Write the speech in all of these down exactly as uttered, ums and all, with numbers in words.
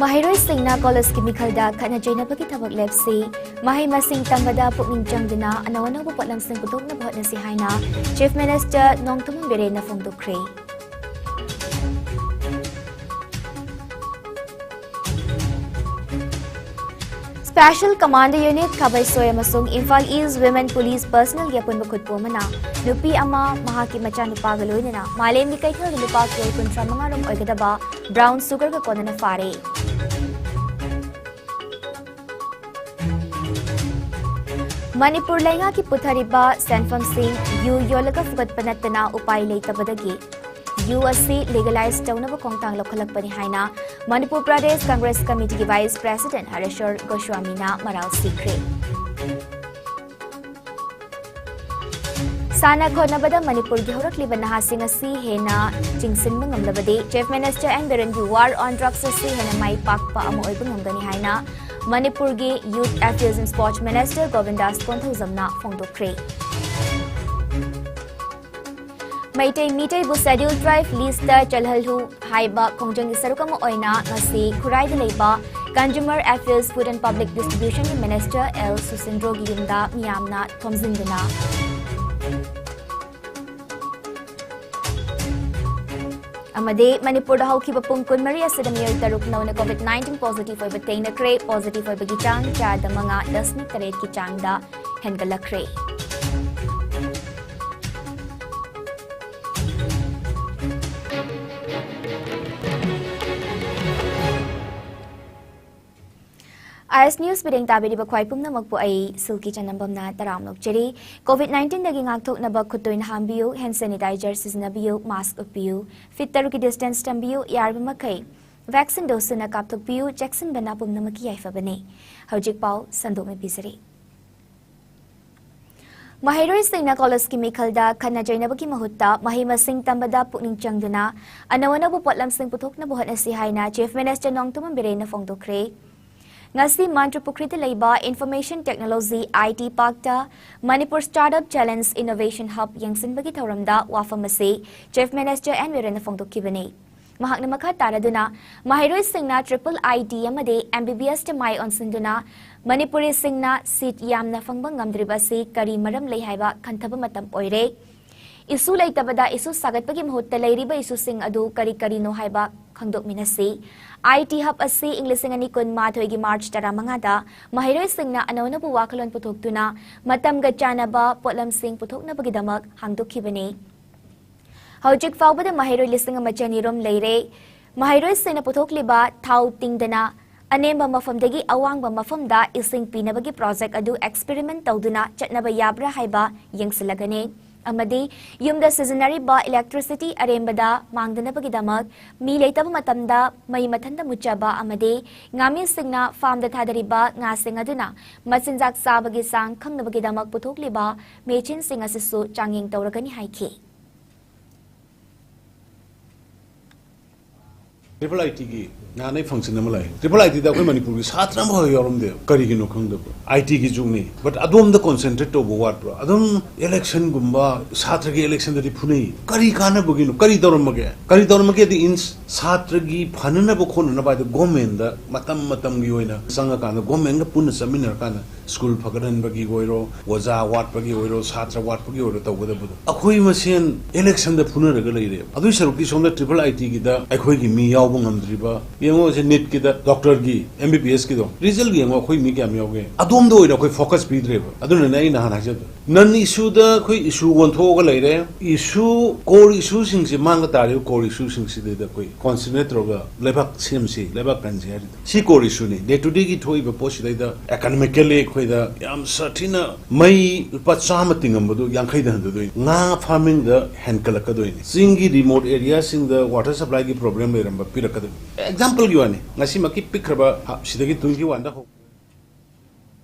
ꯃꯍꯩꯔꯣꯏꯁꯤꯡꯅ ꯀꯣꯂꯦꯖꯀꯤ ꯃꯤꯈꯜꯗ ꯈꯠꯅ ꯆꯩꯅꯕꯒꯤ ꯊꯕꯛ ꯂꯦꯞꯁꯤ, ꯃꯍꯩ ꯃꯁꯤꯡ ꯇꯝꯕꯗ ꯄꯨꯛꯅꯤꯡ ꯆꯪꯗꯨꯅ ꯑꯅꯧ ꯑꯅꯧꯕ ꯄꯣꯠꯂꯝꯁꯤꯡ ꯄꯨꯊꯣꯛꯅꯕ ꯍꯣꯠꯅꯁꯤ ꯍꯥꯏꯅ Chief Minister Nongthombam ꯕꯤꯔꯦꯟꯅ ꯐꯣꯡꯗꯣꯛꯈ꯭ꯔꯦ꯫ Special Commando Unit ꯈꯥꯕꯩꯁꯣꯏ ꯑꯃꯁꯨꯡ ꯏꯝꯐꯥꯜ East Women Police Personnelꯒꯤ ꯑꯄꯨꯟꯕ ꯈꯨꯠꯄꯨ ꯑꯃꯅ ꯅꯨꯄꯤ ꯑꯃ ꯃꯍꯥꯛꯀꯤ ꯃꯆꯥꯅꯨꯄꯥꯒ ꯂꯣꯏꯅꯅ ꯃꯥꯂꯦꯝꯒꯤ ꯀꯩꯊꯦꯜꯗ ꯂꯨꯄꯥ ꯀ꯭ꯔꯣꯔ ꯀꯨꯟꯊ꯭ꯔꯥ ꯃꯉꯥ ꯔꯣꯝ ꯑꯣꯏꯒꯗꯕ brown sugarꯒ ꯀꯣꯟꯅꯅ ꯐꯥꯔꯦ꯫ ꯃꯅꯤꯄꯨꯔ ꯂꯩꯉꯥꯛꯀꯤ ꯄꯨꯊꯔꯤꯕ ꯁꯦꯟꯐꯝꯁꯤꯡ ꯌꯨ ꯌꯣꯜꯂꯒ ꯐꯨꯒꯠꯄ ꯅꯠꯇꯅ ꯎꯄꯥꯏ ꯂꯩꯇꯕꯗꯒꯤ ꯌꯨ ꯑꯁꯤ legalize ꯇꯧꯅꯕ ꯈꯣꯡꯊꯥꯡ ꯂꯧꯈꯠꯂꯛꯄꯅꯤ ꯍꯥꯏꯅ ꯃꯅꯤꯄꯨꯔ ꯄ꯭ꯔꯗꯦꯁ ꯀꯪꯒ꯭ꯔꯦꯁ ꯀꯃꯤꯇꯤꯒꯤ Vice President ꯍꯔꯦꯁ꯭ꯋꯔ ꯒꯣꯁ꯭ꯋꯥꯃꯤꯅ ꯃꯔꯥꯜ ꯁꯤꯈ꯭ꯔꯦ꯫ ꯁꯥꯟꯅ ꯈꯣꯠꯅꯕꯗ ꯃꯅꯤꯄꯨꯔꯒꯤ ꯍꯧꯔꯛꯂꯤꯕ ꯅꯍꯥꯁꯤꯡ ꯑꯁꯤ ꯍꯦꯟꯅ ꯆꯤꯡꯁꯤꯟꯕ ꯉꯝꯂꯕꯗꯤ Chief Minister N ꯕꯤꯔꯦꯟꯒꯤ War on Drugs ꯑꯁꯤ ꯍꯦꯟꯅ ꯃꯥꯏ ꯄꯥꯛꯄ ꯑꯃ ꯑꯣꯏꯕ ꯉꯝꯒꯅꯤ ꯍꯥꯏꯅ ꯃꯅꯤꯄꯨꯔꯒꯤ Youth Affairs and Sports Minister Govindas ꯀꯣꯟꯊꯧꯖꯝꯅ ꯐꯣꯡꯗꯣꯛꯈ꯭ꯔꯦ꯫ Meitei ꯃꯤꯇꯩꯕꯨ Scheduled Tribe listꯇ ꯆꯜꯍꯜꯂꯨ ꯍꯥꯏꯕ ꯈꯣꯡꯖꯪꯒꯤ ꯁꯔꯨꯛ ꯑꯃ ꯑꯣꯏꯅ ꯉꯁꯤ ꯈꯨꯔꯥꯏꯗ ꯂꯩꯕ Consumer Affairs, Food and Public Distributionꯒꯤ Minister ꯑꯦꯜ ꯁꯨꯁꯤꯟꯗ꯭ꯔꯣꯒꯤ ꯌꯨꯝꯗ ꯃꯤꯌꯥꯝꯅ ꯊꯣꯝꯖꯤꯟꯗꯨꯅ ꯑꯃꯗꯤ ꯃꯅꯤꯄꯨꯔꯗ ꯍꯧꯈꯤꯕ ꯄꯨꯡ ꯀꯨꯟꯃꯔꯤ ꯑꯁꯤꯗ ꯃꯤꯑꯣꯏ ꯇꯔꯨꯛ ꯅꯧꯅ COVID nineteen positive ꯑꯣꯏꯕ ꯊꯦꯡꯅꯈ꯭ꯔꯦ꯫ Positive ꯑꯣꯏꯕꯒꯤ ꯆꯥꯡ ꯆꯥꯗ ꯃꯉꯥ ꯗꯁꯃꯤꯛ ꯇꯔꯦꯠꯀꯤ ꯆꯥꯡꯗ ꯍꯦꯟꯒꯠꯂꯛꯈ꯭ꯔꯦ꯫ ꯑꯥꯏ ꯑꯦꯁ ꯅ꯭ꯌꯨꯁ ꯃꯤꯠꯌꯦꯡ ꯇꯥꯕꯤꯔꯤꯕ ꯈ꯭ꯋꯥꯏ ꯄꯨꯝꯅꯃꯛꯄꯨ ꯑꯩ ꯁꯤꯜꯀꯤ ꯆꯅꯝꯕꯝꯅ ꯇꯔꯥꯝꯅ ꯑꯣꯛꯆꯔꯤ꯫ COVID nineteenꯗꯒꯤ ꯉꯥꯛꯊꯣꯛꯅꯕ ꯈꯨꯠ ꯇꯣꯏꯅ ꯍꯥꯝꯕꯤꯌꯨ, hand sanitizer ꯁꯤꯖꯤꯟꯅꯕꯤꯌꯨ, mask ꯎꯞꯄꯤꯌꯨ, feet ꯇꯔꯨꯛꯀꯤ distance ꯊꯝꯕꯤꯌꯨ, ꯌꯥꯔꯤꯕ ꯃꯈꯩ vaccine dose ꯁꯨꯅ ꯀꯥꯞꯊꯣꯛꯄꯤꯌꯨ, ꯆꯦꯛꯁꯤꯟꯕꯅ ꯄꯨꯝꯅꯃꯛꯀꯤ ꯌꯥꯏꯐꯕꯅꯤ꯫ ꯍꯧꯖꯤꯛ ꯄꯥꯎ ꯁꯟꯗꯣꯛꯅ ꯄꯤꯖꯔꯤ꯫ ꯃꯍꯩꯔꯣꯏꯁꯤꯡꯅ ꯀꯣꯂꯦꯖꯀꯤ ꯃꯤꯈꯜꯗ ꯈꯠꯅ ꯆꯩꯅꯕꯒꯤ ꯃꯍꯨꯠꯇ ꯃꯍꯩ ꯃꯁꯤꯡ ꯇꯝꯕꯗ ꯄꯨꯛꯅꯤꯡ ꯆꯪꯗꯨꯅ ꯑꯅꯧ ꯑꯅꯧꯕ ꯄꯣꯠꯂꯝꯁꯤꯡ ꯄꯨꯊꯣꯛꯅꯕ ꯍꯣꯠꯅꯁꯤ ꯍꯥꯏꯅ Chief Minister ꯅꯣꯡꯊꯣꯝꯕꯝ ꯕꯤꯔꯦꯟꯅ ꯐꯣꯡꯗꯣꯛꯈ꯭ꯔꯦ꯫ ꯉꯁꯤ ꯃꯟꯇ꯭ꯔꯄꯨꯈ꯭ꯔꯤꯗ ꯂꯩꯕ Information Technology, I T Parkꯇ Manipur Startup Challenge Innovation Hub ꯌꯦꯡꯁꯤꯟꯕꯒꯤ ꯊꯧꯔꯝꯗ ꯋꯥꯐꯝ ꯑꯁꯤ Chief Minister N ꯕꯤꯔꯦꯟꯅ ꯐꯣꯡꯗꯣꯛꯈꯤꯕꯅꯤ꯫ ꯃꯍꯥꯛꯅ ꯃꯈꯥ ꯇꯥꯔꯗꯨꯅ ꯃꯍꯩꯔꯣꯏꯁꯤꯡꯅ ꯇ꯭ꯔꯤꯄꯜ ꯑꯥꯏ ꯇꯤ ꯑꯃꯗꯤ ꯑꯦꯝ ꯕꯤ ꯕꯤ ꯑꯦꯁꯇ ꯃꯥꯏ ꯑꯣꯟꯁꯤꯟꯗꯨꯅ ꯃꯅꯤꯄꯨꯔꯤꯁꯤꯡꯅ ꯁꯤꯠ ꯌꯥꯝꯅ ꯐꯪꯕ ꯉꯝꯗ꯭ꯔꯤꯕ ꯑꯁꯤ ꯀꯔꯤ ꯃꯔꯝ ꯂꯩ ꯍꯥꯏꯕ ꯈꯟꯊꯕ ꯃꯇꯝ ꯑꯣꯏꯔꯦ꯫ ꯏꯁꯨ ꯂꯩꯇꯕꯗ ꯏꯁꯨ ꯁꯥꯒꯠꯄꯒꯤ ꯃꯍꯨꯠꯇ ꯂꯩꯔꯤꯕ ꯏꯁꯨꯁꯤꯡ ꯑꯗꯨ ꯀꯔꯤ ꯀꯔꯤꯅꯣ ꯍꯥꯏꯕ ꯈꯪꯗꯣꯛꯃꯤꯟꯅꯁꯤ꯫ ꯑꯥꯏ ꯇꯤ ꯍꯕ ꯑꯁꯤ ꯏꯪ ꯂꯤꯁꯤꯡ ꯑꯅꯤ ꯀꯨꯟ ꯃꯥꯊꯣꯏꯒꯤ ꯃꯥꯔꯆ ꯇꯔꯥꯃꯉꯥꯗ ꯃꯍꯩꯔꯣꯏꯁꯤꯡꯅ ꯑꯅꯧ ꯑꯅꯧꯕ ꯋꯥꯈꯜꯂꯣꯟ ꯄꯨꯊꯣꯛꯇꯨꯅ ꯃꯇꯝꯒ ꯆꯥꯟꯅꯕ ꯄꯣꯠꯂꯝꯁꯤꯡ ꯄꯨꯊꯣꯛꯅꯕꯒꯤꯗꯃꯛ ꯍꯥꯡꯗꯣꯛꯈꯤꯕꯅꯤ꯫ ꯍꯧꯖꯤꯛ ꯐꯥꯎꯕꯗ ꯃꯍꯩꯔꯣꯏ ꯂꯤꯁꯤꯡ ꯑꯃ ꯆꯅꯤꯔꯣꯝ ꯂꯩꯔꯦ꯫ ꯃꯍꯩꯔꯣꯏꯁꯤꯡꯅ ꯄꯨꯊꯣꯛꯂꯤꯕ ꯊꯥꯎ ꯇꯤꯡꯗꯅ ꯑꯅꯦꯝꯕ ꯃꯐꯝꯗꯒꯤ ꯑꯋꯥꯡꯕ ꯃꯐꯝꯗ ꯏꯁꯤꯡ ꯄꯤꯅꯕꯒꯤ ꯄ꯭ꯔꯣꯖꯦꯛ ꯑꯗꯨ ꯑꯦꯛꯁꯄꯦꯔꯤꯃꯦꯟ ꯇꯧꯗꯨꯅ ꯆꯠꯅꯕ ꯌꯥꯕ꯭ꯔꯥ ꯍꯥꯏꯕ ꯌꯦꯡꯁꯤꯜꯂꯒꯅꯤ꯫ ꯑꯃꯗꯤ ꯌꯨꯝꯗ ꯁꯤꯖꯤꯟꯅꯔꯤꯕ ꯏꯂꯦꯛꯇ꯭ꯔꯤꯁꯤꯇꯤ ꯑꯔꯦꯝꯕꯗ ꯃꯥꯡꯗꯅꯕꯒꯤꯗꯃꯛ ꯃꯤ ꯂꯩꯇꯕ ꯃꯇꯝꯗ ꯃꯩ ꯃꯊꯟꯇ ꯃꯨꯠꯆꯕ ꯑꯃꯗꯤ ꯉꯥꯃꯤꯁꯤꯡꯅ ꯐꯥꯝꯗ ꯊꯥꯗꯔꯤꯕ ꯉꯥꯁꯤꯡ ꯑꯗꯨꯅ ꯃꯆꯤꯟꯖꯥꯛ ꯆꯥꯕꯒꯤ ꯆꯥꯡ ꯈꯪꯅꯕꯒꯤꯗꯃꯛ ꯄꯨꯊꯣꯛꯂꯤꯕ ꯃꯦꯆꯤꯟꯁꯤꯡ ꯑꯁꯤꯁꯨ ꯆꯥꯡꯌꯦꯡ ꯇꯧꯔꯒꯅꯤ ꯍꯥꯏꯈꯤ꯫ ꯇ꯭ꯔꯤꯄꯜ ꯑꯥꯏ ꯇꯤꯒꯤ ꯅꯍꯥꯟ ꯑꯩ ꯐꯪꯁꯟ ꯑꯃ ꯂꯥꯛꯑꯦ꯫ ꯇ꯭ꯔꯤꯄꯜ ꯑꯥꯏ ꯇꯤꯗ ꯑꯩꯈꯣꯏ ꯃꯅꯤꯄꯨꯔꯒꯤ ꯁꯥꯇ꯭ꯔ ꯑꯃꯐꯥꯎ ꯌꯥꯎꯔꯝꯗꯦꯕ꯫ ꯀꯔꯤꯒꯤꯅꯣ ꯈꯪꯗꯕ꯫ ꯑꯥꯏ ꯇꯤꯒꯤ ꯖꯨꯒꯅꯤ, ꯕꯠ ꯑꯗꯣꯝꯗ ꯀꯣꯟꯁꯦꯟꯇ꯭ꯔꯦꯠ ꯇꯧꯕ ꯋꯥꯠꯄ꯭ꯔꯥ? ꯑꯗꯨꯝ ꯏꯂꯦꯛꯁꯟꯒꯨꯝꯕ, ꯁꯥꯇ꯭ꯔꯒꯤ ꯏꯂꯦꯛꯁꯟꯗꯗꯤ ꯐꯨꯅꯩ꯫ ꯀꯔꯤ ꯀꯥꯟꯅꯕꯒꯤꯅꯣ? ꯀꯔꯤ ꯇꯧꯔꯝꯃꯒꯦ? ꯀꯔꯤ ꯇꯧꯔꯝꯃꯒꯦꯗꯤ ꯏꯟꯁ ꯁꯥꯇ꯭ꯔꯒꯤ ꯐꯅꯅꯕ ꯈꯣꯠꯅꯅꯕ ꯍꯥꯏꯗ ꯒꯣꯔꯃꯦꯟꯗ ꯃꯇꯝ ꯃꯇꯝꯒꯤ ꯑꯣꯏꯅ ꯆꯪꯉꯀꯥꯟꯗ ꯒꯣꯔꯃꯦꯟꯒ ꯄꯨꯟꯅ ꯆꯠꯃꯤꯟꯅꯔꯀꯥꯟꯗ ꯁ꯭ꯀꯨꯜ ꯐꯒꯠꯍꯟꯕꯒꯤ ꯑꯣꯏꯔꯣ, ꯑꯣꯖꯥ ꯋꯥꯠꯄꯒꯤ ꯑꯣꯏꯔꯣ, ꯁꯥꯇ꯭ꯔ ꯋꯥꯠꯄꯒꯤ ꯑꯣꯏꯔꯣ ꯇꯧꯒꯗꯕꯗꯣ ꯑꯩꯈꯣꯏ ꯃꯁꯦꯟ ꯏꯂꯦꯛꯁꯟꯗ ꯐꯨꯅꯔꯒ ꯂꯩꯔꯦꯕ꯫ ꯑꯗꯨꯏ ꯁꯔꯨꯛꯇꯤ ꯁꯣꯝꯗ ꯇ꯭ꯔꯤꯄꯜ ꯑꯥꯏ ꯇꯤꯒꯤꯗ ꯑꯩꯈꯣꯏꯒꯤ ꯃꯤ ꯌꯥꯎꯕ ꯉꯝꯗ꯭ꯔꯤꯕ ꯌꯦꯡꯉꯣ꯫ ꯁꯦ ꯅꯤꯠꯀꯤꯗ ꯗꯣꯛꯇꯔꯒꯤ, ꯑꯦꯝ ꯕꯤ ꯕꯤ ꯑꯦꯁꯀꯤꯗꯣ ꯔꯤꯖꯜ ꯌꯦꯡꯉꯣ, ꯑꯩꯈꯣꯏ ꯃꯤ ꯀꯌꯥꯝ ꯌꯥꯎꯒꯦ? ꯑꯗꯣꯝꯗ ꯑꯣꯏꯅ ꯑꯩꯈꯣꯏ ꯐꯣꯀꯁ ꯄꯤꯗ꯭ꯔꯦꯕ꯫ ꯑꯗꯨꯅꯅꯦ ꯑꯩ ꯅꯍꯥꯟ ꯍꯥꯏꯖꯕꯗꯣ, ꯅꯟ ꯏꯁꯨꯗ ꯑꯩꯈꯣꯏ ꯏꯁꯨ ꯑꯣꯟꯊꯣꯛꯑꯒ ꯂꯩꯔꯦ꯫ ꯏꯁꯨ, ꯀꯣꯔ ꯏꯁꯨꯁꯤꯡꯁꯦ, ꯃꯥꯡꯗ ꯇꯥꯔꯤꯕ ꯀꯣꯔ ꯏꯁꯨꯁꯤꯡꯁꯤꯗꯩꯗ ꯑꯩꯈꯣꯏ ꯀꯣꯟꯁꯦꯟꯇ꯭ꯔꯦꯠ ꯇꯧꯔꯒ ꯂꯩꯕꯥꯛ ꯁꯦꯝꯁꯤ, ꯂꯩꯕꯥꯛ ꯀꯟꯁꯤ ꯍꯥꯏꯔꯤꯗꯣ ꯁꯤ ꯀꯣꯔ ꯏꯁꯨꯅꯤ꯫ ꯗꯦ ꯇꯨ ꯗꯦꯒꯤ ꯊꯣꯛꯏꯕ ꯄꯣꯠꯁꯤꯗꯩꯗ ꯑꯦꯀꯅꯣꯃꯤꯀꯦꯜꯂꯤ ꯑꯩꯈꯣꯏꯗ ꯌꯥꯝ ꯁꯥꯊꯤꯅ ꯃꯩ ꯂꯨꯄꯥ ꯆꯥꯝꯃ ꯇꯤꯡꯉꯝꯕꯗꯣ ꯌꯥꯡꯈꯩꯗ ꯍꯟꯊꯗꯣꯏꯅꯤ, ꯉꯥ ꯐꯥꯔꯃꯤꯡꯗ ꯍꯦꯟꯀꯠꯂꯛꯀꯗꯣꯏꯅꯤ, ꯆꯤꯡꯒꯤ ꯔꯤꯃꯣꯠ ꯑꯦꯔꯤꯌꯥꯁꯤꯡꯗ ꯋꯥꯇꯔ ꯁꯄ꯭ꯂꯥꯏꯒꯤ ꯄ꯭ꯔꯣꯕ꯭ꯂꯦꯝ ꯂꯩꯔꯝꯕ ꯄꯤꯔꯛꯀꯗꯣꯏꯅꯤ꯫ ꯑꯦꯛꯖꯥꯝꯄꯜꯒꯤ ꯋꯥꯅꯤ, ꯉꯁꯤꯃꯛꯀꯤ ꯄꯤꯛꯈ꯭ꯔꯕ ꯍꯥꯞ ꯁꯤꯗꯒꯤ ꯇ꯭ꯋꯦꯟꯇꯤ ꯋꯥꯟꯗ ꯍꯧ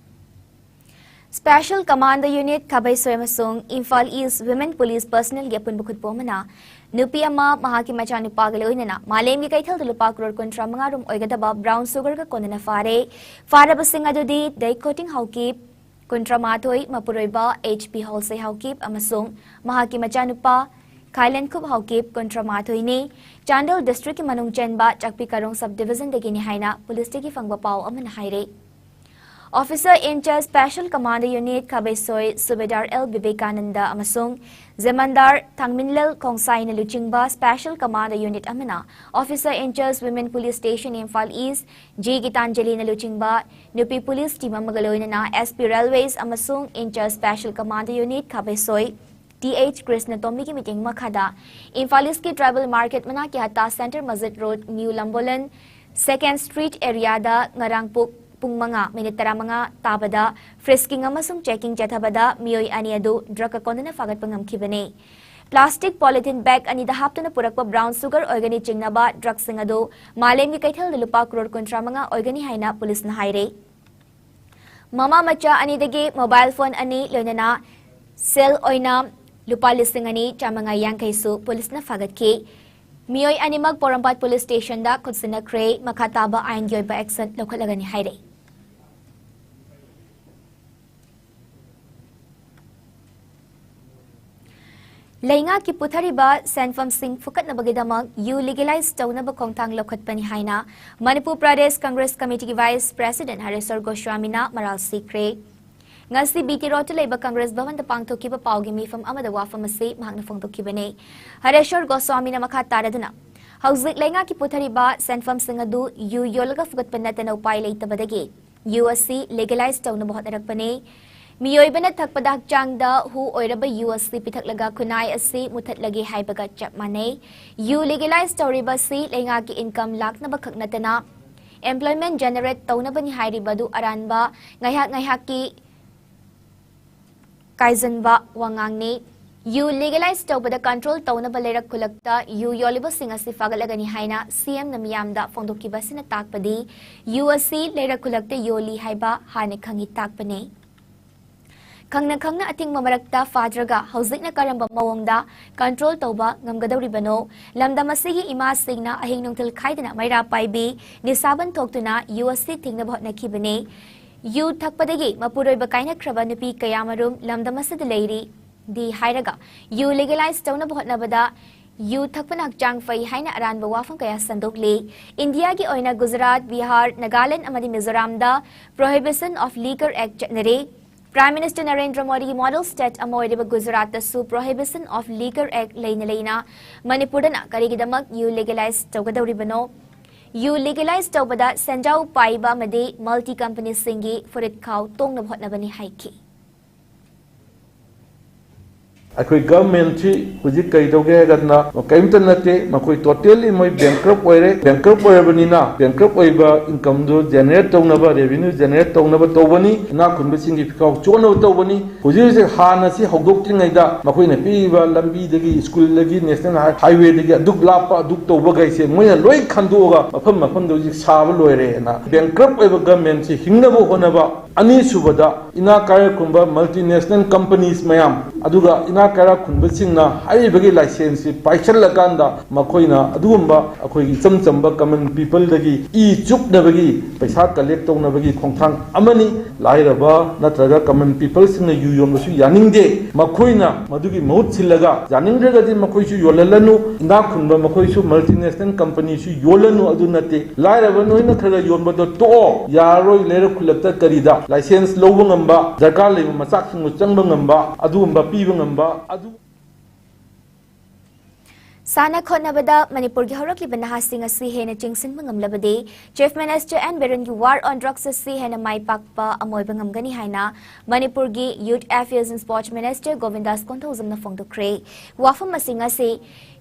Special Commando Unit ꯈꯥꯕꯩꯁꯣꯏ ꯑꯃꯁꯨꯡ ꯏꯝꯐꯥꯜ ꯏꯁ ꯋꯤꯃꯦꯟ ꯄꯨꯂꯤꯁ ꯄꯔꯁꯅꯦꯜꯒꯤ ꯑꯄꯨꯟꯕ ꯈꯨꯠꯄꯣꯝ ꯑꯃꯅ ꯅꯨꯄꯤ ꯑꯃ ꯃꯍꯥꯛꯀꯤ ꯃꯆꯥꯅꯨꯄꯥꯒ ꯂꯣꯏꯅꯅ ꯃꯥꯂꯦꯝꯒꯤ ꯀꯩꯊꯦꯜꯗ ꯂꯨꯄꯥ ꯀ꯭ꯔꯣꯔ ꯀꯨꯟꯊ꯭ꯔꯥ ꯃꯉꯥ ꯔꯣꯝ ꯑꯣꯏꯒꯗꯕ ꯕ꯭ꯔꯥꯎꯟ ꯁꯨꯒꯔꯒ ꯀꯣꯟꯅꯅ ꯐꯥꯔꯦ꯫ ꯐꯥꯔꯕꯁꯤꯡ ꯑꯗꯨꯗꯤ ꯗꯩꯀꯣꯇꯤꯡ ꯍꯥꯎꯀꯤꯞ, ꯀꯨꯟꯊ꯭ꯔꯥ ꯃꯥꯊꯣꯏ, ꯃꯄꯨꯔꯣꯏꯕ ꯑꯩꯆ ꯄꯤ ꯍꯣꯜꯁꯦ ꯍꯥꯎꯀꯤꯞ ꯑꯃꯁꯨꯡ ꯃꯍꯥꯛꯀꯤ ꯃꯆꯥꯅꯨꯄꯥ ꯈꯥꯏꯂꯦꯟꯈꯨꯞ ꯍꯥꯎꯀꯤꯞ ꯀꯨꯟꯊ꯭ꯔꯥ ꯃꯥꯊꯣꯏꯅꯤ, ꯆꯥꯟꯗꯦꯜ district ꯀꯤ ꯃꯅꯨꯡ ꯆꯟꯕ ꯆꯥꯛꯄꯤ ꯀꯥꯔꯣꯡ sub division ꯗꯒꯤꯅꯤ ꯍꯥꯏꯅ police ꯇꯒꯤ ꯐꯪꯕ ꯄꯥꯎ ꯑꯃꯅ ꯍꯥꯏꯔꯦ꯫ Officer in charge Special Commando Unit Khabeisoi ꯁꯨꯕꯦꯗꯥꯔ ꯑꯦꯜ ꯕꯤꯕꯦꯀꯥꯅꯟꯗ ꯑꯃꯁꯨꯡ ꯖꯃꯥꯟꯗꯥꯔ ꯊꯥꯡꯃꯤꯟꯂꯦꯜ ꯈꯣꯡꯁꯥꯏꯅ ꯂꯨꯆꯤꯡꯕ Special Commando Unit ꯑꯃꯅ Officer in charge Women Police Station Imphal East G ꯒꯤꯇꯥꯟꯖꯂꯤꯅ ꯂꯨꯆꯤꯡꯕ ꯅꯨꯄꯤ police team ꯑꯃꯒ ꯂꯣꯏꯅꯅ S P Railways ꯑꯃꯁꯨꯡ in charge Special Commando Unit Khabeisoi T H ꯀ꯭ꯔꯤꯁꯅꯇꯣꯝꯕꯤꯒꯤ ꯃꯤꯠꯌꯦꯡ ꯃꯈꯥꯗ ꯏꯝꯐꯥꯜ East ꯀꯤ Tribal Market ꯃꯅꯥꯛꯀꯤ ꯍꯠꯇꯥ Centre Masjid Road, New Lambolan, Second Street area ꯗ ꯉꯔꯥꯡ ꯄꯨ-, ꯄꯨꯡ ꯃꯉꯥ minute ꯇꯔꯥꯃꯉꯥ ꯇꯥꯕꯗ frisking ꯑꯃꯁꯨꯡ checking ꯆꯠꯊꯕꯗ ꯃꯤꯑꯣꯏ ꯑꯅꯤ ꯑꯗꯨ drug ꯀ ꯀꯣꯟꯅꯅ ꯐꯥꯒꯠꯄ ꯉꯝꯈꯤꯕꯅꯤ꯫ Plastic polythene bag ꯑꯅꯤꯗ ꯍꯥꯞꯇꯨꯅ ꯄꯨꯔꯛꯄ brown sugar ꯑꯣꯏꯒꯅꯤ ꯆꯤꯡꯅꯕ drugs ꯁꯤꯡ ꯑꯗꯨ ꯃꯥꯂꯦꯝꯒꯤ ꯀꯩꯊꯦꯜꯗ ꯂꯨꯄꯥ ꯀ꯭ꯔꯣꯔ ꯀꯨꯟꯊ꯭ꯔꯥ ꯃꯉꯥ ꯑꯣꯏꯒꯅꯤ ꯍꯥꯏꯅ police ꯅ ꯍꯥꯏꯔꯦ꯫ ꯃꯃꯥ ꯃꯆꯥ ꯑꯅꯤꯗꯒꯤ mobile phone ꯑꯅꯤ ꯂꯣꯏꯅꯅ ꯁꯦꯜ ꯑꯣꯏꯅ ꯂꯨꯄꯥ ꯂꯤꯁꯤꯡ ꯑꯅꯤ ꯆꯥꯃꯉꯥ ꯌꯥꯡꯈꯩꯁꯨ police ꯅ ꯐꯥꯒꯠꯈꯤ꯫ ꯃꯤꯑꯣꯏ ꯑꯅꯤꯃꯛ ꯄꯣꯔꯣꯝꯄꯥꯠ police station ꯗ ꯈꯨꯠꯁꯤꯟꯅꯈ꯭ꯔꯦ꯫ ꯃꯈꯥ ꯇꯥꯕ ꯑꯥꯏꯟꯒꯤ ꯑꯣꯏꯕ action ꯂꯧꯈꯠꯂꯒꯅꯤ ꯍꯥꯏꯔꯦ꯫ ꯂꯩꯉꯥꯛꯀꯤ ꯄꯨꯊꯔꯤꯕ ꯁꯦꯟꯐꯝꯁꯤꯡ ꯐꯨꯀꯠꯅꯕꯒꯤꯗꯃꯛ ꯌꯨ legalize ꯇꯧꯅꯕ ꯈꯣꯡꯊꯥꯡ ꯂꯧꯈꯠꯄꯅꯤ ꯍꯥꯏꯅ ꯃꯅꯤꯄꯨꯔ ꯄ꯭ꯔꯗꯦꯁ ꯀꯪꯒ꯭ꯔꯦꯁ ꯀꯃꯤꯇꯤꯒꯤ vice president ꯍꯔꯦꯁ꯭ꯋꯔ ꯒꯣꯁ꯭ꯋꯥꯃꯤꯅ ꯃꯔꯥꯜ ꯁꯤꯈ꯭ꯔꯦ꯫ ꯉꯁꯤ ꯕꯤ ꯇꯤ ꯔꯣꯗꯇ ꯂꯩꯕ ꯀꯪꯒ꯭ꯔꯦꯁ ꯚꯕꯟꯗ ꯄꯥꯡꯊꯣꯛꯈꯤꯕ ꯄꯥꯎꯒꯤ ꯃꯤꯐꯝ ꯑꯃꯗ ꯋꯥꯐꯝ ꯑꯁꯤ ꯃꯍꯥꯛꯅ ꯐꯣꯡꯗꯣꯛꯈꯤꯕꯅꯤ꯫ ꯍꯔꯦꯁ꯭ꯋꯔ ꯒꯣꯁ꯭ꯋꯥꯃꯤꯅ ꯃꯈꯥ ꯇꯥꯔꯗꯨꯅ, ꯍꯧꯖꯤꯛ ꯂꯩꯉꯥꯛꯀꯤ ꯄꯨꯊꯔꯤꯕ ꯁꯦꯟꯐꯝꯁꯤꯡ ꯑꯗꯨ ꯌꯨ ꯌꯣꯜꯂꯒ ꯐꯨꯒꯠꯄ ꯅꯠꯇꯅ ꯎꯄꯥꯏ ꯂꯩꯇꯕꯗꯒꯤ ꯌꯨ ꯑꯁꯤ legalize ꯇꯧꯅꯕ ꯍꯣꯠꯅꯔꯛꯄꯅꯤ꯫ ꯃꯤꯑꯣꯏꯕꯅ ꯊꯛꯄꯗ ꯍꯛꯆꯥꯡꯗ ꯍꯨ ꯑꯣꯏꯔꯕ ꯌꯨ ꯑꯁꯤ ꯄꯤꯊꯛꯂꯒ ꯈꯨꯟꯅꯥꯏ ꯑꯁꯤ ꯃꯨꯊꯠꯂꯒꯦ ꯍꯥꯏꯕꯒ ꯆꯞ ꯃꯥꯟꯅꯩ꯫ ꯌꯨ legalize ꯇꯧꯔꯤꯕ ꯑꯁꯤ ꯂꯩꯉꯥꯛꯀꯤ income ꯂꯥꯛꯅꯕ ꯈꯛ ꯅꯠꯇꯅ employment generate ꯇꯧꯅꯕꯅꯤ ꯍꯥꯏꯔꯤꯕ ꯑꯗꯨ ꯑꯔꯥꯟꯕ, ꯉꯥꯏꯍꯥꯛ ꯉꯥꯏꯍꯥꯛꯀꯤ ꯀꯥꯏꯖꯟꯕ ꯋꯥꯉꯥꯡꯅꯤ꯫ ꯌꯨ legalize ꯇꯧꯕꯗ control ꯇꯧꯅꯕ ꯂꯩꯔꯛ ꯈꯨꯜꯂꯛꯇ ꯌꯨ ꯌꯣꯜꯂꯤꯕꯁꯤꯡ ꯑꯁꯤ ꯐꯥꯒꯠꯂꯒꯅꯤ ꯍꯥꯏꯅ ꯁꯤ ꯑꯦꯝꯅ ꯃꯤꯌꯥꯝꯗ ꯐꯣꯡꯗꯣꯛꯈꯤꯕ ꯑꯁꯤꯅ ꯇꯥꯛꯄꯗꯤ ꯌꯨ ꯑꯁꯤ ꯂꯩꯔꯛ ꯈꯨꯜꯂꯛꯇ ꯌꯣꯜꯂꯤ ꯍꯥꯏꯕ ꯍꯥꯟꯅ ꯈꯪꯏ ꯇꯥꯛꯄꯅꯤ꯫ ꯈꯪꯅ ꯈꯪꯅ ꯑꯊꯤꯡꯕ ꯃꯔꯛꯇ ꯐꯥꯗ꯭ꯔꯒ ꯍꯧꯖꯤꯛꯅ ꯀꯔꯝꯕ ꯃꯑꯣꯡꯗ control ꯇꯧꯕ ꯉꯝꯒꯗꯧꯔꯤꯕꯅꯣ? ꯂꯝꯗꯝ ꯑꯁꯤꯒꯤ ꯏꯃꯥꯁꯤꯡꯅ ꯑꯍꯤꯡ ꯅꯨꯡꯊꯤꯜ ꯈꯥꯏꯗꯅ ꯃꯩꯔꯥ ꯄꯥꯏꯕꯤ, ꯅꯤꯁꯥꯕꯟ ꯊꯣꯛꯇꯨꯅ ꯌꯨ ꯑꯁꯤ ꯊꯤꯡꯅꯕ ꯍꯣꯠꯅꯈꯤꯕꯅꯤ꯫ ꯌꯨ ꯊꯛꯄꯗꯒꯤ ꯃꯄꯨꯔꯣꯏꯕ ꯀꯥꯏꯅꯈ꯭ꯔꯕ ꯅꯨꯄꯤ ꯀꯌꯥꯃꯔꯨꯝ ꯂꯝꯗꯝ ꯑꯁꯤꯗ ꯂꯩꯔꯤ꯫ ꯗꯤ ꯍꯥꯏꯔꯒ ꯌꯨ ꯂꯤꯒꯦꯂꯥꯏꯖ ꯇꯧꯅꯕ ꯍꯣꯠꯅꯕꯗ ꯌꯨ ꯊꯛꯄꯅ ꯍꯛꯆꯥꯡ ꯐꯩ ꯍꯥꯏꯅ ꯑꯔꯥꯟꯕ ꯋꯥꯐꯝ ꯀꯌꯥ ꯁꯟꯗꯣꯛꯂꯤ꯫ ꯏꯟꯗꯤꯌꯥꯒꯤ ꯑꯣꯏꯅ ꯒꯨꯖꯔꯥꯠ, ꯕꯤꯍꯥꯔ, ꯅꯥꯒꯥꯂꯦꯟꯗ ꯑꯃꯗꯤ ꯃꯤꯖꯣꯔꯥꯝꯗ Prohibition of Liquor Act ꯆꯠꯅꯔꯤ꯫ Prime Minister ꯅꯔꯦꯟꯗ꯭ꯔ ꯃꯣꯗꯤꯒꯤ ꯃꯣꯗꯦꯜ ꯁ꯭ꯇꯦꯠ ꯑꯃ ꯑꯣꯏꯔꯤꯕ ꯒꯨꯖꯔꯥꯠꯇꯁꯨ Prohibition of Liquor Act ꯂꯩꯅ ꯂꯩꯅ ꯃꯅꯤꯄꯨꯔꯗꯅ ꯀꯔꯤꯒꯤꯗꯃꯛ ꯌꯨ ꯂꯤꯒꯦꯂꯥꯏꯖ ꯇꯧꯒꯗꯧꯔꯤꯕꯅꯣ? ꯌꯨ ꯂꯤꯒꯦꯂꯥꯏꯖ ꯇꯧꯕꯗ ꯁꯦꯟꯖꯥꯎ ꯄꯥꯏꯕ ꯑꯃꯗꯤ ꯃꯜꯇꯤ ꯀꯝꯄꯅꯤꯁꯤꯡꯒꯤ ꯐꯨꯔꯤꯠꯈꯥꯎ ꯇꯣꯡꯅꯕ ꯍꯣꯠꯅꯕꯅꯤ ꯍꯥꯏꯈꯤ꯫ ꯑꯩꯈꯣꯏ ꯒꯚꯔꯟꯃꯦꯟꯠꯁꯤ ꯍꯧꯖꯤꯛ ꯀꯩꯗꯧꯒꯦ ꯍꯥꯏꯔꯒꯅ ꯀꯔꯤꯝꯇ ꯅꯠꯇꯦ, ꯃꯈꯣꯏ ꯇꯣꯇꯦꯜꯂꯤ ꯃꯣꯏ ꯕꯦꯡꯀ꯭ꯔꯞ ꯑꯣꯏꯔꯦ꯫ ꯕꯦꯡꯀ꯭ꯔꯞ ꯑꯣꯏꯔꯕꯅꯤꯅ ꯕꯦꯡꯀ꯭ꯔꯞ ꯑꯣꯏꯕ ꯏꯟꯀꯝꯗꯨ ꯖꯦꯅꯦꯔꯦꯠ ꯇꯧꯅꯕ, ꯔꯦꯚꯤꯅ꯭ꯌꯨ ꯖꯦꯅꯦꯔꯦꯠ ꯇꯧꯅꯕ ꯇꯧꯕꯅꯤ, ꯏꯅꯥꯛ ꯈꯨꯟꯕꯁꯤꯡꯒꯤ ꯐꯤꯈꯥꯎ ꯆꯣꯠꯅꯕ ꯇꯧꯕꯅꯤ꯫ ꯍꯧꯖꯤꯛ ꯍꯧꯖꯤꯛ ꯍꯥꯟꯅ ꯁꯤ ꯍꯧꯗꯣꯛꯇ꯭ꯔꯤꯉꯩꯗ ꯃꯈꯣꯏꯅ ꯄꯤꯔꯤꯕ ꯂꯝꯕꯤꯗꯒꯤ, ꯁ꯭ꯀꯨꯜꯗꯒꯤ, ꯅꯦꯁꯅꯦꯜ ꯍꯥꯏ-, ꯍꯥꯏꯋꯦꯗꯒꯤ ꯑꯗꯨꯛ ꯂꯥꯞꯄ ꯑꯗꯨꯛ ꯇꯧꯕꯈꯩꯁꯦ ꯃꯣꯏꯅ ꯂꯣꯏ ꯈꯟꯗꯣꯛꯑꯒ ꯃꯐꯝ ꯃꯐꯝꯗ ꯍꯧꯖꯤꯛ ꯁꯥꯕ ꯂꯣꯏꯔꯦꯅ ꯕꯦꯡꯀ꯭ꯔꯞ ꯑꯣꯏꯕ ꯒꯚꯔꯟꯃꯦꯟꯠꯁꯤ ꯍꯤꯡꯅꯕ ꯍꯣꯠꯅꯕ, ꯑꯅꯤꯁꯨꯕꯗ ꯏꯅꯥꯛ ꯀꯥꯏꯔ ꯈꯨꯟꯕ ꯃꯜꯇꯤꯅꯦꯁꯅꯦꯜ ꯀꯝꯄꯅꯤꯁ ꯃꯌꯥꯝ, ꯑꯗꯨꯒ ꯏꯅꯥꯛ ꯀꯥꯏꯔ ꯈꯨꯟꯕꯁꯤꯡꯅ ꯍꯥꯏꯔꯤꯕꯒꯤ ꯂꯥꯏꯁꯦꯟꯁꯁꯤ ꯄꯥꯏꯁꯜꯂꯀꯥꯟꯗ ꯃꯈꯣꯏꯅ ꯑꯗꯨꯒꯨꯝꯕ ꯑꯩꯈꯣꯏꯒꯤ ꯏꯆꯝ ꯆꯝꯕ ꯀꯃꯟ ꯄꯤꯄꯜꯗꯒꯤ ꯏ ꯆꯨꯞꯅꯕꯒꯤ, ꯄꯩꯁꯥ ꯀꯂꯦꯛ ꯇꯧꯅꯕꯒꯤ ꯈꯣꯡꯊꯥꯡ ꯑꯃꯅꯤ꯫ ꯂꯥꯏꯔꯕ ꯅꯠꯇ꯭ꯔꯒ ꯀꯃꯟ ꯄꯤꯄꯜꯁꯤꯡꯅ ꯌꯨ ꯌꯣꯟꯕꯁꯨ ꯌꯥꯅꯤꯡꯗꯦ꯫ ꯃꯈꯣꯏꯅ ꯃꯗꯨꯒꯤ ꯃꯍꯨꯠ ꯁꯤꯜꯂꯒ ꯌꯥꯅꯤꯡꯗ꯭ꯔꯒꯗꯤ ꯃꯈꯣꯏꯁꯨ ꯌꯣꯜꯍꯜꯂꯅꯨ, ꯏꯅꯥꯛ ꯈꯨꯟꯕ ꯃꯈꯣꯏꯁꯨ ꯃꯜꯇꯤꯅꯦꯁꯅꯦꯜ ꯀꯝꯄꯅꯤꯁꯨ ꯌꯣꯜꯂꯅꯨ, ꯑꯗꯨ ꯅꯠꯇꯦ꯫ ꯂꯥꯏꯔꯕ ꯅꯣꯏꯅ ꯈꯔ ꯌꯣꯟꯕꯗꯣ ꯇꯣꯛꯑꯣ, ꯌꯥꯔꯔꯣꯏ꯫ ꯂꯩꯔꯛ ꯈꯨꯜꯂꯛꯇ ꯀꯔꯤꯗ ꯂꯥꯏꯁꯦꯟꯁ ꯂꯧꯕ ꯉꯝꯕ, ꯗꯔꯀꯥꯔ ꯂꯩꯕ ꯃꯆꯥꯛꯁꯤꯡꯗꯨ ꯆꯪꯕ ꯉꯝꯕ, ꯑꯗꯨꯒꯨꯝꯕ ꯄꯤꯕ ꯉꯝꯕ, ꯑꯗꯨ ꯁꯥꯟꯅ ꯈꯣꯠꯅꯕꯗ ꯃꯅꯤꯄꯨꯔꯒꯤ ꯍꯧꯔꯛꯂꯤꯕ ꯅꯍꯥꯁꯤꯡ ꯑꯁꯤ ꯍꯦꯟꯅ ꯆꯤꯡꯁꯤꯟꯕ ꯉꯝꯂꯕꯗꯤ Chief Minister N Birenꯒꯤ War on Drugs ꯑꯁꯤ ꯍꯦꯟꯅ ꯃꯥꯏ ꯄꯥꯛꯄ ꯑꯃ ꯑꯣꯏꯕ ꯉꯝꯒꯅꯤ ꯍꯥꯏꯅ ꯃꯅꯤꯄꯨꯔꯒꯤ Youth Affairs and Sports Minister Govindas ꯀꯣꯟꯊꯧꯖꯝꯅ ꯐꯣꯡꯗꯣꯛꯈ꯭ꯔꯦ꯫ ꯋꯥꯐꯝ ꯑꯁꯤꯡ ꯑꯁꯤ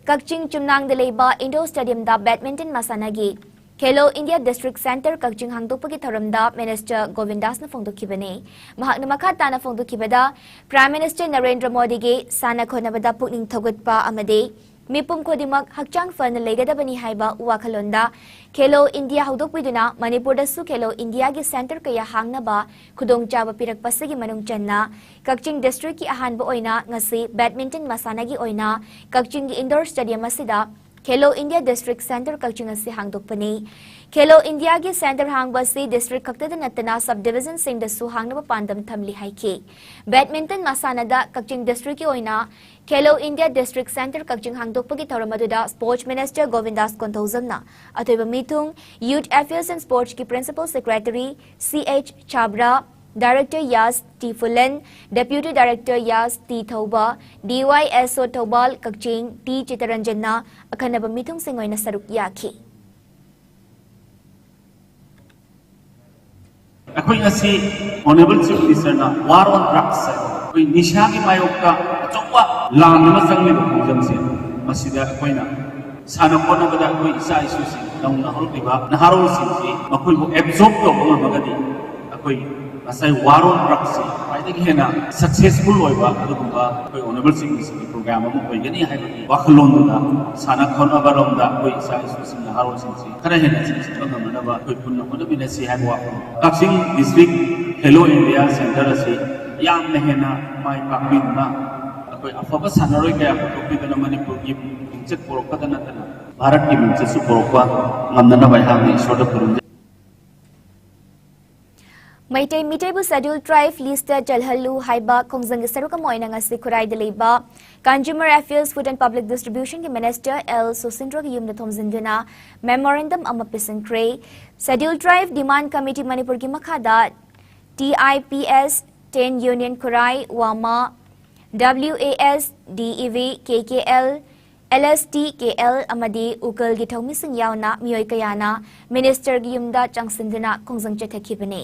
ꯀꯛꯆꯤꯡ ꯆꯨꯝꯅꯥꯡꯗ ꯂꯩꯕ Indoor Stadiumꯗ badminton ꯃꯁꯥꯟꯅꯒꯤ Khelo India District Centre ꯀꯛꯆꯤꯡ ꯍꯥꯡꯗꯣꯛꯄꯒꯤ ꯊꯧꯔꯝꯗ Minister ꯒꯣꯕꯤꯟꯗꯥꯁꯅ ꯐꯣꯡꯗꯣꯛꯈꯤꯕꯅꯤ꯫ ꯃꯍꯥꯛꯅ ꯃꯈꯥ ꯇꯥꯅ ꯐꯣꯡꯗꯣꯛꯈꯤꯕꯗ, Prime Minister ꯅꯔꯦꯟꯗ꯭ꯔ ꯃꯣꯗꯤꯒꯤ ꯁꯥꯟꯅ ꯈꯣꯠꯅꯕꯗ ꯄꯨꯛꯅꯤꯡ ꯊꯧꯒꯠꯄ ꯑꯃꯗꯤ ꯃꯤꯄꯨꯝ ꯈꯨꯗꯤꯡꯃꯛ ꯍꯛꯆꯥꯡ ꯐꯅ ꯂꯩꯒꯗꯕꯅꯤ ꯍꯥꯏꯕ ꯋꯥꯈꯜꯂꯣꯟꯗ Khelo India ꯍꯧꯗꯣꯛꯄꯤꯗꯨꯅ ꯃꯅꯤꯄꯨꯔꯗꯁꯨ Khelo Indiaꯒꯤ centre ꯀꯌꯥ ꯍꯥꯡꯅꯕ ꯈꯨꯗꯣꯡꯆꯥꯕ ꯄꯤꯔꯛꯄ ꯑꯁꯤꯒꯤ ꯃꯅꯨꯡ ꯆꯟꯅ ꯀꯛꯆꯤꯡ districtꯀꯤ ꯑꯍꯥꯟꯕ ꯑꯣꯏꯅ ꯉꯁꯤ badminton ꯃꯁꯥꯟꯅꯒꯤ ꯑꯣꯏꯅ ꯀꯛꯆꯤꯡꯒꯤ indoor stadium ꯑꯁꯤꯗ Khelo India District Centre Kakching ꯑꯁꯤ ꯍꯥꯡꯗꯣꯛꯄꯅꯤ꯫ Khelo Indiaꯒꯤ centre ꯍꯥꯡꯕ ꯑꯁꯤ district ꯈꯛꯇꯗ ꯅꯠꯇꯅ sub divisionꯁꯤꯡꯗꯁꯨ ꯍꯥꯡꯅꯕ ꯄꯥꯟꯗꯝ ꯊꯝꯂꯤ ꯍꯥꯏꯈꯤ꯫ Badminton ꯃꯁꯥꯟꯅꯗ ꯀꯛꯆꯤꯡ districtꯀꯤ ꯑꯣꯏꯅ Khelo India District Centre Kakching ꯍꯥꯡꯗꯣꯛꯄꯒꯤ ꯊꯧꯔꯝ ꯑꯗꯨꯗ Sports Minister ꯒꯣꯕꯤꯟꯗꯥꯁ ꯀꯣꯟꯊꯧꯖꯝꯅ ꯑꯊꯣꯏꯕ ꯃꯤꯊꯨꯡ, Youth Affairs and Sportsꯀꯤ Principal Secretary C H Chhabra, Director ꯌꯥꯁ ꯇꯤ ꯐꯨꯂꯟ, Deputy Director ꯌꯥꯁ T Thouba, D Y S O Thoubal Kakching T ꯆꯤꯇꯔꯟꯖꯟꯅ ꯑꯈꯟꯅꯕ ꯃꯤꯊꯨꯡꯁꯤꯡ ꯑꯣꯏꯅ ꯁꯔꯨꯛ ꯌꯥꯈꯤ꯫ ꯑꯩꯈꯣꯏ ꯉꯁꯤ Honourable Chief Ministerꯅ War on Drugs ꯍꯥꯏꯕ ꯑꯩꯈꯣꯏ ꯅꯤꯁꯥꯒꯤ ꯃꯥꯌꯣꯛꯇ ꯑꯆꯧꯕ ꯂꯥꯟ ꯑꯃ ꯆꯪꯂꯤꯕ ꯈꯣꯡꯖꯪꯁꯦ, ꯃꯁꯤꯗ ꯑꯩꯈꯣꯏꯅ ꯁꯥꯟꯅ ꯈꯣꯠꯅꯕꯗ ꯑꯩꯈꯣꯏ ꯏꯆꯥ ꯏꯁꯨꯁꯤꯡ ꯅꯧꯅ ꯍꯧꯔꯛꯂꯤꯕ ꯅꯍꯥꯔꯣꯜꯁꯤꯡꯁꯤ ꯃꯈꯣꯏꯕꯨ absorb ꯇꯧꯕ ꯉꯝꯃꯒꯗꯤ ꯑꯩꯈꯣꯏ ꯉꯁꯥꯏ War on Drugsꯁꯤ ꯈ꯭ꯋꯥꯏꯗꯒꯤ ꯍꯦꯟꯅ successful ꯑꯣꯏꯕ ꯑꯗꯨꯒꯨꯝꯕ ꯑꯩꯈꯣꯏ Honourable Chief Ministerꯒꯤ program ꯑꯃ ꯑꯣꯏꯒꯅꯤ ꯍꯥꯏꯕꯒꯤ ꯋꯥꯈꯜꯂꯣꯟꯗꯨꯗ ꯁꯥꯟꯅ ꯈꯣꯠꯅꯕꯔꯣꯝꯗ ꯑꯩꯈꯣꯏ ꯏꯆꯥ ꯏꯁꯨꯁꯤꯡ ꯅꯍꯥꯔꯣꯜꯁꯤꯡꯁꯤ ꯈꯔ ꯍꯦꯟꯅ ꯆꯤꯡꯁꯤꯟꯕ ꯉꯝꯅꯅꯕ ꯑꯩꯈꯣꯏ ꯄꯨꯟꯅ ꯍꯣꯠꯅꯃꯤꯟꯅꯁꯤ ꯍꯥꯏꯕ ꯋꯥꯐꯝ꯫ ꯀꯛꯆꯤꯡ district Khelo India centre ꯑꯁꯤ ꯌꯥꯝꯅ ꯍꯦꯟꯅ ꯃꯥꯏ ꯄꯥꯛꯄꯤꯗꯨꯅ ꯑꯩꯈꯣꯏ ꯑꯐꯕ ꯁꯥꯟꯅꯔꯣꯏ ꯀꯌꯥ ꯄꯨꯊꯣꯛꯄꯤꯗꯨꯅ ꯃꯅꯤꯄꯨꯔꯒꯤ ꯃꯤꯡꯆꯠ ꯄꯨꯔꯛꯄꯗ ꯅꯠꯇꯅ ꯚꯥꯔꯠꯀꯤ ꯃꯤꯡꯆꯠꯁꯨ ꯄꯨꯔꯛꯄ ꯉꯝꯅꯅꯕ ꯑꯩꯍꯥꯛꯅ ꯏꯁꯣꯔꯗ ꯈꯨꯔꯨꯝꯖꯩ꯫ ꯃꯩꯇꯩ ꯃꯤꯇꯩꯕꯨ Scheduled Tribe listꯇ ꯆꯜꯍꯜꯂꯨ ꯍꯥꯏꯕ ꯈꯣꯡꯖꯪꯒꯤ ꯁꯔꯨꯛ ꯑꯃ ꯑꯣꯏꯅ ꯉꯁꯤ ꯈꯨꯔꯥꯏꯗ ꯂꯩꯕ Consumer Affairs, Food and Public Distributionꯒꯤ Minister L ꯁꯨꯁꯤꯟꯗ꯭ꯔꯣꯒꯤ ꯌꯨꯝꯗ ꯊꯣꯝꯖꯤꯟꯗꯨꯅ memorandum ꯑꯃ ꯄꯤꯁꯤꯟꯈ꯭ꯔꯦ꯫ Scheduled Tribe Demand Committee ꯃꯅꯤꯄꯨꯔꯒꯤ ꯃꯈꯥꯗ T I P S, ten Union Khurai, ꯋꯥꯃꯥ, W A S, D E V, K K L, L S T K L ꯑꯃꯗꯤ ꯎꯀꯜꯒꯤ ꯊꯧꯃꯤꯁꯤꯡ ꯌꯥꯎꯅ ꯃꯤꯑꯣꯏ ꯀꯌꯥꯅ Ministerꯒꯤ ꯌꯨꯝꯗ ꯆꯪꯁꯤꯟꯗꯨꯅ ꯈꯣꯡꯖꯪ ꯆꯠꯊꯈꯤꯕꯅꯤ꯫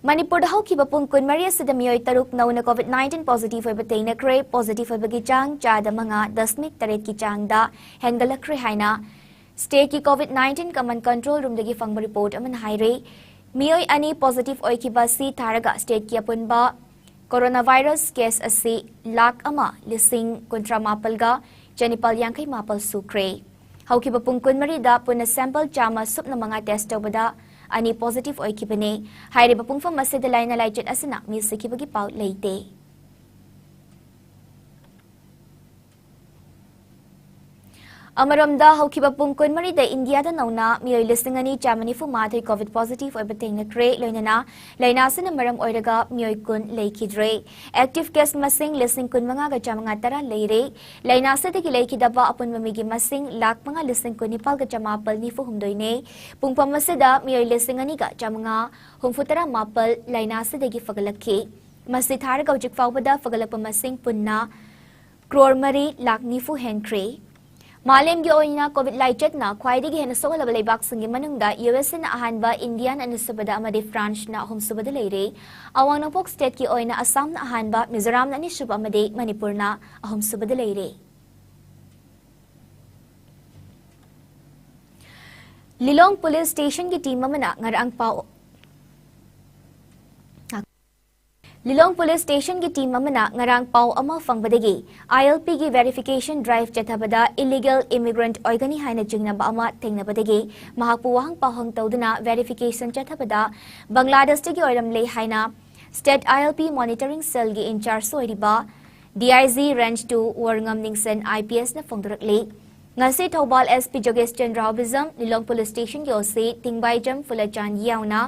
ꯃꯅꯤꯄꯨꯔꯗ ꯍꯧꯈꯤꯕ ꯄꯨꯡ ꯀꯨꯟꯃꯔꯤ ꯑꯁꯤꯗ ꯃꯤꯑꯣꯏ ꯇꯔꯨꯛ ꯅꯧꯅ COVID nineteen positive ꯑꯣꯏꯕ ꯊꯦꯡꯅꯈ꯭ꯔꯦ꯫ Positive ꯑꯣꯏꯕꯒꯤ ꯆꯥꯡ ꯆꯥꯗ ꯃꯉꯥ ꯗꯁꯃꯤꯛ ꯇꯔꯦꯠꯀꯤ ꯆꯥꯡꯗ ꯍꯦꯟꯒꯠꯂꯛꯈ꯭ꯔꯦ ꯍꯥꯏꯅ stateꯀꯤ COVID nineteen Command Control Roomꯗꯒꯤ ꯐꯪꯕ report ꯑꯃꯅ ꯍꯥꯏꯔꯦ꯫ ꯃꯤꯑꯣꯏ ꯑꯅꯤ positive ꯑꯣꯏꯈꯤꯕ ꯑꯁꯤ ꯊꯥꯔꯒ stateꯀꯤ ꯑꯄꯨꯟꯕ coronavirus case ꯑꯁꯤ ꯂꯥꯈ ꯑꯃ ꯂꯤꯁꯤꯡ ꯀꯨꯟꯊ꯭ꯔꯥ ꯃꯥꯄꯜꯒ ꯆꯅꯤꯄꯥꯜ ꯌꯥꯡꯈꯩ ꯃꯥꯄꯜ ꯁꯨꯈ꯭ꯔꯦ꯫ ꯍꯧꯈꯤꯕ ꯄꯨꯡ ꯀꯨꯟꯃꯔꯤꯗ ꯄꯨꯟꯅ sample ꯆꯥꯝꯃ ꯁꯨꯞꯅ ꯃꯉꯥ test ꯇꯧꯕꯗ ꯑꯅꯤ positive ꯑꯣꯏꯈꯤꯕꯅꯤ꯫ ꯍꯥꯏꯔꯤꯕ ꯄꯨꯡꯐꯝ ꯑꯁꯤꯗ ꯂꯥꯏꯅꯥ ꯂꯥꯏꯆꯠ ꯑꯁꯤꯅ ꯃꯤ ꯁꯤꯈꯤꯕꯒꯤ ꯄꯥꯎ ꯂꯩꯇꯦ꯫ ꯑꯃꯔꯣꯝꯗ, ꯍꯧꯈꯤꯕ ꯄꯨꯡ ꯀꯨꯟꯃꯔꯤꯗ ꯏꯟꯗꯤꯌꯥꯗ ꯅꯧꯅ ꯃꯤꯑꯣꯏ ꯂꯤꯁꯤꯡ ꯑꯅꯤ ꯆꯥꯝꯃ ꯅꯤꯐꯨ ꯃꯥꯊꯣꯏ ꯀꯣꯚꯤꯗ ꯄꯣꯖꯤꯇꯤꯚ ꯑꯣꯏꯕ ꯊꯦꯡꯅꯈ꯭ꯔꯦ꯫ ꯂꯣꯏꯅꯅ ꯂꯥꯏꯅꯥ ꯑꯁꯤꯅ ꯃꯔꯝ ꯑꯣꯏꯔꯒ ꯃꯤꯑꯣꯏ ꯀꯨꯟ ꯂꯩꯈꯤꯗ꯭ꯔꯦ꯫ ꯑꯦꯛꯇꯤꯚ ꯀꯦꯁ ꯃꯁꯤꯡ ꯂꯤꯁꯤꯡ ꯀꯨꯟꯃꯉꯥꯒ ꯆꯥꯝꯃꯉꯥ ꯇꯔꯥ ꯂꯩꯔꯦ꯫ ꯂꯥꯏꯅꯥ ꯑꯁꯤꯗꯒꯤ ꯂꯩꯈꯤꯗꯕ ꯑꯄꯨꯟꯕ ꯃꯤꯒꯤ ꯃꯁꯤꯡ ꯂꯥꯈ ꯃꯉꯥ ꯂꯤꯁꯤꯡ ꯀꯨꯟꯅꯤꯄꯥꯜꯒ ꯆꯃꯥꯄꯜ ꯅꯤꯐꯨ ꯍꯨꯝꯗꯣꯏꯅꯦ꯫ ꯄꯨꯡꯐꯝ ꯑꯁꯤꯗ ꯃꯤꯑꯣꯏ ꯂꯤꯁꯤꯡ ꯑꯅꯤꯒ ꯆꯥꯝꯃꯉꯥ ꯍꯨꯝꯐꯨ ꯇꯔꯥ ꯃꯥꯄꯜ ꯂꯥꯏꯅꯥ ꯑꯁꯤꯗꯒꯤ ꯐꯒꯠꯂꯛꯈꯤ꯫ ꯃꯁꯤ ꯊꯥꯔꯒ ꯍꯧꯖꯤꯛ ꯐꯥꯎꯕꯗ ꯐꯒꯠꯂꯛꯄ ꯃꯁꯤꯡ ꯄꯨꯟꯅ ꯀ꯭ꯔꯣꯔ ꯃꯔꯤ ꯂꯥꯈ ꯅꯤꯐꯨ ꯍꯦꯟꯈ꯭ꯔꯦ꯫ ꯃꯥꯂꯦꯝꯒꯤ ꯑꯣꯏꯅ ꯀꯣꯚꯤꯗ ꯂꯥꯏꯆꯠꯅ ꯈ꯭ꯋꯥꯏꯗꯒꯤ ꯍꯦꯟꯅ ꯁꯣꯛꯍꯜꯂꯕ ꯂꯩꯕꯥꯛꯁꯤꯡꯒꯤ ꯃꯅꯨꯡꯗ ꯌꯨ ꯑꯦꯁ ꯑꯦꯅ ꯑꯍꯥꯟꯕ, ꯏꯟꯗꯤꯌꯥꯅ ꯑꯅꯤꯁꯨꯕꯗ ꯑꯃꯗꯤ ꯐ꯭ꯔꯥꯟꯁꯅ ꯑꯍꯨꯝꯁꯨꯕꯗ ꯂꯩꯔꯦ꯫ ꯑꯋꯥꯡ ꯅꯣꯡꯄꯣꯛ ꯁ꯭ꯇꯦꯠꯀꯤ ꯑꯣꯏꯅ ꯑꯁꯥꯝꯅ ꯑꯍꯥꯟꯕ, ꯃꯤꯖꯣꯔꯥꯝꯅ ꯑꯅꯤꯁꯨꯕ ꯑꯃꯗꯤ ꯃꯅꯤꯄꯨꯔꯅ ꯑꯍꯨꯝꯁꯨꯕꯗ ꯂꯩꯔꯦ꯫ ꯂꯤꯂꯣꯡ ꯄꯨꯂꯤꯁ ꯁ꯭ꯇꯦꯁꯟꯒꯤ ꯇꯤꯝ ꯑꯃꯅ ꯉꯔꯥꯡ ꯄꯥꯎ ꯂꯤꯂꯣꯡ ꯄꯨꯂꯤꯁ ꯁ꯭ꯇꯦꯁꯟꯒꯤ ꯇꯤꯝ ꯑꯃꯅ ꯉꯔꯥꯡ ꯄꯥꯎ ꯑꯃ ꯐꯪꯕꯗꯒꯤ ꯑꯥꯏ ꯑꯦꯜ ꯄꯤꯒꯤ ꯚꯦꯔꯤꯐꯤꯀꯦꯁꯟ ꯗ꯭ꯔꯥꯏꯚ ꯆꯠꯊꯕꯗ ꯏꯂꯤꯒꯦꯜ ꯏꯃꯤꯒ꯭ꯔꯦꯟꯠ ꯑꯣꯏꯒꯅꯤ ꯍꯥꯏꯅ ꯆꯤꯡꯅꯕ ꯑꯃ ꯊꯦꯡꯅꯕꯗꯒꯤ ꯃꯍꯥꯛꯄꯨ ꯋꯥꯍꯪ ꯄꯥꯎꯍꯪ ꯇꯧꯗꯨꯅ ꯚꯦꯔꯤꯐꯤꯀꯦꯁꯟ ꯆꯠꯊꯕꯗ ꯕꯪꯒ꯭ꯂꯥꯗꯦꯁꯇꯒꯤ ꯑꯣꯏꯔꯝꯂꯦ ꯍꯥꯏꯅ state I L P monitoring ꯁꯦꯜꯒꯤ ꯏꯟꯆꯥꯔꯖ ꯑꯣꯏꯔꯤꯕ D I G range two Warangam Ningshen I P ꯑꯦꯁꯅ ꯐꯣꯡꯗꯣꯔꯛꯂꯤ꯫ ꯉꯁꯤ ꯊꯧꯕꯥꯜ ꯑꯦꯁ ꯄꯤ ꯖꯣꯒꯦꯁ ꯆꯟꯗ꯭ꯔ ꯑꯣꯕꯤꯖꯝ, ꯂꯤꯂꯣꯡ ꯄꯨꯂꯤꯁ ꯁ꯭ꯇꯦꯁꯟꯒꯤ ꯑꯣ ꯁꯤ ꯇꯤꯡꯕꯥꯏꯖꯝ ꯐꯨꯂꯆꯥꯟ ꯌꯥꯎꯅ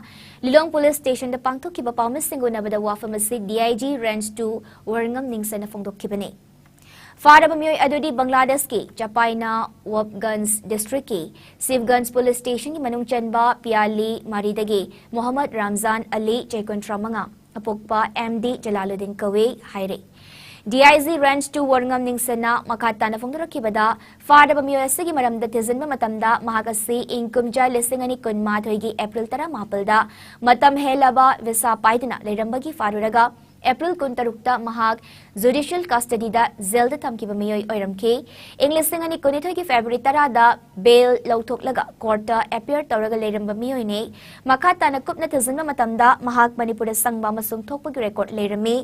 ꯂꯤꯂꯣꯡ ꯄꯨꯂꯤꯁ ꯁ꯭ꯇꯦꯁꯟꯗ ꯄꯥꯡꯊꯣꯛꯈꯤꯕ ꯄꯥꯎꯃꯤꯁꯤꯡ ꯎꯅꯕꯗ ꯋꯥꯐꯝ ꯑꯁꯤ D I G range two Warangam ꯅꯤꯡꯁꯟꯅ ꯐꯣꯡꯗꯣꯛꯈꯤꯕꯅꯤ꯫ ꯐꯥꯔꯕ ꯃꯤꯑꯣꯏ ꯑꯗꯨꯗꯤ ꯕꯪꯒ꯭ꯂꯥꯗꯦꯁꯀꯤ ꯆꯄꯥꯏꯅꯥ ꯋꯣꯞꯒꯟꯖ ꯗꯤꯁꯇ꯭ꯔꯤꯛꯀꯤ ꯁꯤꯕꯒꯟꯖ ꯄꯨꯂꯤꯁ ꯁ꯭ꯇꯦꯁꯟꯒꯤ ꯃꯅꯨꯡ ꯆꯟꯕ ꯄꯤꯌꯥꯂꯤ ꯃꯥꯔꯤꯗꯒꯤ ꯃꯣꯍꯝꯃꯗ ꯔꯝꯖꯥꯟ ꯑꯂꯤ, ꯆꯍꯤ ꯀꯨꯟꯊ꯭ꯔꯥ ꯃꯉꯥ, ꯑꯄꯣꯛꯄ ꯑꯦꯝ ꯗꯤ ꯖꯂꯥꯂꯨꯗꯤꯟ ꯀꯧꯏ ꯍꯥꯏꯔꯤ꯫ D I G range two Warangam ꯅꯤꯡꯁꯟꯅ ꯃꯈꯥ ꯇꯥꯅ ꯐꯣꯡꯗꯣꯔꯛꯈꯤꯕꯗ, ꯐꯥꯔꯕ ꯃꯤꯑꯣꯏ ꯑꯁꯤꯒꯤ ꯃꯔꯝꯗ ꯊꯤꯖꯤꯟꯕ ꯃꯇꯝꯗ ꯃꯍꯥꯛ ꯑꯁꯤ ꯏꯪ ꯀꯨꯝꯖꯥ ꯂꯤꯁꯤꯡ ꯑꯅꯤ ꯀꯨꯟꯃꯥꯊꯣꯏꯒꯤ ꯑꯦꯄ꯭ꯔꯤꯜ ꯇꯔꯥꯃꯥꯄꯜꯗ ꯃꯇꯝ ꯍꯦꯜꯂꯕ ꯚꯤꯁꯥ ꯄꯥꯏꯗꯨꯅ ꯂꯩꯔꯝꯕꯒꯤ ꯐꯥꯔꯨꯔꯒ ꯑꯦꯄ꯭ꯔꯤꯜ ꯀꯨꯟꯇꯔꯨꯛꯇ ꯃꯍꯥꯛ ꯖꯨꯗꯤꯁꯤꯌꯦꯜ ꯀꯁꯇꯗꯤꯗ ꯖꯦꯜꯗ ꯊꯝꯈꯤꯕ ꯃꯤꯑꯣꯏ ꯑꯣꯏꯔꯝꯈꯤ꯫ ꯏꯪ ꯂꯤꯁꯤꯡ ꯑꯅꯤ ꯀꯨꯟꯅꯤꯊꯣꯏꯒꯤ ꯐꯦꯕ꯭ꯔꯨꯋꯥꯔꯤ ꯇꯔꯥꯗ ꯕꯦꯜ ꯂꯧꯊꯣꯛꯂꯒ ꯀꯣꯔꯠꯇ ꯑꯦꯄꯤꯌꯔ ꯇꯧꯔꯒ ꯂꯩꯔꯝꯕ ꯃꯤꯑꯣꯏꯅꯤ꯫ ꯃꯈꯥ ꯇꯥꯅ ꯀꯨꯞꯅ ꯊꯤꯖꯤꯟꯕ ꯃꯇꯝꯗ ꯃꯍꯥꯛ ꯃꯅꯤꯄꯨꯔꯗ ꯆꯪꯕ ꯑꯃꯁꯨꯡ ꯊꯣꯛꯄꯒꯤ ꯔꯦꯀꯣꯔꯗ ꯂꯩꯔꯝꯃꯤ꯫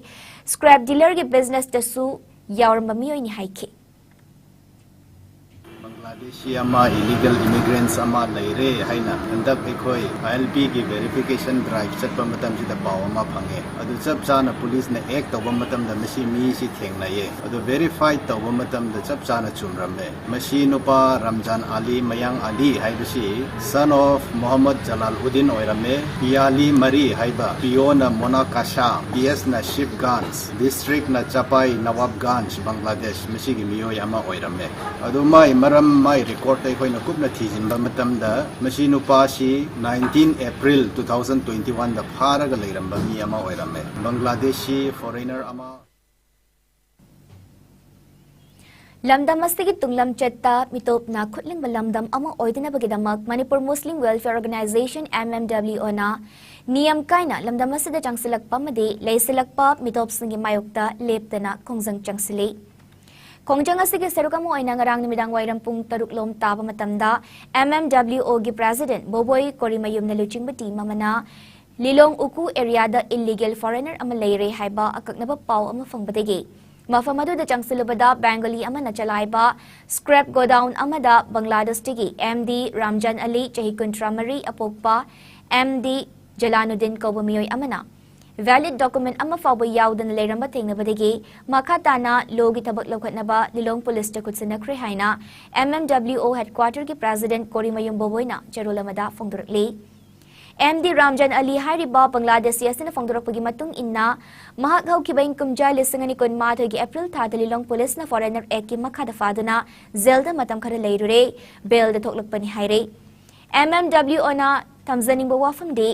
ꯁ꯭ꯀ꯭ꯔꯦꯞ ꯗꯤꯂꯔꯒꯤ ꯕꯤꯖꯤꯅꯦꯁꯇꯁꯨ ꯌꯥꯎꯔꯝꯕ ꯃꯤꯑꯣꯏꯅꯤ ꯍꯥꯏꯈꯤ꯫ ꯕꯪꯒ꯭ꯂꯥꯗꯦꯁꯤ ꯑꯃ, ꯏꯂꯤꯒꯦꯜ ꯏꯃꯤꯒ꯭ꯔꯦꯟꯁ ꯑꯃ ꯂꯩꯔꯦ ꯍꯥꯏꯅ ꯍꯟꯗꯛ ꯑꯩꯈꯣꯏ ꯑꯥꯏ ꯑꯦꯜ ꯄꯤꯒꯤ ꯚꯦꯔꯤꯐꯤꯀꯦꯁꯟ ꯗ꯭ꯔꯥꯏꯚ ꯆꯠꯄ ꯃꯇꯝꯁꯤꯗ ꯄꯥꯎ ꯑꯃ ꯐꯪꯉꯦ꯫ ꯑꯗꯨ ꯆꯞ ꯆꯥꯅ ꯄꯨꯂꯤꯁꯅ ꯑꯦꯛ ꯇꯧꯕ ꯃꯇꯝꯗ ꯃꯁꯤ ꯃꯤꯁꯤ ꯊꯦꯡꯅꯩꯌꯦ꯫ ꯑꯗꯨ ꯚꯦꯔꯤꯐꯥꯏ ꯇꯧꯕ ꯃꯇꯝꯗ ꯆꯞ ꯆꯥꯅ ꯆꯨꯝꯔꯝꯃꯦ꯫ ꯃꯁꯤ ꯅꯨꯄꯥ ꯔꯝꯖꯥꯟ ꯑꯂꯤ, ꯃꯌꯥꯡ ꯑꯂꯤ ꯍꯥꯏꯕꯁꯤ son of ꯃꯣꯍꯝꯃꯗ ꯖꯂꯥꯜ ꯎꯗꯤꯟ ꯑꯣꯏꯔꯝꯃꯦ꯫ ꯄꯤꯌꯥꯂꯤ ꯃꯔꯤ ꯍꯥꯏꯕ, ꯄꯤꯌꯣꯅ ꯃꯣꯅꯥꯀꯥꯁꯥ, ꯄꯤ ꯑꯦꯁꯅ ꯁꯤꯞꯒꯥꯟꯖ, ꯗꯤꯁꯇ꯭ꯔꯤꯛꯅ ꯆꯄꯥꯏ ꯅꯋꯥꯕꯒꯥꯟꯖ, ꯕꯪꯒ꯭ꯂꯥꯗꯦꯁ, ꯃꯁꯤꯒꯤ ꯃꯤꯑꯣꯏ ꯑꯃ ꯑꯣꯏꯔꯝꯃꯦ꯫ ꯑꯗꯨ ꯃꯥꯏ ꯃꯔꯝ, ꯃꯥꯏ ꯔꯦꯀꯣꯔꯗ ꯑꯩꯈꯣꯏꯅ ꯀꯨꯞꯅ ꯊꯤꯖꯤꯟꯕ ꯃꯇꯝꯗ ꯃꯁꯤ ꯅꯨꯄꯥꯁꯤ nineteen April two thousand twenty one ꯗ ꯐꯥꯔꯒ ꯂꯩꯔꯝꯕ ꯃꯤ ꯑꯃ ꯑꯣꯏꯔꯝꯃꯦ꯫ ꯕꯪꯒ꯭ꯂꯥꯗꯦꯁꯤ ꯐꯣꯔꯦꯅꯔ ꯑꯃ꯫ ꯂꯝꯗꯝ ꯑꯁꯤꯒꯤ ꯇꯨꯡꯂꯝꯆꯠꯇ ꯃꯤꯇꯣꯞꯅ ꯈꯨꯠꯂꯤꯡꯕ ꯂꯝꯗꯝ ꯑꯃ ꯑꯣꯏꯗꯅꯕꯒꯤꯗꯃꯛ Manipur Muslim welfare organisation, M M W ꯑꯣꯅ ꯅꯤꯌꯝ ꯀꯥꯏꯅ ꯂꯝꯗꯝ ꯑꯁꯤꯗ ꯆꯪꯁꯤꯜꯂꯛꯄ ꯑꯃꯗꯤ ꯂꯩꯁꯤꯜꯂꯛꯄ ꯃꯤꯇꯣꯞꯁꯤꯡꯒꯤ ꯃꯥꯌꯣꯛꯇ ꯂꯦꯞꯇꯅ ꯈꯣꯡꯖꯪ ꯆꯪꯁꯤꯜꯂꯤ꯫ ꯈꯣꯡꯖꯪ ꯑꯁꯤꯒꯤ ꯁꯔꯨꯛ ꯑꯃ ꯑꯣꯏꯅ ꯉꯔꯥꯡ ꯅꯨꯃꯤꯗꯥꯡ ꯋꯥꯏꯔꯝ ꯄꯨꯡ ꯇꯔꯨꯛ ꯂꯣꯝ ꯇꯥꯕ ꯃꯇꯝꯗ ꯑꯦꯝ ꯑꯦꯝ ꯗꯕ꯭ꯂꯤꯎ ꯑꯣꯒꯤ ꯄ꯭ꯔꯦꯁꯤꯗꯦꯟ ꯕꯣꯕꯣꯏ ꯀꯣꯔꯤꯃꯌꯨꯝꯅ ꯂꯨꯆꯤꯡꯕ ꯇꯤꯝ ꯑꯃꯅ ꯂꯤꯂꯣꯡ ꯎꯀꯨ ꯑꯦꯔꯤꯌꯥꯗ ꯏꯜꯂꯤꯒꯦꯜ ꯐꯣꯔꯦꯅꯔ ꯑꯃ ꯂꯩꯔꯦ ꯍꯥꯏꯕ ꯑꯀꯛꯅꯕ ꯄꯥꯎ ꯑꯃ ꯐꯪꯕꯗꯒꯤ ꯃꯐꯝ ꯑꯗꯨꯗ ꯆꯪꯁꯤꯜꯂꯨꯕꯗ ꯕꯦꯡꯒꯂꯤ ꯑꯃꯅ ꯆꯂꯥꯏꯕ ꯁ꯭ꯀ꯭ꯔꯦꯞ ꯒꯣꯗꯥꯎꯟ ꯑꯃꯗ ꯕꯪꯒ꯭ꯂꯥꯗꯦꯁꯇꯒꯤ ꯑꯦꯝ ꯗꯤ ꯔꯥꯝꯖꯥꯟ ꯑꯂꯤ, ꯆꯍꯤ ꯀꯨꯟꯊ꯭ꯔꯥ ꯃꯔꯤ, ꯑꯄꯣꯛꯄ ꯑꯦꯝ ꯗꯤ ꯖꯂꯥꯅꯨꯗꯤꯟ ꯀꯧꯕ ꯃꯤꯑꯣꯏ ꯑꯃꯅ ꯚꯦꯂꯤꯗ ꯗꯣꯀꯨꯃꯦꯟ ꯑꯃ ꯐꯥꯎꯕ ꯌꯥꯎꯗꯅ ꯂꯩꯔꯝꯕ ꯊꯦꯡꯅꯕꯗꯒꯤ ꯃꯈꯥ ꯇꯥꯅ ꯂꯣꯒꯤ ꯊꯕꯛ ꯂꯧꯈꯠꯅꯕ ꯂꯤꯂꯣꯡ ꯄꯨꯂꯤꯁꯇ ꯈꯨꯠꯁꯤꯟꯅꯈ꯭ꯔꯦ ꯍꯥꯏꯅ ꯑꯦꯝ ꯑꯦꯝ ꯗꯕ꯭ꯂꯤꯎ ꯑꯣ ꯍꯦꯗꯀ꯭ꯋꯥꯇꯔꯒꯤ ꯄ꯭ꯔꯦꯁꯤꯗꯦꯟ ꯀꯣꯔꯤꯃꯌꯨꯝ ꯕꯣꯕꯣꯏꯅ ꯆꯦꯔꯣꯜ ꯑꯃꯗ ꯐꯣꯡꯗꯣꯔꯛꯂꯤ꯫ ꯑꯦꯝ ꯗꯤ ꯔꯥꯝꯖꯥꯟ ꯑꯂꯤ ꯍꯥꯏꯔꯤꯕ ꯕꯪꯒ꯭ꯂꯥꯗꯦꯁꯤ ꯑꯁꯤꯅ ꯐꯣꯡꯗꯣꯔꯛꯄꯒꯤ ꯃꯇꯨꯡ ꯏꯟꯅ, ꯃꯍꯥꯛ ꯍꯧꯈꯤꯕ ꯏꯪ ꯀꯨꯝꯖꯥ ꯂꯤꯁꯤꯡ ꯑꯅꯤ ꯀꯨꯟꯃꯥꯊꯣꯏꯒꯤ ꯑꯦꯄ꯭ꯔꯤꯜ ꯊꯥꯗ ꯂꯤꯂꯣꯡ ꯄꯨꯂꯤꯁꯅ ꯐꯣꯔꯦꯅꯔ ꯑꯦꯛꯀꯤ ꯃꯈꯥꯗ ꯐꯥꯗꯨꯅ ꯖꯦꯜꯗ ꯃꯇꯝ ꯈꯔ ꯂꯩꯔꯨꯔꯦ, ꯕꯦꯜꯗ ꯊꯣꯛꯂꯛꯄꯅꯤ ꯍꯥꯏꯔꯦ꯫ ꯑꯦꯝ ꯑꯦꯝ ꯗꯕ꯭ꯂꯤꯎ ꯑꯣꯅ ꯊꯝꯖꯅꯤꯡꯕ ꯋꯥꯐꯝꯗꯤ,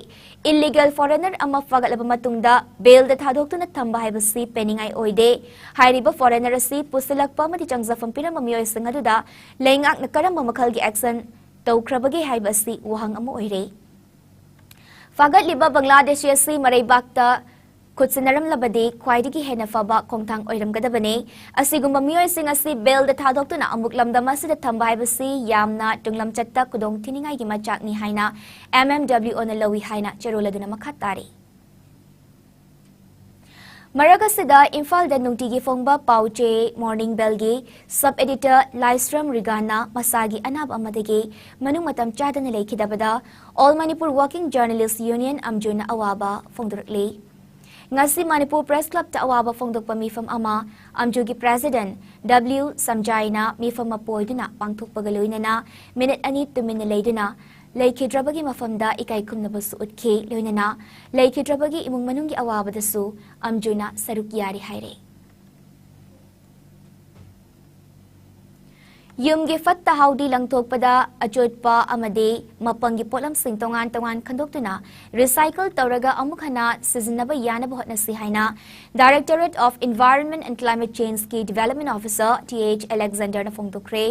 ꯏꯜꯂꯤꯒꯦꯜ ꯐꯣꯔꯦꯅꯔ ꯑꯃ ꯐꯥꯒꯠꯂꯕ ꯃꯇꯨꯡꯗ ꯕꯦꯜꯗ ꯊꯥꯗꯣꯛꯇꯨꯅ ꯊꯝꯕ ꯍꯥꯏꯕꯁꯤ ꯄꯦꯟꯅꯤꯡꯉꯥꯏ ꯑꯣꯏꯗꯦ꯫ ꯍꯥꯏꯔꯤꯕ ꯐꯣꯔꯦꯅꯔ ꯑꯁꯤ ꯄꯨꯁꯤꯜꯂꯛꯄ ꯑꯃꯗꯤ ꯆꯪꯖꯐꯝ ꯄꯤꯔꯝꯕ ꯃꯤꯑꯣꯏꯁꯤꯡ ꯑꯗꯨꯗ ꯂꯩꯉꯥꯛꯅ ꯀꯔꯝꯕ ꯃꯈꯜꯒꯤ ꯑꯦꯛꯁꯟ ꯇꯧꯈ꯭ꯔꯕꯒꯦ ꯍꯥꯏꯕ ꯑꯁꯤ ꯋꯥꯍꯪ ꯑꯃ ꯑꯣꯏꯔꯦ꯫ ꯐꯥꯒꯠꯂꯤꯕ ꯕꯪꯒ꯭ꯂꯥꯗꯦꯁꯤ ꯑꯁꯤ ꯃꯔꯩꯕꯥꯛꯇ ꯈꯨꯠꯁꯤꯟꯅꯔꯝꯂꯕꯗꯤ ꯈ꯭ꯋꯥꯏꯗꯒꯤ ꯍꯦꯟꯅ ꯐꯕ ꯈꯣꯡꯊꯥꯡ ꯑꯣꯏꯔꯝꯒꯗꯕꯅꯤ꯫ ꯑꯁꯤꯒꯨꯝꯕ ꯃꯤꯑꯣꯏꯁꯤꯡ ꯑꯁꯤ ꯕꯦꯜꯗ ꯊꯥꯗꯣꯛꯇꯨꯅ ꯑꯃꯨꯛ ꯂꯝꯗꯝ ꯑꯁꯤꯗ ꯊꯝꯕ ꯍꯥꯏꯕꯁꯤ ꯌꯥꯝꯅ ꯇꯨꯡꯂꯝꯆꯠꯇ ꯈꯨꯗꯣꯡ ꯊꯤꯅꯤꯡꯉꯥꯏꯒꯤ ꯃꯆꯥꯛꯅꯤ ꯍꯥꯏꯅ ꯑꯦꯝ ꯑꯦꯝ ꯗꯕ꯭ꯂꯤꯎ ꯑꯣꯅ ꯂꯧꯏ ꯍꯥꯏꯅ ꯆꯦꯔꯣꯜ ꯑꯗꯨꯅ ꯃꯈꯥ ꯇꯥꯔꯤ꯫ ꯃꯔꯛ ꯑꯁꯤꯗ ꯏꯝꯐꯥꯜꯗ ꯅꯨꯡꯇꯤꯒꯤ ꯐꯣꯡꯕ ꯄꯥꯎ ꯆꯦ Morning Bellꯒꯤ sub editor ꯂꯥꯏꯁ꯭ꯔꯝ ꯔꯤꯒꯥꯟꯅ ꯃꯁꯥꯒꯤ ꯑꯅꯥꯕ ꯑꯃꯗꯒꯤ ꯃꯅꯨꯡ ꯃꯇꯝ ꯆꯥꯗꯅ ꯂꯩꯈꯤꯗꯕꯗ All Manipur Working Journalist Union, ꯑꯝꯖꯨꯅ ꯑꯋꯥꯕ ꯐꯣꯡꯗꯣꯔꯛꯂꯤ꯫ ꯉꯁꯤ ꯃꯅꯤꯄꯨꯔ Press Clubꯇ ꯑꯋꯥꯕ ꯐꯣꯡꯗꯣꯛꯄ ꯃꯤꯐꯝ ꯑꯃ ꯑꯝꯖꯨꯒꯤ President W ꯁꯝꯖꯥꯏꯅ ꯃꯤꯐꯝ ꯃꯄꯨ ꯑꯣꯏꯗꯨꯅ ꯄꯥꯡꯊꯣꯛꯄꯒ ꯂꯣꯏꯅꯅ ꯃꯤꯅꯤꯠ ꯑꯅꯤ ꯇꯨꯃꯤꯟꯅ ꯂꯩꯗꯨꯅ ꯂꯩꯈꯤꯗ꯭ꯔꯕꯒꯤ ꯃꯐꯝꯗ ꯏꯀꯥꯏ ꯈꯨꯝꯅꯕꯁꯨ ꯎꯠꯈꯤ꯫ ꯂꯣꯏꯅꯅ ꯂꯩꯈꯤꯗ꯭ꯔꯕꯒꯤ ꯏꯃꯨꯡ ꯃꯅꯨꯡꯒꯤ ꯑꯋꯥꯕꯗꯁꯨ ꯑꯝꯖꯨꯅ ꯁꯔꯨꯛ ꯌꯥꯔꯤ ꯍꯥꯏꯔꯦ꯫ ꯌꯨꯝꯒꯤ ꯐꯠꯇ ꯍꯥꯎꯗꯤ ꯂꯪꯊꯣꯛꯄꯗ ꯑꯆꯣꯠꯄ ꯑꯃꯗꯤ ꯃꯄꯪꯒꯤ ꯄꯣꯠꯂꯝꯁꯤꯡ ꯇꯣꯉꯥꯟ ꯇꯣꯉꯥꯟ ꯈꯟꯗꯣꯛꯇꯨꯅ recycle ꯇꯧꯔꯒ ꯑꯃꯨꯛ ꯍꯟꯅ ꯁꯤꯖꯤꯟꯅꯕ ꯌꯥꯅꯕ ꯍꯣꯠꯅꯁꯤ ꯍꯥꯏꯅ Directorate of Environment and Climate Changeꯀꯤ Development Officer T H Alexanderꯅ ꯐꯣꯡꯗꯣꯛꯈ꯭ꯔꯦ꯫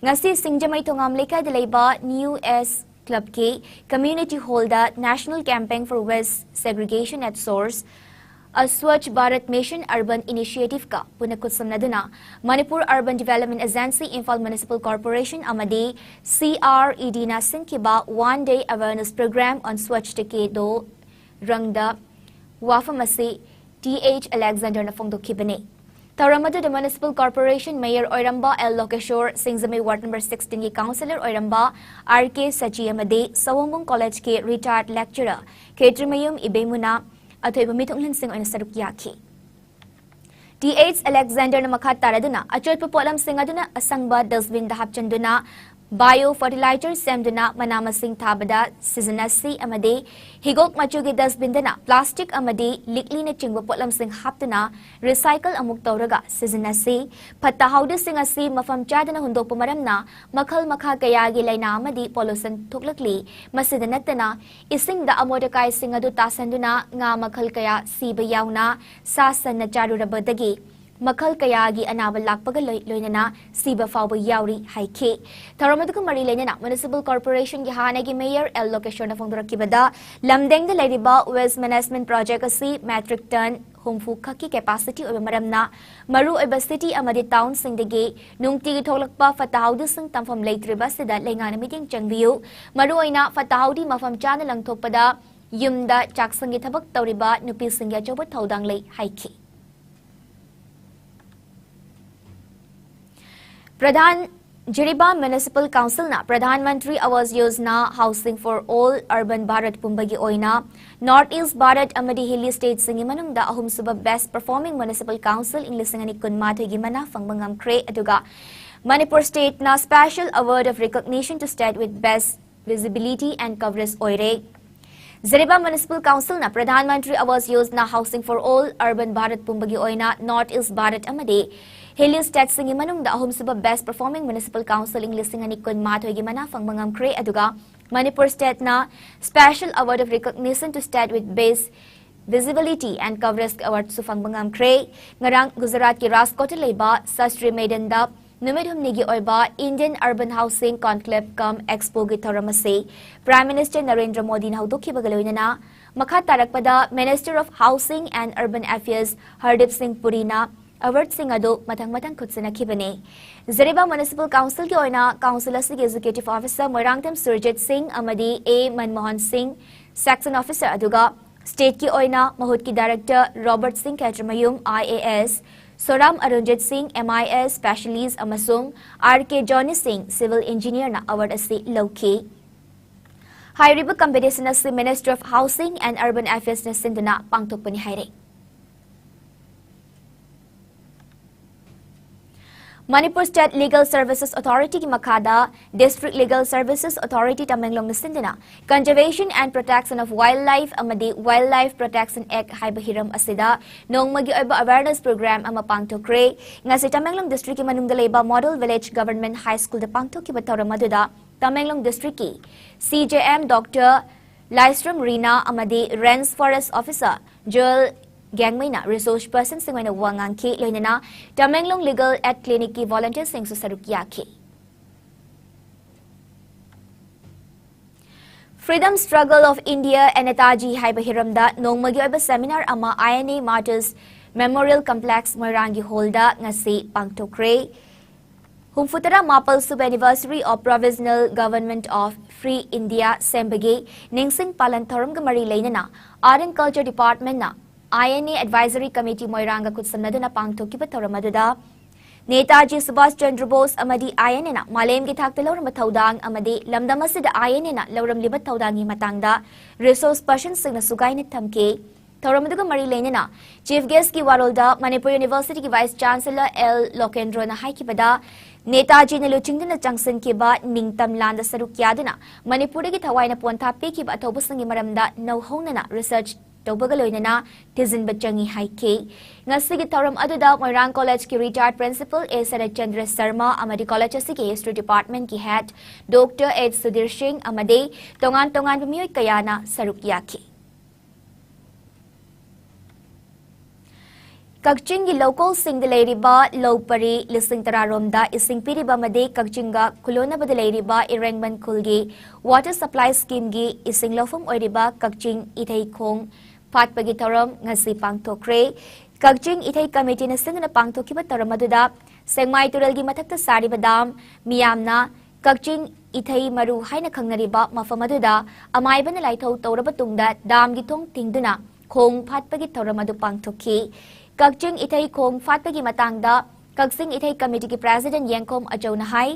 ꯉꯁꯤ ꯁꯤꯡꯖꯃꯩ ꯊꯣꯉꯥꯝ ꯂꯩꯀꯥꯏꯗ ꯂꯩꯕ New S Clubꯀꯤ Community Hallꯗ National Campaign for Waste Segregation at Source, A Swachh Bharat Mission Urban Initiativeꯀ ꯄꯨꯟꯅ ꯈꯨꯠꯁꯝꯅꯗꯨꯅ Manipur Urban Development Agency, Imphal Municipal Corporation ꯑꯃꯗꯤ C R E Dꯅ ꯁꯤꯟꯈꯤꯕ One Day Awareness Program on Swachhata Ke Do Rangda ꯋꯥꯐꯝ ꯑꯁꯤ T H Alexanderꯅ ꯐꯣꯡꯗꯣꯛꯈꯤꯕꯅꯤ꯫ ꯊꯧꯔꯝ ꯑꯗꯨꯗ Municipal Corporation Mayor ꯑꯣꯏꯔꯝꯕ L ꯂꯣꯀꯦꯁꯣꯔ, ꯁꯤꯡꯖꯃꯩ Ward number sixteenꯒꯤ Councillor ꯑꯣꯏꯔꯝꯕ R K Shashi ꯑꯃꯗꯤ ꯁꯑꯣꯝꯕꯨꯡ Collegeꯀꯤ retired lecturer ꯈꯦꯇ꯭ꯔꯤꯃꯌꯨꯝ ꯏꯕꯦꯃꯨꯅ ꯑꯊꯣꯏꯕ ꯃꯤꯊꯨꯡꯍꯟꯁꯤꯡ ꯑꯣꯏꯅ ꯁꯔꯨꯛ ꯌꯥꯈꯤ꯫ T H Alexanderꯅ ꯃꯈꯥ ꯇꯥꯔꯗꯨꯅ ꯑꯆꯣꯠꯄ ꯄꯣꯠꯂꯝꯁꯤꯡ ꯑꯗꯨꯅ ꯑꯁꯪꯕ dustbinꯗ ꯍꯥꯞꯆꯤꯟꯗꯨꯅ bio fertilizer ꯁꯦꯝꯗꯨꯅ ꯃꯅꯥ ꯃꯁꯤꯡ ꯊꯥꯕꯗ ꯁꯤꯖꯤꯟꯅꯁꯤ ꯑꯃꯗꯤ ꯍꯤꯒꯣꯛ ꯃꯆꯨꯒꯤ dustbinꯗꯅ plastic ꯑꯃꯗꯤ ꯂꯤꯛꯂꯤꯅꯆꯤꯡꯕ ꯄꯣꯠꯂꯝꯁꯤꯡ ꯍꯥꯞꯇꯨꯅ recycle ꯑꯃꯨꯛ ꯇꯧꯔꯒ ꯁꯤꯖꯤꯟꯅꯁꯤ꯫ ꯐꯠꯇ ꯍꯥꯎꯗꯤꯁꯤꯡ ꯑꯁꯤ ꯃꯐꯝ ꯆꯥꯗꯅ ꯍꯨꯟꯗꯣꯛꯄ ꯃꯔꯝꯅ ꯃꯈꯜ ꯃꯈꯥ ꯀꯌꯥꯒꯤ ꯂꯥꯏꯅꯥ ꯑꯃꯗꯤ pollution ꯊꯣꯛꯂꯛꯂꯤ꯫ ꯃꯁꯤꯗ ꯅꯠꯇꯅ ꯏꯁꯤꯡꯗ ꯑꯃꯣꯠ ꯑꯀꯥꯏꯁꯤꯡ ꯑꯗꯨ ꯇꯥꯁꯟꯗꯨꯅ ꯉꯥ ꯃꯈꯜ ꯀꯌꯥ ꯁꯤꯕ ꯌꯥꯎꯅ ꯁꯥ ꯁꯟꯅ ꯆꯥꯔꯨꯔꯕꯗꯒꯤ ꯃꯈꯜ ꯀꯌꯥꯒꯤ ꯑꯅꯥꯕ ꯂꯥꯛꯄꯒ ꯂꯣꯏ-, ꯂꯣꯏꯅꯅ ꯁꯤꯕ ꯐꯥꯎꯕ ꯌꯥꯎꯔꯤ ꯍꯥꯏꯈꯤ꯫ ꯊꯧꯔꯝ ꯑꯗꯨꯒ ꯃꯔꯤ ꯂꯩꯅꯅ Municipal Corporationꯒꯤ ꯍꯥꯟꯅꯒꯤ Mayor L ꯂꯣꯀꯦꯁꯣꯔꯅ ꯐꯣꯡꯗꯣꯔꯛꯈꯤꯕꯗ, ꯂꯝꯗꯦꯡꯗ ꯂꯩꯔꯤꯕ waste management project ꯑꯁꯤ metric ton ꯍꯨꯝꯐꯨ ꯈꯛꯀꯤ capacity ꯑꯣꯏꯕ ꯃꯔꯝꯅ ꯃꯔꯨꯑꯣꯏꯕ city ꯑꯃꯗꯤ townꯁꯤꯡꯗꯒꯤ ꯅꯨꯡꯇꯤꯒꯤ ꯊꯣꯛꯂꯛꯄ ꯐꯠꯇ ꯍꯥꯎꯗꯤꯁꯤꯡ ꯇꯝꯐꯝ ꯂꯩꯇ꯭ꯔꯤꯕ ꯑꯁꯤꯗ ꯂꯩꯉꯥꯛꯅ ꯃꯤꯠꯌꯦꯡ ꯆꯪꯕꯤꯌꯨ꯫ ꯃꯔꯨꯑꯣꯏꯅ ꯐꯠꯇ ꯍꯥꯎꯗꯤ ꯃꯐꯝ ꯆꯥꯅ ꯂꯪꯊꯣꯛꯄꯗ ꯌꯨꯝꯗ ꯆꯥꯛꯁꯪꯒꯤ ꯊꯕꯛ ꯇꯧꯔꯤꯕ ꯅꯨꯄꯤꯁꯤꯡꯒꯤ ꯑꯆꯧꯕ ꯊꯧꯗꯥꯡ ꯂꯩ ꯍꯥꯏꯈꯤ꯫ ꯄ꯭ꯔꯙꯥꯟ ꯖꯤꯔꯤꯕꯥꯝ ꯃ꯭ꯌꯨꯅꯤꯁꯤꯄꯥꯜ ꯀꯥꯎꯟꯁꯤꯜꯅ Pradhan Mantri Awas Yojana housing for all urban Bharat ꯄꯨꯝꯕꯒꯤ ꯑꯣꯏꯅ ꯅꯣꯔꯠ ꯏꯁ ꯚꯥꯔꯠ ꯑꯃꯗꯤ ꯍꯤꯂꯤ ꯁ꯭ꯇꯦꯠꯁꯤꯡꯒꯤ ꯃꯅꯨꯡꯗ ꯑꯍꯨꯝꯁꯨꯕ ꯕꯦꯁ꯭ꯠ ꯄꯔꯐꯣꯔꯃꯤꯡ ꯃ꯭ꯌꯨꯅꯤꯁꯤꯄꯥꯜ ꯀꯥꯎꯟꯁꯤꯜ ꯏꯪ ꯂꯤꯁꯤꯡ ꯑꯅꯤ ꯀꯨꯟꯃꯥꯊꯣꯏꯒꯤ ꯃꯅꯥ ꯐꯪꯕ ꯉꯝꯈ꯭ꯔꯦ꯫ ꯑꯗꯨꯒ Manipur ꯁ꯭ꯇꯦꯠꯅ Special Award of Recognition to State with Best Visibility and Coverage ꯑꯣꯏꯔꯦ꯫ ꯖꯤꯔꯤꯕꯥꯝ ꯃ꯭ꯌꯨꯅꯤꯁꯤꯄꯥꯜ ꯀꯥꯎꯟꯁꯤꯜꯅ Pradhan Mantri Awas Yojana housing for all urban Bharat ꯄꯨꯝꯕꯒꯤ ꯑꯣꯏꯅ ꯅꯣꯔꯠ ꯏꯁ ꯚꯥꯔꯠ ꯑꯃꯗꯤ ꯍꯤꯂꯤ ꯁ꯭ꯇꯦꯠꯁꯤꯡꯒꯤ ꯃꯅꯨꯡꯗ ꯑꯍꯨꯝꯁꯨꯕ ꯕꯦꯁ꯭ꯠ ꯄꯔꯐꯣꯔꯃꯤꯡ ꯃ꯭ꯌꯨꯅꯤꯁꯤꯄꯥꯜ ꯀꯥꯎꯟꯁꯤꯜ ꯏꯪ ꯂꯤꯁꯤꯡ ꯑꯅꯤ ꯀꯨꯟꯃꯥꯊꯣꯏꯒꯤ ꯃꯅꯥ ꯐꯪꯕ ꯉꯝꯈ꯭ꯔꯦ꯫ ꯑꯗꯨꯒ Manipur ꯁ꯭ꯇꯦꯠꯅ Special Award of Recognition to State with Best Visibility and Coverage ꯑꯦꯋꯥꯔꯗꯁꯨ ꯐꯪꯕ ꯉꯝꯈ꯭ꯔꯦ꯫ ꯉꯔꯥꯡ ꯒꯨꯖꯔꯥꯠꯀꯤ ꯔꯥꯖꯀꯣꯠꯇ ꯂꯩꯕ ꯁꯥꯁꯇ꯭ꯔꯤ ꯃꯩꯗꯟꯗ ꯅꯨꯃꯤꯠ ꯍꯨꯝꯅꯤꯒꯤ ꯑꯣꯏꯕ Indian Urban Housing Conclave cum Expoꯒꯤ ꯊꯧꯔꯝ ꯑꯁꯤ ꯄ꯭ꯔꯥꯏꯝ ꯃꯤꯅꯤꯁꯇꯔ ꯅꯔꯦꯟꯗ꯭ꯔ ꯃꯣꯗꯤꯅ ꯍꯧꯗꯣꯛꯈꯤꯕꯒ ꯂꯣꯏꯅꯅ ꯃꯈꯥ ꯇꯥꯔꯛꯄꯗ Minister of Housing and Urban Affairs Hardeep ꯁꯤꯡ ꯄꯨꯔꯤꯅ ꯑꯦꯋꯥꯔꯗꯁꯤꯡ ꯑꯗꯨ ꯃꯊꯪ ꯃꯊꯪ ꯈꯨꯠꯁꯤꯟꯅꯈꯤꯕꯅꯤ꯫ ꯖꯤꯔꯤꯕꯥꯝ ꯃ꯭ꯌꯨꯅꯤꯁꯤꯄꯥꯜ ꯀꯥꯎꯟꯁꯤꯜꯒꯤ ꯑꯣꯏꯅ ꯀꯥꯎꯟꯁꯤꯜ ꯑꯁꯤꯒꯤ ꯑꯦꯛꯖꯤꯀ꯭ꯌꯨꯇꯤꯚ ꯑꯣꯐꯤꯁꯥꯔ ꯃꯣꯏꯔꯥꯡꯊꯦꯝ ꯁꯨꯔꯖꯤꯠ ꯁꯤꯡ ꯑꯃꯗꯤ ꯑꯦ ꯃꯟꯃꯣꯍꯟ ꯁꯤꯡ, ꯁꯦꯛꯁꯟ ꯑꯣꯐꯤꯁꯥꯔ, ꯑꯗꯨꯒ ꯁ꯭ꯇꯦꯠꯀꯤ ꯑꯣꯏꯅ ꯃꯍꯨꯠꯀꯤ ꯗꯥꯏꯔꯦꯛꯇꯔ ꯔꯣꯕꯔꯠ ꯁꯤꯡ ꯈꯦꯇ꯭ꯔꯤꯃꯌꯨꯝ, ꯑꯥꯏ ꯑꯦ ꯑꯦꯁ, ꯁꯣꯔꯥꯝ ꯑꯔꯨꯟꯖꯤꯠ ꯁꯤꯡ, ꯑꯦꯝ ꯑꯥꯏ ꯑꯦꯁ ꯁ꯭ꯄꯦꯁꯤꯌꯦꯂꯤꯁ꯭ꯠ, ꯑꯃꯁꯨꯡ ꯑꯥꯔ ꯀꯦ ꯖꯣꯅꯤ ꯁꯤꯡ, ꯁꯤꯚꯤꯜ ꯏꯟꯖꯤꯅꯤꯌꯔꯅ ꯑꯦꯋꯥꯔꯗ ꯑꯁꯤ ꯂꯧꯈꯤ꯫ ꯍꯥꯏꯔꯤꯕ ꯀꯝꯄꯤꯇꯤꯁꯟ ꯑꯁꯤ Ministry of Housing and Urban Affairsꯅ ꯁꯤꯟꯗꯨꯅ ꯄꯥꯡꯊꯣꯛꯄꯅꯤ ꯍꯥꯏꯔꯦ꯫ ꯃꯅꯤꯄꯨꯔ ꯁ꯭ꯇꯦꯠ ꯂꯤꯒꯦꯜ ꯁꯔꯚꯤꯁꯦꯁ ꯑꯣꯊꯣꯔꯤꯇꯤꯒꯤ ꯃꯈꯥꯗ ꯗꯤꯁꯇ꯭ꯔꯤꯛ ꯂꯤꯒꯦꯜ ꯁꯔꯚꯤꯁꯦꯁ ꯑꯣꯊꯣꯔꯤꯇꯤ ꯇꯃꯦꯡꯂꯣꯡꯅ ꯁꯤꯟꯗꯨꯅ Conservation and Protection of Wildlife ꯑꯃꯗꯤ Wildlife Protection Act ꯍꯥꯏꯕ ꯍꯤꯔꯝ ꯑꯁꯤꯗ ꯅꯣꯡꯃꯒꯤ ꯑꯣꯏꯕ ꯑꯦꯋꯦꯔꯅꯦꯁ ꯄ꯭ꯔꯣꯒ꯭ꯔꯥꯝ ꯑꯃ ꯄꯥꯡꯊꯣꯛꯈ꯭ꯔꯦ꯫ ꯉꯁꯤ ꯇꯃꯦꯡꯂꯣꯡ ꯗꯤꯁꯇ꯭ꯔꯤꯛꯀꯤ ꯃꯅꯨꯡꯗ ꯂꯩꯕ ꯃꯣꯗꯦꯜ ꯚꯤꯂꯦꯖ ꯒꯚꯔꯟꯃꯦꯟꯠ ꯍꯥꯏ ꯁ꯭ꯀꯨꯜꯗ ꯄꯥꯡꯊꯣꯛꯈꯤꯕ ꯊꯧꯔꯝ ꯑꯗꯨꯗ ꯇꯃꯦꯡꯂꯣꯡ ꯗꯤꯁꯇ꯭ꯔꯤꯛꯀꯤ ꯁꯤ ꯖꯦ ꯑꯦꯝ ꯗꯣꯛꯇꯔ ꯂꯥꯏꯁ꯭ꯔꯝ ꯔꯤꯅꯥ ꯑꯃꯗꯤ range forest officer Joel ꯒꯦꯡꯃꯩꯅ resources ꯄꯔꯁꯟꯁꯤꯡ ꯑꯣꯏꯅ ꯋꯥ ꯉꯥꯡꯈꯤ, ꯂꯣꯏꯅꯅ ꯇꯃꯦꯡꯂꯣꯡ ꯂꯤꯒꯦꯜ ꯑꯦꯗ ꯀ꯭ꯂꯤꯅꯤꯛꯀꯤ ꯚꯣꯂꯨꯟꯇꯤꯌꯔꯁꯤꯡꯁꯨ ꯁꯔꯨꯛ ꯌꯥꯈꯤ꯫ Freedom Struggle of India and Netaji ꯍꯥꯏꯕ ꯍꯤꯔꯝꯗ ꯅꯣꯡꯃꯒꯤ ꯑꯣꯏꯕ ꯁꯦꯃꯤꯅꯥꯔ ꯑꯃ ꯑꯥꯏ ꯑꯦꯟ ꯑꯦ ꯃꯥꯔꯇꯤꯔꯁ ꯃꯦꯃꯣꯔꯤꯌꯦꯜ ꯀꯝꯄ꯭ꯂꯦꯛꯁ ꯃꯣꯏꯔꯥꯡꯒꯤ ꯍꯣꯜꯗ ꯉꯁꯤ ꯄꯥꯡꯊꯣꯛꯈ꯭ꯔꯦ꯫ ꯍꯨꯝꯐꯨꯇꯔꯥ ꯃꯥꯄꯜ ꯁꯨꯕ Anniversary of Provisional Government of Free India ꯁꯦꯝꯕꯒꯤ ꯅꯤꯡꯁꯤꯡ ꯄꯥꯂꯟ ꯊꯧꯔꯝꯒ ꯃꯔꯤ ꯂꯩꯅꯅ Art and Culture Departmentꯅ I N A Advisory Committee ꯃꯣꯏꯔꯥꯡꯒ ꯈꯨꯠꯁꯝꯅꯗꯨꯅ ꯄꯥꯡꯊꯣꯛꯈꯤꯕ ꯊꯧꯔꯝ ꯑꯗꯨꯗ ꯅꯦꯇꯥꯖꯤ ꯁꯨꯚꯥꯁ ꯆꯟꯗ꯭ꯔ ꯕꯣꯁ ꯑꯃꯗꯤ I N Aꯅ ꯃꯥꯂꯦꯝꯒꯤ ꯊꯥꯛꯇ ꯂꯧꯔꯝꯕ ꯊꯧꯗꯥꯡ ꯑꯃꯗꯤ ꯂꯝꯗꯝ ꯑꯁꯤꯗ I N Aꯅ ꯂꯧꯔꯝꯂꯤꯕ ꯊꯧꯗꯥꯡꯒꯤ ꯃꯇꯥꯡꯗ resource personꯁꯤꯡꯅ ꯁꯨꯒꯥꯏꯅ ꯊꯝꯈꯤ꯫ ꯊꯧꯔꯝ ꯑꯗꯨꯒ ꯃꯔꯤ ꯂꯩꯅꯅ Chief Guestꯀꯤ ꯋꯥꯔꯣꯜꯗ Manipur Universityꯒꯤ Vice Chancellor L ꯂꯣꯀꯦꯟꯗ꯭ꯔꯣꯅ ꯍꯥꯏꯈꯤꯕꯗ, ꯅꯦꯇꯥꯖꯤꯅ ꯂꯨꯆꯤꯡꯗꯨꯅ ꯆꯪꯁꯤꯟꯈꯤꯕ ꯅꯤꯡꯇꯝ ꯂꯥꯟꯗ ꯁꯔꯨꯛ ꯌꯥꯗꯨꯅ ꯃꯅꯤꯄꯨꯔꯗꯒꯤ ꯊꯋꯥꯏꯅ ꯄꯣꯟꯊꯥ ꯄꯤꯈꯤꯕ ꯑꯊꯧꯕꯁꯤꯡꯒꯤ ꯃꯔꯝꯗ ꯅꯧꯍꯧꯅꯅ research ꯇꯧꯕꯒ ꯂꯣꯏꯅꯅ ꯊꯤꯖꯤꯟꯕ ꯆꯪꯏ ꯍꯥꯏꯈꯤ꯫ ꯉꯁꯤꯒꯤ ꯊꯧꯔꯝ ꯑꯗꯨꯗ ꯃꯣꯏꯔꯥꯡ Collegeꯀꯤ retired Principal A Saratchandra Sharma ꯑꯃꯗꯤ college ꯑꯁꯤꯒꯤ History Departmentꯀꯤ head Doctor H Sudhir ꯁꯤꯡ ꯑꯃꯗꯤ ꯇꯣꯉꯥꯟ ꯇꯣꯉꯥꯟꯕ ꯃꯤꯑꯣꯏ ꯀꯌꯥꯅ ꯁꯔꯨꯛ ꯌꯥꯈꯤ꯫ ꯀꯛꯆꯤꯡꯒꯤ ꯂꯧꯀꯣꯜꯁꯤꯡꯗ ꯂꯩꯔꯤꯕ ꯂꯧ ꯄꯔꯤ ꯂꯤꯁꯤꯡ ꯇꯔꯥ ꯔꯣꯝꯗ ꯏꯁꯤꯡ ꯄꯤꯔꯤꯕ ꯑꯃꯗꯤ ꯀꯛꯆꯤꯡꯒ ꯈꯨꯂꯣꯟꯅꯕꯗ ꯂꯩꯔꯤꯕ ꯏꯔꯦꯡꯕꯟ ꯈꯨꯜꯒꯤ Water Supply Schemeꯒꯤ ꯏꯁꯤꯡ ꯂꯧꯐꯝ ꯑꯣꯏꯔꯤꯕ ꯀꯛꯆꯤꯡ ꯏꯊꯩꯈꯣꯡ ꯐꯥꯠꯄꯒꯤ ꯊꯧꯔꯝ ꯉꯁꯤ ꯄꯥꯡꯊꯣꯛꯈ꯭ꯔꯦ꯫ ꯀꯛꯆꯤꯡ ꯏꯊꯩ Committeeꯅ ꯁꯤꯟꯗꯨꯅ ꯄꯥꯡꯊꯣꯛꯈꯤꯕ ꯊꯧꯔꯝ ꯑꯗꯨꯗ ꯁꯦꯛꯃꯥꯏ ꯇꯨꯔꯦꯜꯒꯤ ꯃꯊꯛꯇ ꯁꯥꯔꯤꯕ dam, ꯃꯤꯌꯥꯝꯅ ꯀꯛꯆꯤꯡ ꯏꯊꯩ ꯃꯔꯨ ꯍꯥꯏꯅ ꯈꯪꯅꯔꯤꯕ ꯃꯐꯝ ꯑꯗꯨꯗ ꯑꯃꯥꯏꯕꯅ ꯂꯥꯏꯊꯧ ꯇꯧꯔꯕ ꯇꯨꯡꯗ damꯒꯤ ꯊꯣꯡ ꯊꯤꯡꯗꯨꯅ ꯈꯣꯡ ꯐꯥꯠꯄꯒꯤ ꯊꯧꯔꯝ ꯑꯗꯨ ꯄꯥꯡꯊꯣꯛꯈꯤ꯫ ꯀꯛꯆꯤꯡ ꯏꯊꯩ ꯈꯣꯡ ꯐꯥꯠꯄꯒꯤ ꯃꯇꯥꯡꯗ ꯀꯛꯆꯤꯡ ꯏꯊꯩ Committeeꯒꯤ President ꯌꯦꯡꯈꯣꯝ ꯑꯆꯧꯅ ꯍꯥꯏ,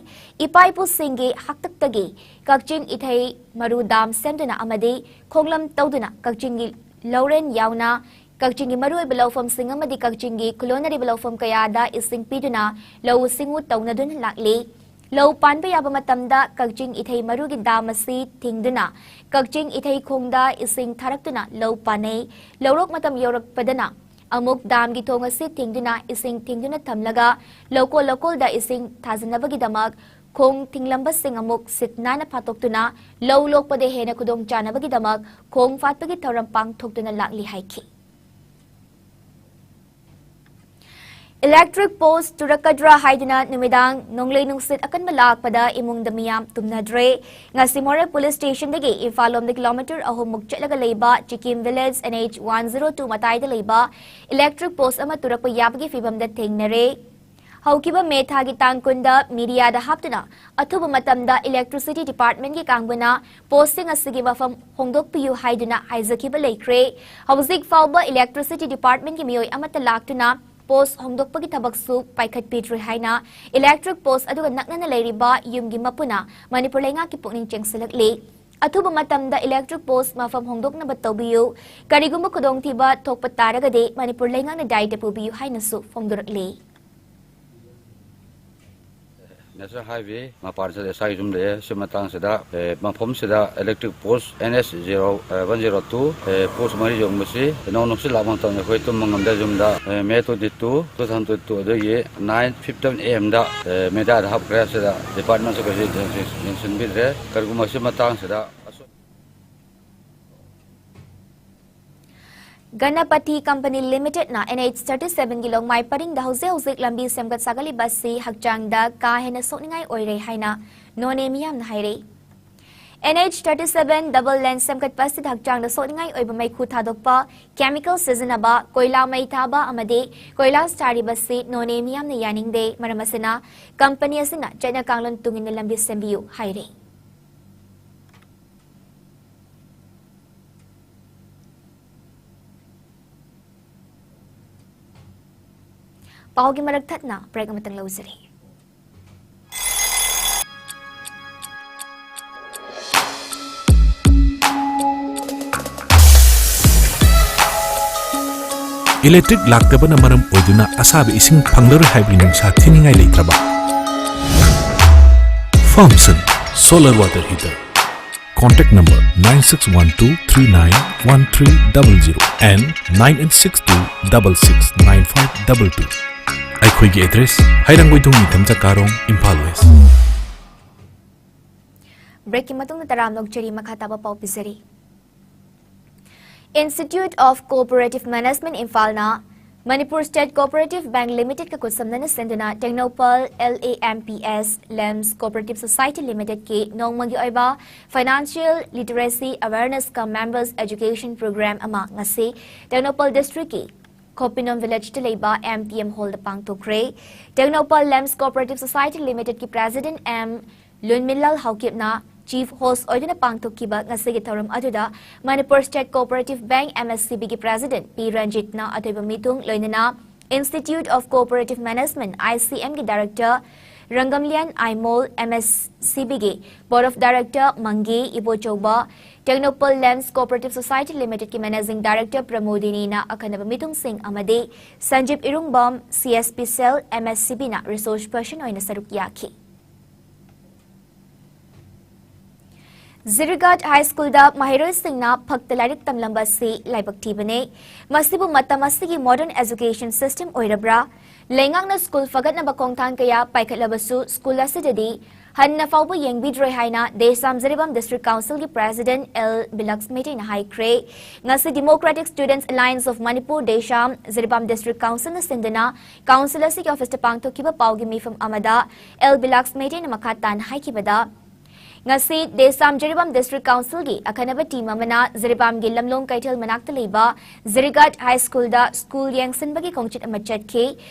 ꯏꯄꯥ ꯏꯄꯨꯁꯤꯡꯒꯤ ꯍꯥꯛꯇꯛꯇꯒꯤ ꯀꯛꯆꯤꯡ ꯏꯊꯩ ꯃꯔꯨ dam ꯁꯦꯝꯗꯨꯅ ꯑꯃꯗꯤ ꯈꯣꯡꯂꯝ ꯇꯧꯗꯨꯅ ꯀꯛꯆꯤꯡꯒꯤ ꯂꯧꯔꯦꯟ ꯌꯥꯎꯅ ꯀꯛꯆꯤꯡꯒꯤ ꯃꯔꯨꯑꯣꯏꯕ ꯂꯧꯐꯝꯁꯤꯡ ꯑꯃꯗꯤ ꯀꯛꯆꯤꯡꯒꯤ ꯈꯨꯂꯣꯟꯅꯔꯤꯕ ꯂꯧꯐꯝ ꯀꯌꯥꯗ ꯏꯁꯤꯡ ꯄꯤꯗꯨꯅ ꯂꯧꯎ ꯁꯤꯡꯎ ꯇꯧꯅꯗꯨꯅ ꯂꯥꯛꯂꯤ꯫ ꯂꯧ ꯄꯥꯟꯕ ꯌꯥꯕ ꯃꯇꯝꯗ ꯀꯛꯆꯤꯡ ꯏꯊꯩ ꯃꯔꯨꯒꯤ dam ꯑꯁꯤ ꯊꯤꯡꯗꯨꯅ ꯀꯛꯆꯤꯡ ꯏꯊꯩ ꯈꯣꯡꯗ ꯏꯁꯤꯡ ꯊꯥꯔꯛꯇꯨꯅ ꯂꯧ ꯄꯥꯟꯅꯩ꯫ ꯂꯧꯔꯣꯛ ꯃꯇꯝ ꯌꯧꯔꯛꯄꯗꯅ ꯑꯃꯨꯛ damꯒꯤ ꯊꯣꯡ ꯑꯁꯤ ꯊꯤꯡꯗꯨꯅ ꯏꯁꯤꯡ ꯊꯤꯡꯗꯨꯅ ꯊꯝꯂꯒ ꯂꯧꯀꯣꯜ ꯂꯧꯀꯣꯜꯗ ꯏꯁꯤꯡ ꯊꯥꯖꯤꯟꯅꯕꯒꯤꯗꯃꯛ ꯈꯣꯡ ꯊꯤꯡꯂꯝꯕꯁꯤꯡ ꯑꯃꯨꯛ ꯁꯤꯠ ꯅꯥꯟꯅ ꯐꯥꯠꯇꯣꯛꯇꯨꯅ ꯂꯧ ꯂꯣꯛꯄꯗ ꯍꯦꯟꯅ ꯈꯨꯗꯣꯡꯆꯥꯅꯕꯒꯤꯗꯃꯛ ꯈꯣꯡ ꯐꯥꯠꯄꯒꯤ ꯊꯧꯔꯝ ꯄꯥꯡꯊꯣꯛꯇꯨꯅ ꯂꯥꯛꯂꯤ ꯍꯥꯏꯈꯤ꯫ Electric post ꯇꯨꯔꯛꯀꯗ꯭ꯔꯥ ꯍꯥꯏꯗꯨꯅ ꯅꯨꯃꯤꯗꯥꯡ ꯅꯣꯡꯂꯩ ꯅꯨꯡꯁꯤꯠ ꯑꯀꯟꯕ ꯂꯥꯛꯄꯗ ꯏꯃꯨꯡꯗ ꯃꯤꯌꯥꯝ ꯇꯨꯝꯅꯗ꯭ꯔꯦ꯫ ꯉꯁꯤ ꯃꯣꯔꯦ police stationꯗꯒꯤ ꯏꯝꯐꯥꯜ ꯂꯣꯝꯗ kilometre ꯑꯍꯨꯝ ꯃꯨꯛ ꯆꯠꯂꯒ ꯂꯩꯕ ꯆꯤꯀꯤꯝ village N H one zero two ꯃꯇꯥꯏꯗ ꯂꯩꯕ electric post ꯑꯃ ꯇꯨꯔꯛꯄ ꯌꯥꯕꯒꯤ ꯐꯤꯕꯝꯗ ꯊꯦꯡꯅꯔꯦ꯫ ꯍꯧꯈꯤꯕ ꯃꯦ ꯊꯥꯒꯤ ꯇꯥꯡ ꯀꯨꯟꯗ ꯃꯤꯗꯤꯌꯥꯗ ꯍꯥꯞꯇꯨꯅ ꯑꯊꯨꯕ ꯃꯇꯝꯗ ꯏꯂꯦꯛꯇ꯭ꯔꯤꯁꯤꯇꯤ ꯗꯤꯄꯥꯔꯠꯃꯦꯟꯒꯤ ꯀꯥꯡꯕꯨꯅ ꯄꯣꯁꯁꯤꯡ ꯑꯁꯤꯒꯤ ꯃꯐꯝ ꯍꯣꯡꯗꯣꯛꯄꯤꯌꯨ ꯍꯥꯏꯗꯨꯅ ꯍꯥꯏꯖꯈꯤꯕ ꯂꯩꯈ꯭ꯔꯦ꯫ ꯍꯧꯖꯤꯛ ꯐꯥꯎꯕ ꯏꯂꯦꯛꯇ꯭ꯔꯤꯁꯤꯇꯤ ꯗꯤꯄꯥꯔꯠꯃꯦꯟꯒꯤ ꯃꯤꯑꯣꯏ ꯑꯃꯠꯇ ꯂꯥꯛꯇꯨꯅ ꯄꯣꯁ ꯍꯣꯡꯗꯣꯛꯄꯒꯤ ꯊꯕꯛꯁꯨ ꯄꯥꯏꯈꯠꯄꯤꯗ꯭ꯔꯤ ꯍꯥꯏꯅ ꯏꯂꯦꯛꯇ꯭ꯔꯤꯛ ꯄꯣꯁ ꯑꯗꯨꯒ ꯅꯛꯅꯅ ꯂꯩꯔꯤꯕ ꯌꯨꯝꯒꯤ ꯃꯄꯨꯅ ꯃꯅꯤꯄꯨꯔ ꯂꯩꯉꯥꯛꯀꯤ ꯄꯨꯛꯅꯤꯡ ꯆꯤꯡꯁꯤꯜꯂꯛꯂꯤ꯫ ꯑꯊꯨꯕ ꯃꯇꯝꯗ ꯏꯂꯦꯛꯇ꯭ꯔꯤꯛ ꯄꯣꯁ ꯃꯐꯝ ꯍꯣꯡꯗꯣꯛꯅꯕ ꯇꯧꯕꯤꯌꯨ꯫ ꯀꯔꯤꯒꯨꯝꯕ ꯈꯨꯗꯣꯡꯊꯤꯕ ꯊꯣꯛꯄ ꯇꯥꯔꯒꯗꯤ ꯃꯅꯤꯄꯨꯔ ꯂꯩꯉꯥꯛꯅ ꯗꯥꯏꯇ ꯄꯨꯕꯤꯌꯨ ꯍꯥꯏꯅꯁꯨ ꯐꯣꯡꯗꯣꯔꯛꯂꯤ꯫ ꯅꯦꯁꯅꯦꯜ ꯍꯥꯏꯋꯦ ꯃꯄꯥꯟꯁꯤꯗ ꯏꯁꯥꯒꯤ ꯌꯨꯝ ꯂꯩꯌꯦ꯫ ꯁꯤ ꯃꯇꯥꯡꯁꯤꯗ, ꯑꯦ, ꯃꯐꯝꯁꯤꯗ ꯏꯂꯦꯛꯇ꯭ꯔꯤꯛ ꯄꯣꯁ N H zero, ꯑꯦ, one zero two, ꯑꯦ, ꯄꯣꯁ ꯃꯔꯤ ꯌꯣꯟꯕꯁꯤ ꯅꯣꯡ ꯅꯨꯡꯁꯤꯠ ꯂꯥꯛꯄ ꯃꯇꯝꯗ ꯑꯩꯈꯣꯏ ꯇꯨꯝꯕ ꯉꯝꯗꯦ꯫ ꯌꯨꯝꯗ, ꯑꯦ, ꯃꯦ twenty two, two thousand twenty two ꯑꯗꯨꯒꯤ nine fifty-one A M ꯗ, ꯑꯦ, ꯃꯦꯗꯤꯌꯥꯗ ꯍꯥꯞꯈ꯭ꯔꯦ꯫ ꯁꯤꯗ ꯗꯤꯄꯥꯔꯠꯃꯦꯟꯁꯨ ꯀꯩꯁꯨ ꯌꯦꯡꯁꯤꯟꯕꯤꯗ꯭ꯔꯦ꯫ ꯀꯔꯤꯒꯨꯝꯕ ꯁꯤ ꯃꯇꯥꯡꯁꯤꯗ ꯑꯁꯣꯏ- ꯒꯅꯄꯊꯤ company ꯂꯤꯃꯤꯇꯦꯗꯅ N H thirty seven ꯒꯤ ꯂꯣꯡꯃꯥꯏ ꯄꯔꯤꯡꯗ ꯍꯧꯖꯤꯛ ꯍꯧꯖꯤꯛ ꯂꯝꯕꯤ ꯁꯦꯝꯒꯠ ꯁꯥꯒꯠꯂꯤꯕ ꯑꯁꯤ ꯍꯛꯆꯥꯡꯗ ꯀꯥ ꯍꯦꯟꯅ ꯁꯣꯛꯅꯤꯡꯉꯥꯏ ꯑꯣꯏꯔꯦ ꯍꯥꯏꯅ ꯅꯣꯅꯦ ꯃꯤꯌꯥꯝꯅ ꯍꯥꯏꯔꯦ꯫ N H thirty seven double lane ꯁꯦꯝꯒꯠꯄ ꯑꯁꯤꯗ ꯍꯛꯆꯥꯡꯗ ꯁꯣꯛꯅꯤꯡꯉꯥꯏ ꯑꯣꯏꯕ ꯃꯩꯈꯨ ꯊꯥꯗꯣꯛꯄ, ꯀꯦꯃꯤꯀꯦꯜ ꯁꯤꯖꯤꯟꯅꯕ, ꯀꯣꯏꯂꯥ ꯃꯩ ꯊꯥꯕ ꯑꯃꯗꯤ ꯀꯣꯏꯂꯥꯁ ꯊꯥꯔꯤꯕꯁꯤ ꯅꯣꯅꯦ ꯃꯤꯌꯥꯝꯅ ꯌꯥꯅꯤꯡꯗꯦ꯫ ꯃꯔꯝ ꯑꯁꯤꯅ ꯀꯝꯄꯅꯤ ꯑꯁꯤꯅ ꯆꯠꯅ ꯀꯥꯡꯂꯣꯟ ꯇꯨꯡ ꯏꯟꯅ ꯂꯝꯕꯤ ꯁꯦꯝꯕꯤꯌꯨ ꯍꯥꯏꯔꯦ꯫ ꯄꯥꯎꯒꯤ ꯃꯔꯛ ꯊꯠꯅ ꯕ꯭ꯔꯦꯛ ꯑꯃꯇꯪ ꯂꯧꯖꯔꯤ꯫ ꯏꯂꯦꯛꯇ꯭ꯔꯤꯛ ꯂꯥꯛꯇꯕꯅ ꯃꯔꯝ ꯑꯣꯏꯗꯨꯅ ꯑꯁꯥꯕ ꯏꯁꯤꯡ ꯐꯪꯂꯔꯣꯏ ꯍꯥꯏꯕꯒꯤ ꯅꯨꯡꯁꯥ ꯊꯤꯅꯤꯡꯉꯥꯏ ꯂꯩꯇ꯭ꯔꯕ? Farmson solar water heater. Contact number nine six one two three nine one three double zero and nine eight six two double six nine five double two. ꯑꯩꯈꯣꯏꯒꯤ ꯑꯦꯗ꯭ꯔꯦꯁ, ꯍꯩꯔꯥꯡꯒꯣꯏꯊꯣꯡ ꯅꯤꯡꯊꯝꯆꯥ ꯀꯥꯔꯣꯡ, ꯏꯝꯐꯥꯜ ꯋꯦꯁ꯫ ꯕ꯭ꯔꯦꯛꯀꯤ ꯃꯇꯨꯡꯗ ꯇꯔꯥꯝꯅ ꯑꯣꯛꯆꯔꯤ꯫ ꯃꯈꯥ ꯇꯥꯕ ꯄꯥꯎ ꯄꯤꯖꯔꯤ꯫ Institute of Cooperative Management ꯏꯝꯐꯥꯜꯅ ꯃꯅꯤꯄꯨꯔ ꯁ꯭ꯇꯦꯠ ꯀꯣꯑꯣꯄꯔꯦꯇꯤꯚ ꯕꯦꯡꯛ ꯂꯤꯃꯤꯇꯦꯗꯀ ꯈꯨꯠꯁꯝꯅꯅ ꯁꯤꯟꯗꯨꯅ Tengnoupal L A M P S LAMPS cooperative society ꯂꯤꯃꯤꯇꯦꯗꯀꯤ ꯅꯣꯡꯃꯒꯤ ꯑꯣꯏꯕ financial literacy awareness cum members education programme ꯑꯃ ꯉꯁꯤ ꯇꯦꯡꯅꯧꯄꯜ ꯗꯤꯁꯇ꯭ꯔꯤꯛꯀꯤ ꯈꯣꯄꯤꯅꯣꯝ ꯚꯤꯂꯦꯖꯇ ꯂꯩꯕ M T M ꯍꯣꯜꯗ ꯄꯥꯡꯊꯣꯛꯈ꯭ꯔꯦ꯫ ꯇꯦꯡꯅꯧꯄꯜ ꯂꯦꯝꯁ ꯀꯣꯑꯣꯄꯔꯦꯇꯤꯚ ꯁꯣꯁꯥꯏꯇꯤ ꯂꯤꯃꯤꯇꯦꯗꯀꯤ ꯄ꯭ꯔꯦꯁꯤꯗꯦꯟꯠ M ꯂꯨꯟꯃꯤꯟꯂꯥꯜ ꯍꯥꯎꯀꯤꯞꯅ ꯆꯤꯐ ꯍꯣꯁ ꯑꯣꯏꯗꯨꯅ ꯄꯥꯡꯊꯣꯛꯈꯤꯕ ꯉꯁꯤꯒꯤ ꯊꯧꯔꯝ ꯑꯗꯨꯗ Manipur state cooperative bank, M S C B ꯒꯤ ꯄ꯭ꯔꯦꯁꯤꯗꯦꯟꯠ P ꯔꯟꯖꯤꯠꯅ ꯑꯊꯣꯏꯕ ꯃꯤꯊꯨꯡ, ꯂꯣꯏꯅꯅ Institute of Cooperative Management, I C M ꯒꯤ director Rangamlian Aimol, M S C B ꯒꯤ board of director Mange Ibochouba, Tengnoupal LAMPS cooperative society ꯂꯤꯃꯤꯇꯦꯗꯀꯤ ꯃꯦꯅꯦꯖꯤꯡ ꯗꯥꯏꯔꯦꯛꯇꯔ ꯄ꯭ꯔꯃꯣꯗꯤꯅꯤꯅ ꯑꯈꯟꯅꯕ ꯃꯤꯊꯨꯡꯁꯤꯡ ꯑꯃꯗꯤ Sanjip Irungbam, C S P cell, M S C B ꯅ ꯔꯤꯁꯣꯔꯁ ꯄꯔꯁꯟ ꯑꯣꯏꯅ ꯁꯔꯨꯛ ꯌꯥꯈꯤ꯫ ꯖꯤꯔꯤꯒꯥꯠ ꯍꯥꯏ ꯁ꯭ꯀꯨꯜꯗ ꯃꯍꯩꯔꯣꯏꯁꯤꯡꯅ ꯐꯛꯇ ꯂꯥꯏꯔꯤꯛ ꯇꯝꯂꯝꯕ ꯑꯁꯤ ꯂꯥꯏꯕꯛ ꯊꯤꯕꯅꯤ꯫ ꯃꯁꯤꯕꯨ ꯃꯇꯝ ꯑꯁꯤꯒꯤ ꯃꯣꯗꯔꯟ ꯑꯦꯖꯨꯀꯦꯁꯟ ꯁꯤꯁꯇꯦꯝ ꯑꯣꯏꯔꯕ꯭ꯔꯥ? ꯂꯩꯉꯥꯛꯅ ꯁ꯭ꯀꯨꯜ ꯐꯒꯠꯅꯕ ꯈꯣꯡꯊꯥꯡ ꯀꯌꯥ ꯄꯥꯏꯈꯠꯂꯕꯁꯨ ꯁ꯭ꯀꯨꯜ ꯑꯁꯤꯗꯗꯤ ꯍꯟꯅ ꯐꯥꯎꯕ ꯌꯦꯡꯕꯤꯗ꯭ꯔꯦ ꯍꯥꯏꯅ ꯗꯦꯁꯥꯝ ꯖꯤꯔꯤꯕꯥꯝ ꯗꯤꯁꯇ꯭ꯔꯤꯛ ꯀꯥꯎꯟꯁꯤꯜꯒꯤ ꯄ꯭ꯔꯦꯁꯤꯗꯦꯟꯠ ꯑꯦꯜ ꯕꯤꯂꯛꯁ ꯃꯩꯇꯩꯅ ꯍꯥꯏꯈ꯭ꯔꯦ꯫ ꯉꯁꯤ Democratic Students Alliance of Manipur, DESAM, Jiribam district ꯀꯥꯎꯟꯁꯤꯜꯅ ꯁꯤꯟꯗꯨꯅ ꯀꯥꯎꯟꯁꯤꯜ ꯑꯁꯤꯒꯤ ꯑꯣꯐꯤꯁꯇ ꯄꯥꯡꯊꯣꯛꯈꯤꯕ ꯄꯥꯎꯒꯤ ꯃꯤꯐꯝ ꯑꯃꯗ ꯑꯦꯜ ꯕꯤꯂꯛꯁ ꯃꯩꯇꯩꯅ ꯃꯈꯥ ꯇꯥꯅ ꯍꯥꯏꯈꯤꯕꯗ, ꯉꯁꯤ ꯗꯦꯁꯥꯝ ꯖꯤꯔꯤꯕꯥꯝ ꯗꯤꯁꯇ꯭ꯔꯤꯛ ꯀꯥꯎꯟꯁꯤꯜꯒꯤ ꯑꯈꯟꯅꯕ ꯇꯤꯝ ꯑꯃꯅ ꯖꯤꯔꯤꯕꯥꯝꯒꯤ ꯂꯝꯂꯣꯡ ꯀꯩꯊꯦꯜ ꯃꯅꯥꯛꯇ ꯂꯩꯕ ꯖꯤꯔꯤꯒꯥꯠ ꯍꯥꯏ ꯁ꯭ꯀꯨꯜꯗ ꯁ꯭ꯀꯨꯜ ꯌꯦꯡꯁꯤꯟꯕꯒꯤ ꯈꯣꯡꯆꯠ ꯑꯃ ꯆꯠꯈꯤ꯫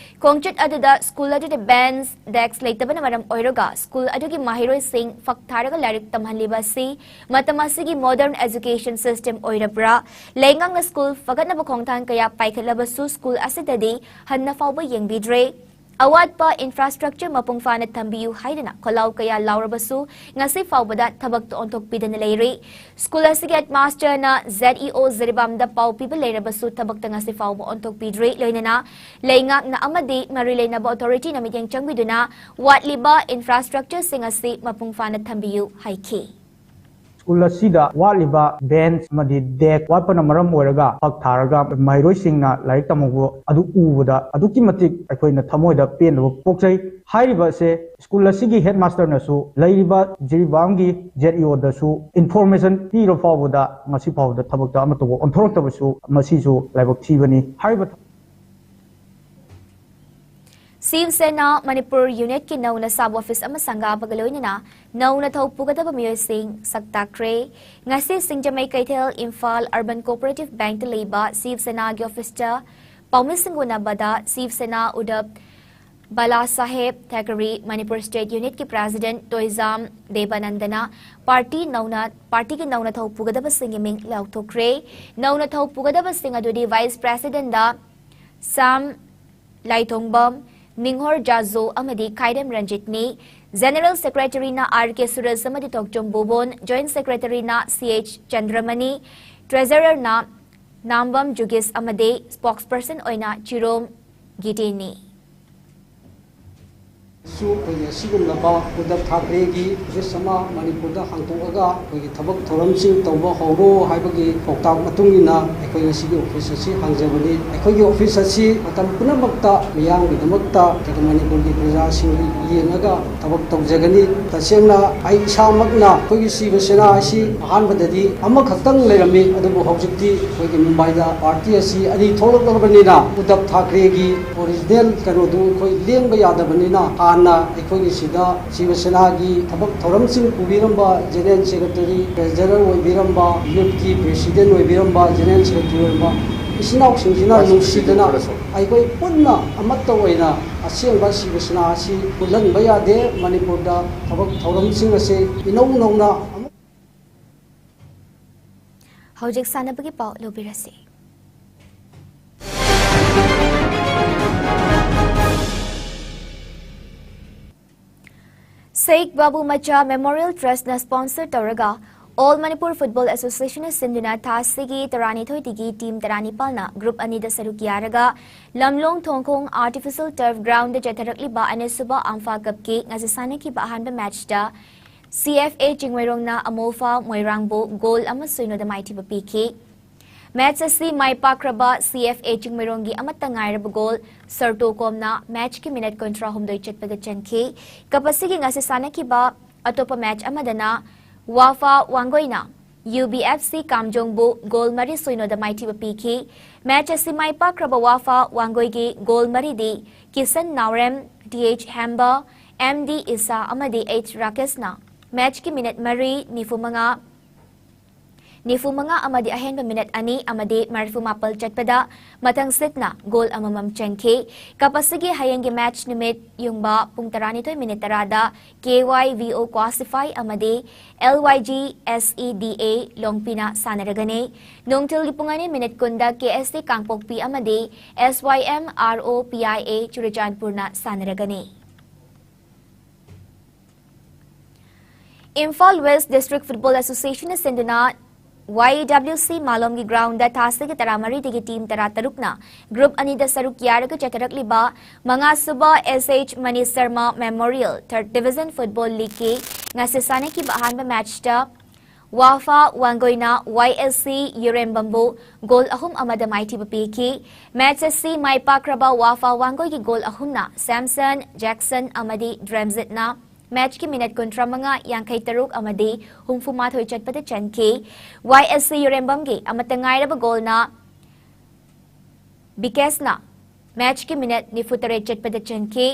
ꯈꯣꯡꯆꯠ ꯑꯗꯨꯗ ꯁ꯭ꯀꯨꯜ ꯑꯗꯨꯗ ꯕꯦꯟꯆ, ꯗꯦꯁꯛ ꯂꯩꯇꯕꯅ ꯃꯔꯝ ꯑꯣꯏꯔꯒ ꯁ꯭ꯀꯨꯜ ꯑꯗꯨꯒꯤ ꯃꯍꯩꯔꯣꯏꯁꯤꯡ ꯐꯛ ꯊꯥꯔꯒ ꯂꯥꯏꯔꯤꯛ ꯇꯝꯍꯜꯂꯤꯕ ꯑꯁꯤ ꯃꯇꯝ ꯑꯁꯤꯒꯤ ꯃꯣꯗꯔꯟ ꯑꯦꯖꯨꯀꯦꯁꯟ ꯁꯤꯁꯇꯦꯝ ꯑꯣꯏꯔꯕ꯭ꯔꯥ? ꯂꯩꯉꯥꯛꯅ ꯁ꯭ꯀꯨꯜ ꯐꯒꯠꯅꯕ ꯈꯣꯡꯊꯥꯡ ꯀꯌꯥ ꯄꯥꯏꯈꯠꯂꯕꯁꯨ ꯁ꯭ꯀꯨꯜ ꯑꯁꯤꯗꯗꯤ ꯍꯟꯅ ꯐꯥꯎꯕ ꯌꯦꯡꯕꯤꯗ꯭ꯔꯦ꯫ ꯑꯋꯥꯠꯄ ꯏꯟꯐ꯭ꯔꯥꯁ꯭ꯇ꯭ꯔꯛꯆꯔ ꯃꯄꯨꯡ ꯐꯥꯅ ꯊꯝꯕꯤꯌꯨ ꯍꯥꯏꯗꯨꯅ ꯈꯣꯜꯂꯥꯎ ꯀꯌꯥ ꯂꯥꯎꯔꯕꯁꯨ ꯉꯁꯤ ꯐꯥꯎꯕꯗ ꯊꯕꯛꯇ ꯑꯣꯟꯊꯣꯛꯄꯤꯗꯅ ꯂꯩꯔꯤ꯫ ꯁ꯭ꯀꯨꯜ ꯑꯁꯤꯒꯤ ꯍꯦꯗꯃꯥꯁꯇꯔꯅ ꯖꯦꯗ ꯏ ꯑꯣ ꯖꯤꯔꯤꯕꯥꯝꯗ ꯄꯥꯎ ꯄꯤꯕ ꯂꯩꯔꯕꯁꯨ ꯊꯕꯛꯇ ꯉꯁꯤ ꯐꯥꯎꯕ ꯑꯣꯟꯊꯣꯛꯄꯤꯗ꯭ꯔꯤ꯫ ꯂꯣꯏꯅꯅ ꯂꯩꯉꯥꯛꯅ ꯑꯃꯗꯤ ꯃꯔꯤ ꯂꯩꯅꯕ ꯑꯣꯊꯣꯔꯤꯇꯤꯅ ꯃꯤꯠꯌꯦꯡ ꯆꯪꯕꯤꯗꯨꯅ ꯋꯥꯠꯂꯤꯕ ꯏꯟꯐ꯭ꯔꯥꯁ꯭ꯇ꯭ꯔꯛꯆꯔꯁꯤꯡ ꯑꯁꯤ ꯃꯄꯨꯡ ꯐꯥꯅ ꯊꯝꯕꯤꯌꯨ ꯍꯥꯏꯈꯤ꯫ ꯁ꯭ꯀꯨꯜ ꯑꯁꯤꯗ ꯋꯥꯠꯂꯤꯕ ꯕꯦꯟꯆ ꯑꯃꯗꯤ ꯗꯦꯁꯛ ꯋꯥꯠꯄꯅ ꯃꯔꯝ ꯑꯣꯏꯔꯒ ꯐꯛ ꯊꯥꯔꯒ ꯃꯍꯩꯔꯣꯏꯁꯤꯡꯅ ꯂꯥꯏꯔꯤꯛ ꯇꯝꯍꯧꯕ ꯑꯗꯨ ꯎꯕꯗ ꯑꯗꯨꯛꯀꯤ ꯃꯇꯤꯛ ꯑꯩꯈꯣꯏꯅ ꯊꯃꯣꯏꯗ ꯄꯦꯟꯗꯕ ꯄꯣꯛꯆꯩ꯫ ꯍꯥꯏꯔꯤꯕ ꯑꯁꯦ ꯁ꯭ꯀꯨꯜ ꯑꯁꯤꯒꯤ ꯍꯦꯗꯃꯥꯁꯇꯔꯅꯁꯨ ꯂꯩꯔꯤꯕ ꯖꯤꯔꯤꯕꯥꯝꯒꯤ ꯖꯦꯗ ꯏ ꯑꯣꯗꯁꯨ ꯏꯟꯐꯣꯔꯃꯦꯁꯟ ꯄꯤꯔ ꯐꯥꯎꯕꯗ ꯉꯁꯤ ꯐꯥꯎꯕꯗ ꯊꯕꯛꯇ ꯑꯃꯠꯇ ꯑꯣꯟꯊꯣꯔꯛꯇꯕꯁꯨ ꯃꯁꯤꯁꯨ ꯂꯥꯏꯕꯛ ꯊꯤꯕꯅꯤ꯫ ꯍꯥꯏꯔꯤꯕ ꯁꯤꯕ ꯁꯦꯅꯥ ꯃꯅꯤꯄꯨꯔ ꯌꯨꯅꯤꯠꯀꯤ ꯅꯧꯅ ꯁꯥꯕ ꯑꯣꯐꯤꯁ ꯑꯃ ꯁꯪꯒꯥꯕꯒ ꯂꯣꯏꯅꯅ ꯅꯧꯅ ꯊꯧ ꯄꯨꯒꯗꯕ ꯃꯤꯑꯣꯏꯁꯤꯡ ꯁꯛ ꯇꯥꯛꯈ꯭ꯔꯦ꯫ ꯉꯁꯤ ꯁꯤꯡꯖꯃꯩ ꯀꯩꯊꯦꯜ ꯏꯝꯐꯥꯜ ꯑꯔꯕꯟ ꯀꯣꯑꯣꯄꯔꯦꯇꯤꯚ ꯕꯦꯡꯛꯇ ꯂꯩꯕ ꯁꯤꯕ ꯁꯦꯅꯥꯒꯤ ꯑꯣꯐꯤꯁꯇ ꯄꯥꯎꯃꯤꯁꯤꯡꯒ ꯎꯅꯕꯗ ꯁꯤꯕ ꯁꯦꯅꯥ ꯎꯗꯞ ꯕꯥꯂꯥ ꯁꯥꯍꯦꯕ ꯊꯥꯀꯔꯦ, ꯃꯅꯤꯄꯨꯔ ꯁ꯭ꯇꯦꯠ ꯌꯨꯅꯤꯠꯀꯤ ꯄ꯭ꯔꯦꯁꯤꯗꯦꯟꯠ ꯇꯣꯏꯖꯥꯝ ꯗꯦꯕꯥꯅꯟꯗꯅ ꯄꯥꯔꯇꯤ ꯅꯧꯅ, ꯄꯥꯔꯇꯤꯒꯤ ꯅꯧꯅ ꯊꯧ ꯄꯨꯒꯗꯕꯁꯤꯡꯒꯤ ꯃꯤꯡ ꯂꯥꯎꯊꯣꯛꯈ꯭ꯔꯦ꯫ ꯅꯧꯅ ꯊꯧ ꯄꯨꯒꯗꯕꯁꯤꯡ ꯑꯗꯨꯗꯤ ꯚꯥꯏꯁ ꯄ꯭ꯔꯦꯁꯤꯗꯦꯟꯠꯗ ꯁꯥꯝ ꯂꯥꯏꯊꯣꯡꯕꯝ, ꯅꯤꯡꯍꯣꯔ ꯖꯥꯖꯣ ꯑꯃꯗꯤ ꯈꯥꯏꯗꯦꯝ ꯔꯟꯖꯤꯠꯅꯤ꯫ ꯖꯦꯅꯔꯦꯜ ꯁꯦꯀ꯭ꯔꯦꯇꯔꯤꯅ ꯑꯥꯔ ꯀꯦ ꯁꯨꯔꯦꯁ ꯑꯃꯗꯤ ꯊꯣꯛꯆꯣꯝ ꯕꯣꯕꯣꯟ, ꯖꯣꯏꯟꯠ ꯁꯦꯀ꯭ꯔꯦꯇꯔꯤꯅ ꯁꯤ ꯑꯩꯆ ꯆꯟꯗ꯭ꯔꯃꯅꯤ, ꯇ꯭ꯔꯦꯖꯔꯔꯅ ꯅꯥꯝꯕꯝ ꯖꯨꯒꯦꯁ ꯑꯃꯗꯤ ꯁ꯭ꯄꯣꯛꯁꯄꯔꯁꯟ ꯑꯣꯏꯅ ꯆꯤꯔꯣꯝ ꯒꯤꯇꯦꯅꯤ꯫ ꯁꯨ ꯑꯩꯈꯣꯏꯒꯤ ꯑꯁꯤꯒꯨꯝꯂꯕ ꯎꯗꯞ ꯊꯥꯀ꯭ꯔꯦꯒꯤ ꯑꯣꯐꯤꯁ ꯑꯃ ꯃꯅꯤꯄꯨꯔꯗ ꯍꯥꯡꯗꯣꯛꯑꯒ ꯑꯩꯈꯣꯏꯒꯤ ꯊꯕꯛ ꯊꯧꯔꯝꯁꯤꯡ ꯇꯧꯕ ꯍꯧꯔꯣ ꯍꯥꯏꯕꯒꯤ ꯄꯥꯎꯇꯥꯛ ꯃꯇꯨꯡ ꯏꯟꯅ ꯑꯩꯈꯣꯏ ꯉꯁꯤꯒꯤ ꯑꯣꯐꯤꯁ ꯑꯁꯤ ꯍꯥꯡꯖꯕꯅꯤ꯫ ꯑꯩꯈꯣꯏꯒꯤ ꯑꯣꯐꯤꯁ ꯑꯁꯤ ꯃꯇꯝ ꯄꯨꯝꯅꯃꯛꯇ ꯃꯤꯌꯥꯝꯒꯤꯗꯃꯛꯇ, ꯑꯗꯨꯒ ꯃꯅꯤꯄꯨꯔꯒꯤ ꯄ꯭ꯔꯖꯥꯁꯤꯡ ꯌꯦꯡꯉꯒ ꯊꯕꯛ ꯇꯧꯖꯒꯅꯤ꯫ ꯇꯁꯦꯡꯅ ꯑꯩ ꯏꯁꯥꯃꯛꯅ ꯑꯩꯈꯣꯏꯒꯤ ꯁꯤꯕ ꯁꯦꯅꯥ ꯑꯁꯤ ꯑꯍꯥꯟꯕꯗꯗꯤ ꯑꯃꯈꯛꯇꯪ ꯂꯩꯔꯝꯃꯤ, ꯑꯗꯨꯕꯨ ꯍꯧꯖꯤꯛꯇꯤ ꯑꯩꯈꯣꯏꯒꯤ ꯃꯨꯝꯕꯥꯏꯗ ꯄꯥꯔꯇꯤ ꯑꯁꯤ ꯑꯅꯤ ꯊꯣꯛꯂꯛꯂꯕꯅꯤꯅ ꯎꯗꯞ ꯊꯥꯀ꯭ꯔꯦꯒꯤ ꯑꯣꯔꯤꯖꯤꯅꯦꯜ ꯀꯩꯅꯣꯗꯨ ꯑꯩꯈꯣꯏ ꯂꯦꯡꯕ ꯌꯥꯗꯕꯅꯤꯅ ꯍꯥꯟꯅ ꯑꯩꯈꯣꯏꯒꯤ ꯁꯤꯗ ꯁꯤꯕ ꯁꯦꯅꯥꯒꯤ ꯊꯕꯛ ꯊꯧꯔꯝꯁꯤꯡ ꯄꯨꯕꯤꯔꯝꯕ ꯖꯦꯅꯔꯦꯜ ꯁꯦꯀ꯭ꯔꯦꯇꯔꯤ, ꯇ꯭ꯔꯦꯖꯔꯔ ꯑꯣꯏꯕꯤꯔꯝꯕ, ꯌꯨꯠꯀꯤ ꯄ꯭ꯔꯦꯁꯤꯗꯦꯟꯠ ꯑꯣꯏꯕꯤꯔꯝꯕ, ꯖꯦꯅꯔꯦꯜ ꯁꯦꯀ꯭ꯔꯦꯇꯔꯤ ꯑꯣꯏꯔꯝꯕ ꯏꯆꯤꯟ ꯏꯅꯥꯎꯁꯤꯡꯁꯤꯅ ꯅꯨꯡꯁꯤꯗꯅ ꯑꯩꯈꯣꯏ ꯄꯨꯟꯅ ꯑꯃꯠꯇ ꯑꯣꯏꯅ ꯑꯁꯦꯡꯕ ꯁꯤꯕ ꯁꯦꯅꯥ ꯑꯁꯤ ꯄꯨꯜꯍꯟꯕ ꯌꯥꯗꯦ꯫ ꯃꯅꯤꯄꯨꯔꯗ ꯊꯕꯛ ꯊꯧꯔꯝꯁꯤꯡ ꯑꯁꯤ ꯏꯅꯧ ꯅꯧꯅ ꯑꯃꯨꯛ ꯍꯧꯖꯤꯛ ꯁꯥꯟꯅꯕꯒꯤ ꯄꯥꯎ ꯂꯧꯕꯤꯔꯁꯤ꯫ ꯁꯦꯈ ꯕꯥꯕꯨ ꯃꯆꯥ ꯃꯦꯃꯣꯔꯤꯌꯦꯜ ꯇ꯭ꯔꯁꯠꯅ ꯁ꯭ꯄꯣꯟꯁꯔ ꯇꯧꯔꯒ All Manipur Football Associationꯅ ꯁꯤꯟꯗꯨꯅ ꯊꯥ ꯑꯁꯤꯒꯤ ꯇꯔꯥꯅꯤꯊꯣꯏꯗꯒꯤ ꯇꯤꯝ ꯇꯔꯥꯅꯤꯄꯥꯜꯅ ꯒ꯭ꯔꯨꯞ ꯑꯅꯤꯗ ꯁꯔꯨꯛ ꯌꯥꯔꯒ ꯂꯝꯂꯣꯡ ꯊꯣꯡꯈꯣꯡ ꯑꯥꯔꯇꯤꯐꯤꯁꯤꯌꯦꯜ ꯇꯔꯐ ꯒ꯭ꯔꯥꯎꯟꯗ ꯆꯠꯊꯔꯛꯂꯤꯕ ꯑꯅꯤꯁꯨꯕ ꯑꯝꯐꯥ ꯀꯞꯀꯤ ꯉꯁꯤ ꯁꯥꯟꯅꯈꯤꯕ ꯑꯍꯥꯟꯕ ꯃꯦꯆꯇ ꯁꯤ ꯑꯦꯐ ꯑꯦ ꯆꯤꯡꯃꯩꯔꯣꯡꯅ ꯑꯃꯣꯐꯥ ꯃꯣꯏꯔꯥꯡꯕꯨ ꯒꯣꯜ ꯑꯃ ꯁꯣꯏꯅꯣꯗ ꯃꯥꯏꯊꯤꯕ ꯄꯤꯈꯤ꯫ ꯃꯦꯆ ꯑꯁꯤ ꯃꯥꯏ ꯄꯥꯛꯈ꯭ꯔꯕ ꯁꯤ ꯑꯦꯐ ꯑꯦ ꯆꯤꯡꯃꯩꯔꯣꯡꯒꯤ ꯑꯃꯠꯇ ꯉꯥꯏꯔꯕ ꯒꯣꯜ ꯁꯔꯇꯣ ꯀꯣꯝꯅ ꯃꯦꯆꯀꯤ ꯃꯤꯅꯠ ꯀꯨꯟꯊ꯭ꯔꯥꯍꯨꯝꯗꯣꯏ ꯆꯠꯄꯒ ꯆꯟꯈꯤ꯫ ꯀꯞ ꯑꯁꯤꯒꯤ ꯉꯁꯤ ꯁꯥꯟꯅꯈꯤꯕ ꯑꯇꯣꯞꯄ ꯃꯦꯆ ꯑꯃꯗꯅ ꯋꯥꯐꯥ ꯋꯥꯡꯒꯣꯏꯅ ꯌꯨ ꯕꯤ ꯑꯦꯐ ꯁꯤ ꯀꯥꯝꯖꯣꯡꯕꯨ ꯒꯣꯜ ꯃꯔꯤ ꯁꯣꯏꯅꯣꯗ ꯃꯥꯏꯊꯤꯕ ꯄꯤꯈꯤ꯫ ꯃꯦꯆ ꯑꯁꯤ ꯃꯥꯏ ꯄꯥꯛꯈ꯭ꯔꯕ ꯋꯥꯐꯥ ꯋꯥꯡꯒꯣꯏꯒꯤ ꯒꯣꯜ ꯃꯔꯤꯗꯤ ꯀꯤꯁꯟ ꯅꯥꯎꯔꯦꯝ, ꯇꯤ ꯑꯩꯆ ꯍꯦꯝꯕ, ꯑꯦꯝ ꯗꯤ ꯏꯁꯥ ꯑꯃꯗꯤ ꯑꯩꯆ ꯔꯥꯀꯦꯁꯅ ꯃꯦꯆꯀꯤ ꯃꯤꯅꯠ ꯃꯔꯤ, ꯅꯤꯐꯨ ꯃꯉꯥ, ꯅꯤꯐꯨ ꯃꯉꯥ ꯑꯃꯗꯤ ꯑꯍꯦꯟꯕ ꯃꯤꯅꯠ ꯑꯅꯤ ꯑꯃꯗꯤ ꯃꯔꯤꯐꯨ ꯃꯥꯄꯜ ꯆꯠꯄꯗ ꯃꯊꯪ ꯁꯤꯠꯅ ꯒꯣꯜ ꯑꯃꯃꯝ ꯆꯟꯈꯤ꯫ ꯀꯞ ꯑꯁꯤꯒꯤ ꯍꯌꯦꯡꯒꯤ ꯃꯦꯆ ꯅꯨꯃꯤꯠ ꯌꯨꯡꯕ ꯄꯨꯡ ꯇꯔꯥꯅꯤꯊꯣꯏ ꯃꯤꯅꯤꯠ ꯇꯔꯥꯗ K Y V O Kwasiphai ꯑꯃꯗꯤ L Y G S E ꯗꯤ ꯑꯦ ꯂꯣꯡꯄꯤꯅ ꯁꯥꯟꯅꯔꯒꯅꯤ꯫ ꯅꯨꯡꯊꯤꯜꯒꯤ ꯄꯨꯡ ꯑꯅꯤ ꯃꯤꯅꯤꯠ ꯀꯨꯟꯗ ꯀꯦ ꯑꯦꯁ ꯇꯤ ꯀꯥꯡꯄꯣꯛꯄꯤ ꯑꯃꯗꯤ ꯑꯦꯁ ꯋꯥꯏ M R O P I A ꯆꯨꯔꯆꯥꯟꯄꯨꯔꯅ ꯁꯥꯟꯅꯔꯒꯅꯤ꯫ ꯏꯝꯐꯥꯜ ꯋꯦꯁ ꯗꯤꯁꯇ꯭ꯔꯤꯛ ꯐꯨꯠꯕꯣꯜ ꯑꯦꯁꯣꯁꯤꯌꯦꯁꯟꯅ ꯁꯤꯟꯗꯨꯅ ꯋꯥꯏ ꯗꯕ꯭ꯂꯤꯎ ꯁꯤ ꯃꯥꯂꯣꯝꯒꯤ ꯒ꯭ꯔꯥꯎꯟꯗ ꯊꯥꯁꯤꯒꯤ ꯇꯔꯥꯃꯔꯤꯗꯒꯤ ꯇꯤꯝ ꯇꯔꯥꯇꯔꯨꯛꯅ ꯒ꯭ꯔꯨꯞ ꯑꯅꯤꯗ ꯁꯔꯨꯛ ꯌꯥꯔꯒ ꯆꯠꯊꯔꯛꯂꯤꯕ ꯃꯉꯥꯁꯨꯕ S H Mani Sharma memorial third division football ꯂꯤꯒꯀꯤ ꯉꯁꯤ ꯁꯥꯟꯅꯈꯤꯕ ꯑꯍꯥꯟꯕ ꯃꯦꯆꯇ ꯋꯥꯐꯥ ꯋꯥꯡꯒꯣꯏꯅ ꯋꯥꯏ ꯑꯦꯁ ꯁꯤ ꯌꯨꯔꯦꯝꯕꯝꯕꯨ ꯒꯣꯜ ꯑꯍꯨꯝ ꯑꯃꯗ ꯃꯥꯏꯊꯤꯕ ꯄꯤꯈꯤ꯫ ꯃꯦꯆ ꯑꯁꯤ ꯃꯥꯏ ꯄꯥꯛꯈ꯭ꯔꯕ ꯋꯥꯐꯥ ꯋꯥꯡꯒꯣꯏꯒꯤ ꯒꯣꯜ ꯑꯍꯨꯝꯅ ꯁꯦꯝꯁꯟ, ꯖꯦꯛꯁꯟ ꯑꯃꯗꯤ ꯗ꯭ꯔꯦꯝꯖꯤꯠꯅ ꯃꯦꯆꯀꯤ ꯃꯤꯅꯠ ꯀꯨꯟꯊ꯭ꯔꯥ ꯃꯉꯥ, ꯌꯥꯡꯈꯩ ꯇꯔꯨꯛ ꯑꯃꯗꯤ ꯍꯨꯝꯐꯨ ꯃꯥꯊꯣꯏ ꯆꯠꯄꯗ ꯆꯟꯈꯤ꯫ ꯋꯥꯏ ꯑꯦꯁ ꯁꯤ ꯌꯨꯔꯦꯝꯕꯝꯒꯤ ꯑꯃꯠꯇ ꯉꯥꯏꯔꯕ ꯒꯣꯜꯅ ꯕꯤꯀꯦꯁꯅ ꯃꯦꯆꯀꯤ ꯃꯤꯅꯠ ꯅꯤꯐꯨ ꯇꯔꯦꯠ ꯆꯠꯄꯗ ꯆꯟꯈꯤ꯫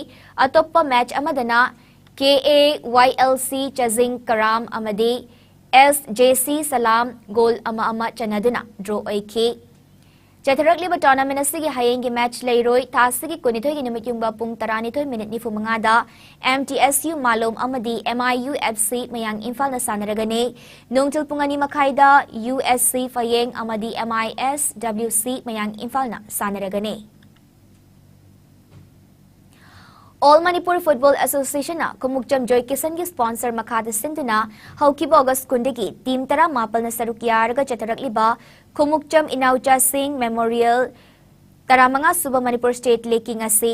ꯑꯇꯣꯞꯄ ꯃꯦꯆ ꯑꯃꯗꯅ K A Y L C ꯆꯖꯤꯡ ꯀꯔꯥꯝ ꯑꯃꯗꯤ ꯑꯦꯁ ꯖꯦ ꯁꯤ ꯁꯂꯥꯝ ꯒꯣꯜ ꯑꯃ ꯑꯃ ꯆꯟꯅꯗꯨꯅ ꯗ꯭ꯔꯣ ꯑꯣꯏꯈꯤ꯫ ꯆꯠꯊꯔꯛꯂꯤꯕ ꯇꯣꯔꯅꯥꯃꯦꯟ ꯑꯁꯤꯒꯤ ꯍꯌꯦꯡꯒꯤ ꯃꯦꯆ ꯂꯩꯔꯣꯏ꯫ ꯊꯥ ꯑꯁꯤꯒꯤ ꯀꯨꯟꯅꯤꯊꯣꯏꯒꯤ ꯅꯨꯃꯤꯠ ꯌꯨꯡꯕ ꯄꯨꯡ ꯇꯔꯥꯅꯤꯊꯣꯏ ꯃꯤꯅꯤꯠ ꯅꯤꯐꯨ ꯃꯉꯥꯗ ꯑꯦꯝ ꯇꯤ ꯑꯦꯁ ꯌꯨ ꯃꯥꯂꯣꯝ ꯑꯃꯗꯤ M I U F C ꯃꯌꯥꯡ ꯏꯝꯐꯥꯜꯅ ꯁꯥꯟꯅꯔꯒꯅꯤ꯫ ꯅꯨꯡꯊꯤꯜ ꯄꯨꯡ ꯑꯅꯤ ꯃꯈꯥꯏꯗ ꯌꯨ ꯑꯦꯁ ꯁꯤ ꯐꯌꯦꯡ ꯑꯃꯗꯤ ꯑꯦꯝ ꯑꯥꯏ ꯑꯦꯁ ꯗꯕ꯭ꯂꯤꯎ ꯁꯤ ꯃꯌꯥꯡ ꯏꯝꯐꯥꯜꯅ ꯁꯥꯟꯅꯔꯒꯅꯤ꯫ ꯑꯣꯜ ꯃꯅꯤꯄꯨꯔ ꯐꯨꯠꯕꯣꯜ ꯑꯦꯁꯣꯁꯤꯌꯦꯁꯟꯅ ꯈꯨꯃꯨꯛꯆꯝ ꯖꯣꯏ ꯀꯤꯁꯟꯒꯤ ꯁ꯭ꯄꯣꯟꯁꯔ ꯃꯈꯥꯗ ꯁꯤꯟꯗꯨꯅ ꯍꯧꯈꯤꯕ ꯑꯣꯒꯁ ꯀꯨꯟꯗꯒꯤ ꯇꯤꯝ ꯇꯔꯥꯃꯥꯄꯜꯅ ꯁꯔꯨꯛ ꯌꯥꯔꯒ ꯆꯠꯊꯔꯛꯂꯤꯕ ꯈꯨꯃꯨꯛꯆꯝ ꯏꯅꯥꯎꯆꯥꯁꯤꯡ ꯃꯦꯃꯣꯔꯤꯌꯦꯜ ꯇꯔꯥꯃꯉꯥ ꯁꯨꯕ ꯃꯅꯤꯄꯨꯔ ꯁ꯭ꯇꯦꯠ ꯂꯤꯒꯀꯤ ꯉꯁꯤ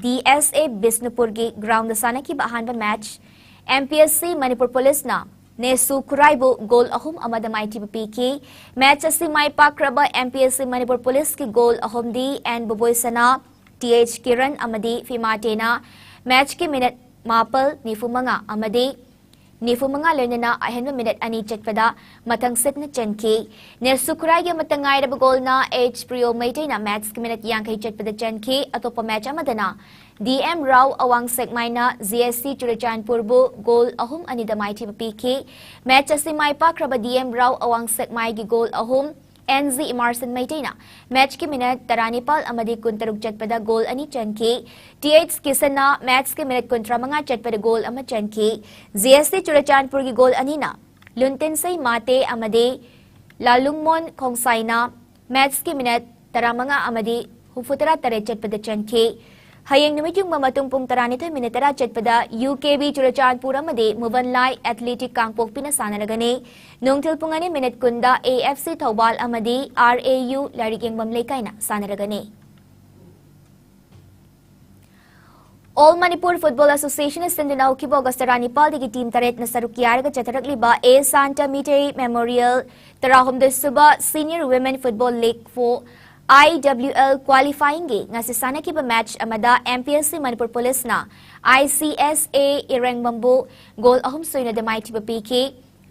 ꯗꯤ ꯑꯦꯁ ꯑꯦ ꯕꯤꯁꯅꯨꯄꯨꯔꯒꯤ ꯒ꯭ꯔꯥꯎꯟꯗ ꯁꯥꯟꯅꯈꯤꯕ ꯑꯍꯥꯟꯕ match M P S C Manipur ꯄꯨꯂꯤꯁꯅ ꯅꯦꯁꯨ ꯈꯨꯔꯥꯏꯕꯨ ꯒꯣꯜ ꯑꯍꯨꯝ ꯑꯃꯗ ꯃꯥꯏꯊꯤꯕ ꯄꯤꯈꯤ꯫ ꯃꯦꯆ ꯑꯁꯤ ꯃꯥꯏ ꯄꯥꯛꯈ꯭ꯔꯕ M P S C Manipur ꯄꯨꯂꯤꯁꯀꯤ ꯒꯣꯜ ꯑꯍꯨꯝꯗꯤ ꯑꯦꯟ ꯕꯣꯕꯣꯏꯁꯅꯥ, ꯇꯤ ꯑꯩꯆ ꯀꯤꯔꯟ ꯑꯃꯗꯤ ꯐꯤꯃꯥꯇꯦꯅ ꯃꯦꯆꯀꯤ ꯃꯤꯅꯠ ꯃꯥꯄꯜ, ꯅꯤꯐꯨ ꯃꯉꯥ ꯑꯃꯗꯤ ꯅꯤꯐꯨ ꯃꯉꯥ ꯂꯣꯏꯅꯅ ꯑꯍꯦꯟꯕ ꯃꯤꯅꯠ ꯑꯅꯤ ꯆꯠꯄꯗ ꯃꯊꯪ ꯁꯤꯠꯅ ꯆꯟꯈꯤ꯫ ꯅꯦꯁꯨ ꯈꯨꯔꯥꯏꯒꯤ ꯑꯃꯠꯇ ꯉꯥꯏꯔꯕ ꯒꯣꯜꯅ H ꯄ꯭ꯔꯤꯌꯣ ꯃꯩꯇꯩꯅ ꯃꯦꯠꯁꯀꯤ ꯃꯤꯅꯠ ꯌꯥꯡꯈꯩ ꯆꯠꯄꯗ ꯆꯟꯈꯤ꯫ ꯑꯇꯣꯞꯄ ꯃꯦꯠꯁ ꯑꯃꯗꯅ D M ꯔꯥꯎ ꯑꯋꯥꯡ ꯁꯦꯛꯃꯥꯏꯅ G S C ꯆꯨꯔꯆꯥꯟꯄꯨꯔꯕꯨ ꯒꯣꯜ ꯑꯍꯨꯝ ꯑꯅꯤꯗ ꯃꯥꯏꯊꯤꯕ ꯄꯤꯈꯤ꯫ ꯃꯦꯠꯁ ꯑꯁꯤ ꯃꯥꯏ ꯄꯥꯛꯈ꯭ꯔꯕ D M ꯔꯥꯎ ꯑꯋꯥꯡ ꯁꯦꯛꯃꯥꯏꯒꯤ ꯒꯣꯜ ꯑꯍꯨꯝ, N G ꯏꯃꯥꯔꯁꯟ ꯃꯩꯇꯩꯅ ꯃꯦꯠꯁꯀꯤ ꯃꯤꯅꯠ ꯇꯔꯥꯅꯤꯄꯥꯜ ꯑꯃꯗꯤ ꯀꯨꯟꯇꯔꯨꯛ ꯆꯠꯄꯗ ꯒꯣꯜ ꯑꯅꯤ ꯆꯟꯈꯤ꯫ T H ꯀꯤꯁꯟꯅ ꯃꯦꯠꯁꯀꯤ ꯃꯤꯅꯠ ꯀꯨꯟꯊ꯭ꯔꯥ ꯃꯉꯥ ꯆꯠꯄꯗ ꯒꯣꯜ ꯑꯃ ꯆꯟꯈꯤ꯫ G S C ꯆꯨꯔꯆꯥꯟꯄꯨꯔꯒꯤ ꯒꯣꯜ ꯑꯅꯤꯅ ꯂꯨꯟꯇꯤꯟꯁꯩ ꯃꯥꯇꯦ ꯑꯃꯗꯤ ꯂꯥꯂꯨꯡꯃꯣꯟ ꯈꯣꯡꯁꯥꯏꯅ ꯃꯦꯠꯁꯀꯤ ꯃꯤꯅꯠ ꯇꯔꯥꯃꯉꯥ ꯑꯃꯗꯤ ꯍꯨꯝꯐꯨꯇꯔꯥ ꯇꯔꯦꯠ ꯆꯠꯄꯗ ꯆꯟꯈꯤ꯫ ꯍꯌꯦꯡ ꯅꯨꯃꯤꯠ ꯌꯨꯡꯕ ꯃꯇꯨꯡ ꯄꯨꯡ ꯇꯔꯥꯅꯤꯊꯣꯏ ꯃꯤꯅꯠ ꯇꯔꯥ ꯆꯠꯄꯗ U K B ꯆꯨꯔꯆꯥꯟꯄꯨꯔ ꯑꯃꯗꯤ ꯃꯨꯕꯟꯂꯥꯏ ꯑꯦꯊꯂꯦꯇꯤꯛ ꯀꯥꯡꯄꯣꯛꯄꯤꯅ ꯁꯥꯟꯅꯔꯒꯅꯤ꯫ ꯅꯨꯡꯊꯤꯜ ꯄꯨꯡ ꯑꯅꯤ ꯃꯤꯅꯠ ꯀꯨꯟꯗ A F C ꯊꯧꯕꯥꯜ ꯑꯃꯗꯤ R A U ꯂꯥꯏꯔꯤꯛ ꯌꯦꯡꯐꯝ ꯂꯩꯀꯥꯏꯅ ꯁꯥꯟꯅꯔꯒꯅꯤ꯫ All Manipur Football Association ꯅ ꯁꯤꯟꯗꯨꯅ ꯍꯧꯈꯤꯕ ꯑꯣꯒꯁ ꯇꯔꯥꯅꯤꯄꯥꯜꯗꯒꯤ ꯇꯤꯝ ꯇꯔꯦꯠꯅ ꯁꯔꯨꯛ ꯌꯥꯔꯒ ꯆꯠꯊꯔꯛꯂꯤꯕ A Santa Mitei Memorial ꯇꯔꯥꯍꯨꯝꯗꯣꯏ ꯁꯨꯕ Senior Women Football League four I W L qualifying ꯒꯤ ꯉꯁꯤ ꯁꯥꯟꯅꯈꯤꯕ ꯃꯦꯠꯁ ꯑꯃꯗ M P S C Manipur ꯄꯨꯂꯤꯁꯅ I C S A ꯏꯔꯦꯡꯕꯝꯕꯨ ꯒꯣꯜ ꯑꯍꯨꯝ ꯁꯣꯏꯅꯗ ꯃꯥꯏꯊꯤꯕ ꯄꯤꯈꯤ꯫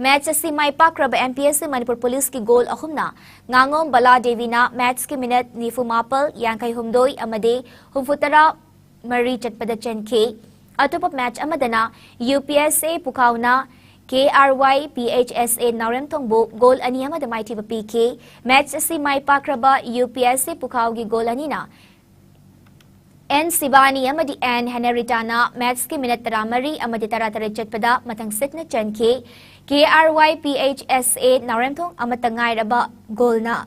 ꯃꯦꯠꯁ ꯑꯁꯤ ꯃꯥꯏ ꯄꯥꯛꯈ꯭ꯔꯕ M P S C Manipur ꯄꯨꯂꯤꯁꯀꯤ ꯒꯣꯜ ꯑꯍꯨꯝꯅ ꯉꯥꯉꯣꯝ ꯕꯂꯥ ꯗꯦꯕꯤꯅ ꯃꯦꯠꯁꯀꯤ ꯃꯤꯅꯠ ꯅꯤꯐꯨ ꯃꯥꯄꯜ, ꯌꯥꯡꯈꯩ ꯍꯨꯝꯗꯣꯏ ꯑꯃꯗꯤ ꯍꯨꯝꯐꯨꯇꯔꯥ ꯃꯔꯤ ꯆꯠꯄꯗ ꯆꯟꯈꯤ꯫ ꯑꯇꯣꯞꯄ ꯃꯦꯠꯁ ꯑꯃꯗꯅ U P S A ꯄꯨꯈꯥꯎꯅ K R Y P H S A ꯅꯥꯎꯔꯦꯝꯊꯣꯡꯕꯨ ꯒꯣꯜ ꯑꯅꯤ ꯑꯃꯗ ꯃꯥꯏꯊꯤꯕ ꯄꯤꯈꯤ꯫ ꯃꯦꯠꯁ ꯑꯁꯤ ꯃꯥꯏ ꯄꯥꯛꯈ꯭ꯔꯕ U P S A ꯄꯨꯈꯥꯎꯒꯤ ꯒꯣꯜ ꯑꯅꯤꯅ N ꯁꯤꯕꯥꯅꯤ ꯑꯃꯗꯤ N ꯍꯦꯅꯔꯤꯇꯥꯅ ꯃꯦꯠꯁꯀꯤ ꯃꯤꯅꯠ ꯇꯔꯥꯃꯔꯤ ꯑꯃꯗꯤ ꯇꯔꯥꯇꯔꯦꯠ ꯆꯠꯄꯗ ꯃꯊꯪ ꯁꯤꯠꯅ ꯆꯟꯈꯤ꯫ K R Y P H S A ꯅꯥꯎꯔꯦꯝꯊꯣꯡ ꯑꯃꯠꯇ ꯉꯥꯏꯔꯕ ꯒꯣꯜꯅ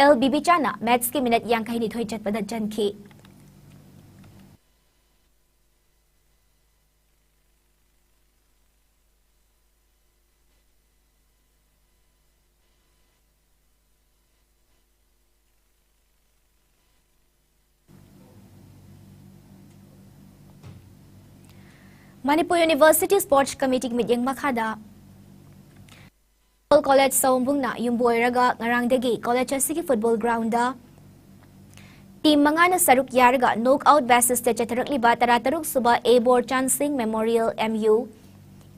L ꯕꯤꯕꯤꯆꯥꯅ ꯃꯦꯠꯁꯀꯤ ꯃꯤꯅꯠ ꯌꯥꯡꯈꯩꯅꯤꯊꯣꯏ ꯆꯠꯄꯗ ꯆꯟꯈꯤ꯫ Manipur University Sports Committee ꯒꯤ ꯃꯤꯠꯌꯦꯡ ꯃꯈꯥꯗ College ꯁꯑꯣꯝꯕꯨꯡꯅ ꯌꯨꯝꯕꯨ ꯑꯣꯏꯔꯒ ꯉꯔꯥꯡꯗꯒꯤ college ꯑꯁꯤꯒꯤ football ground ꯗ ꯇꯤꯝ ꯃꯉꯥꯅ ꯁꯔꯨꯛ ꯌꯥꯔꯒ ꯅꯣꯛ ꯑꯥꯎꯠ ꯕꯦꯁꯤꯁꯇ ꯆꯠꯊꯔꯛꯂꯤꯕ ꯇꯔꯥꯇꯔꯨꯛ ꯁꯨꯕ A Borchan Singh memorial M U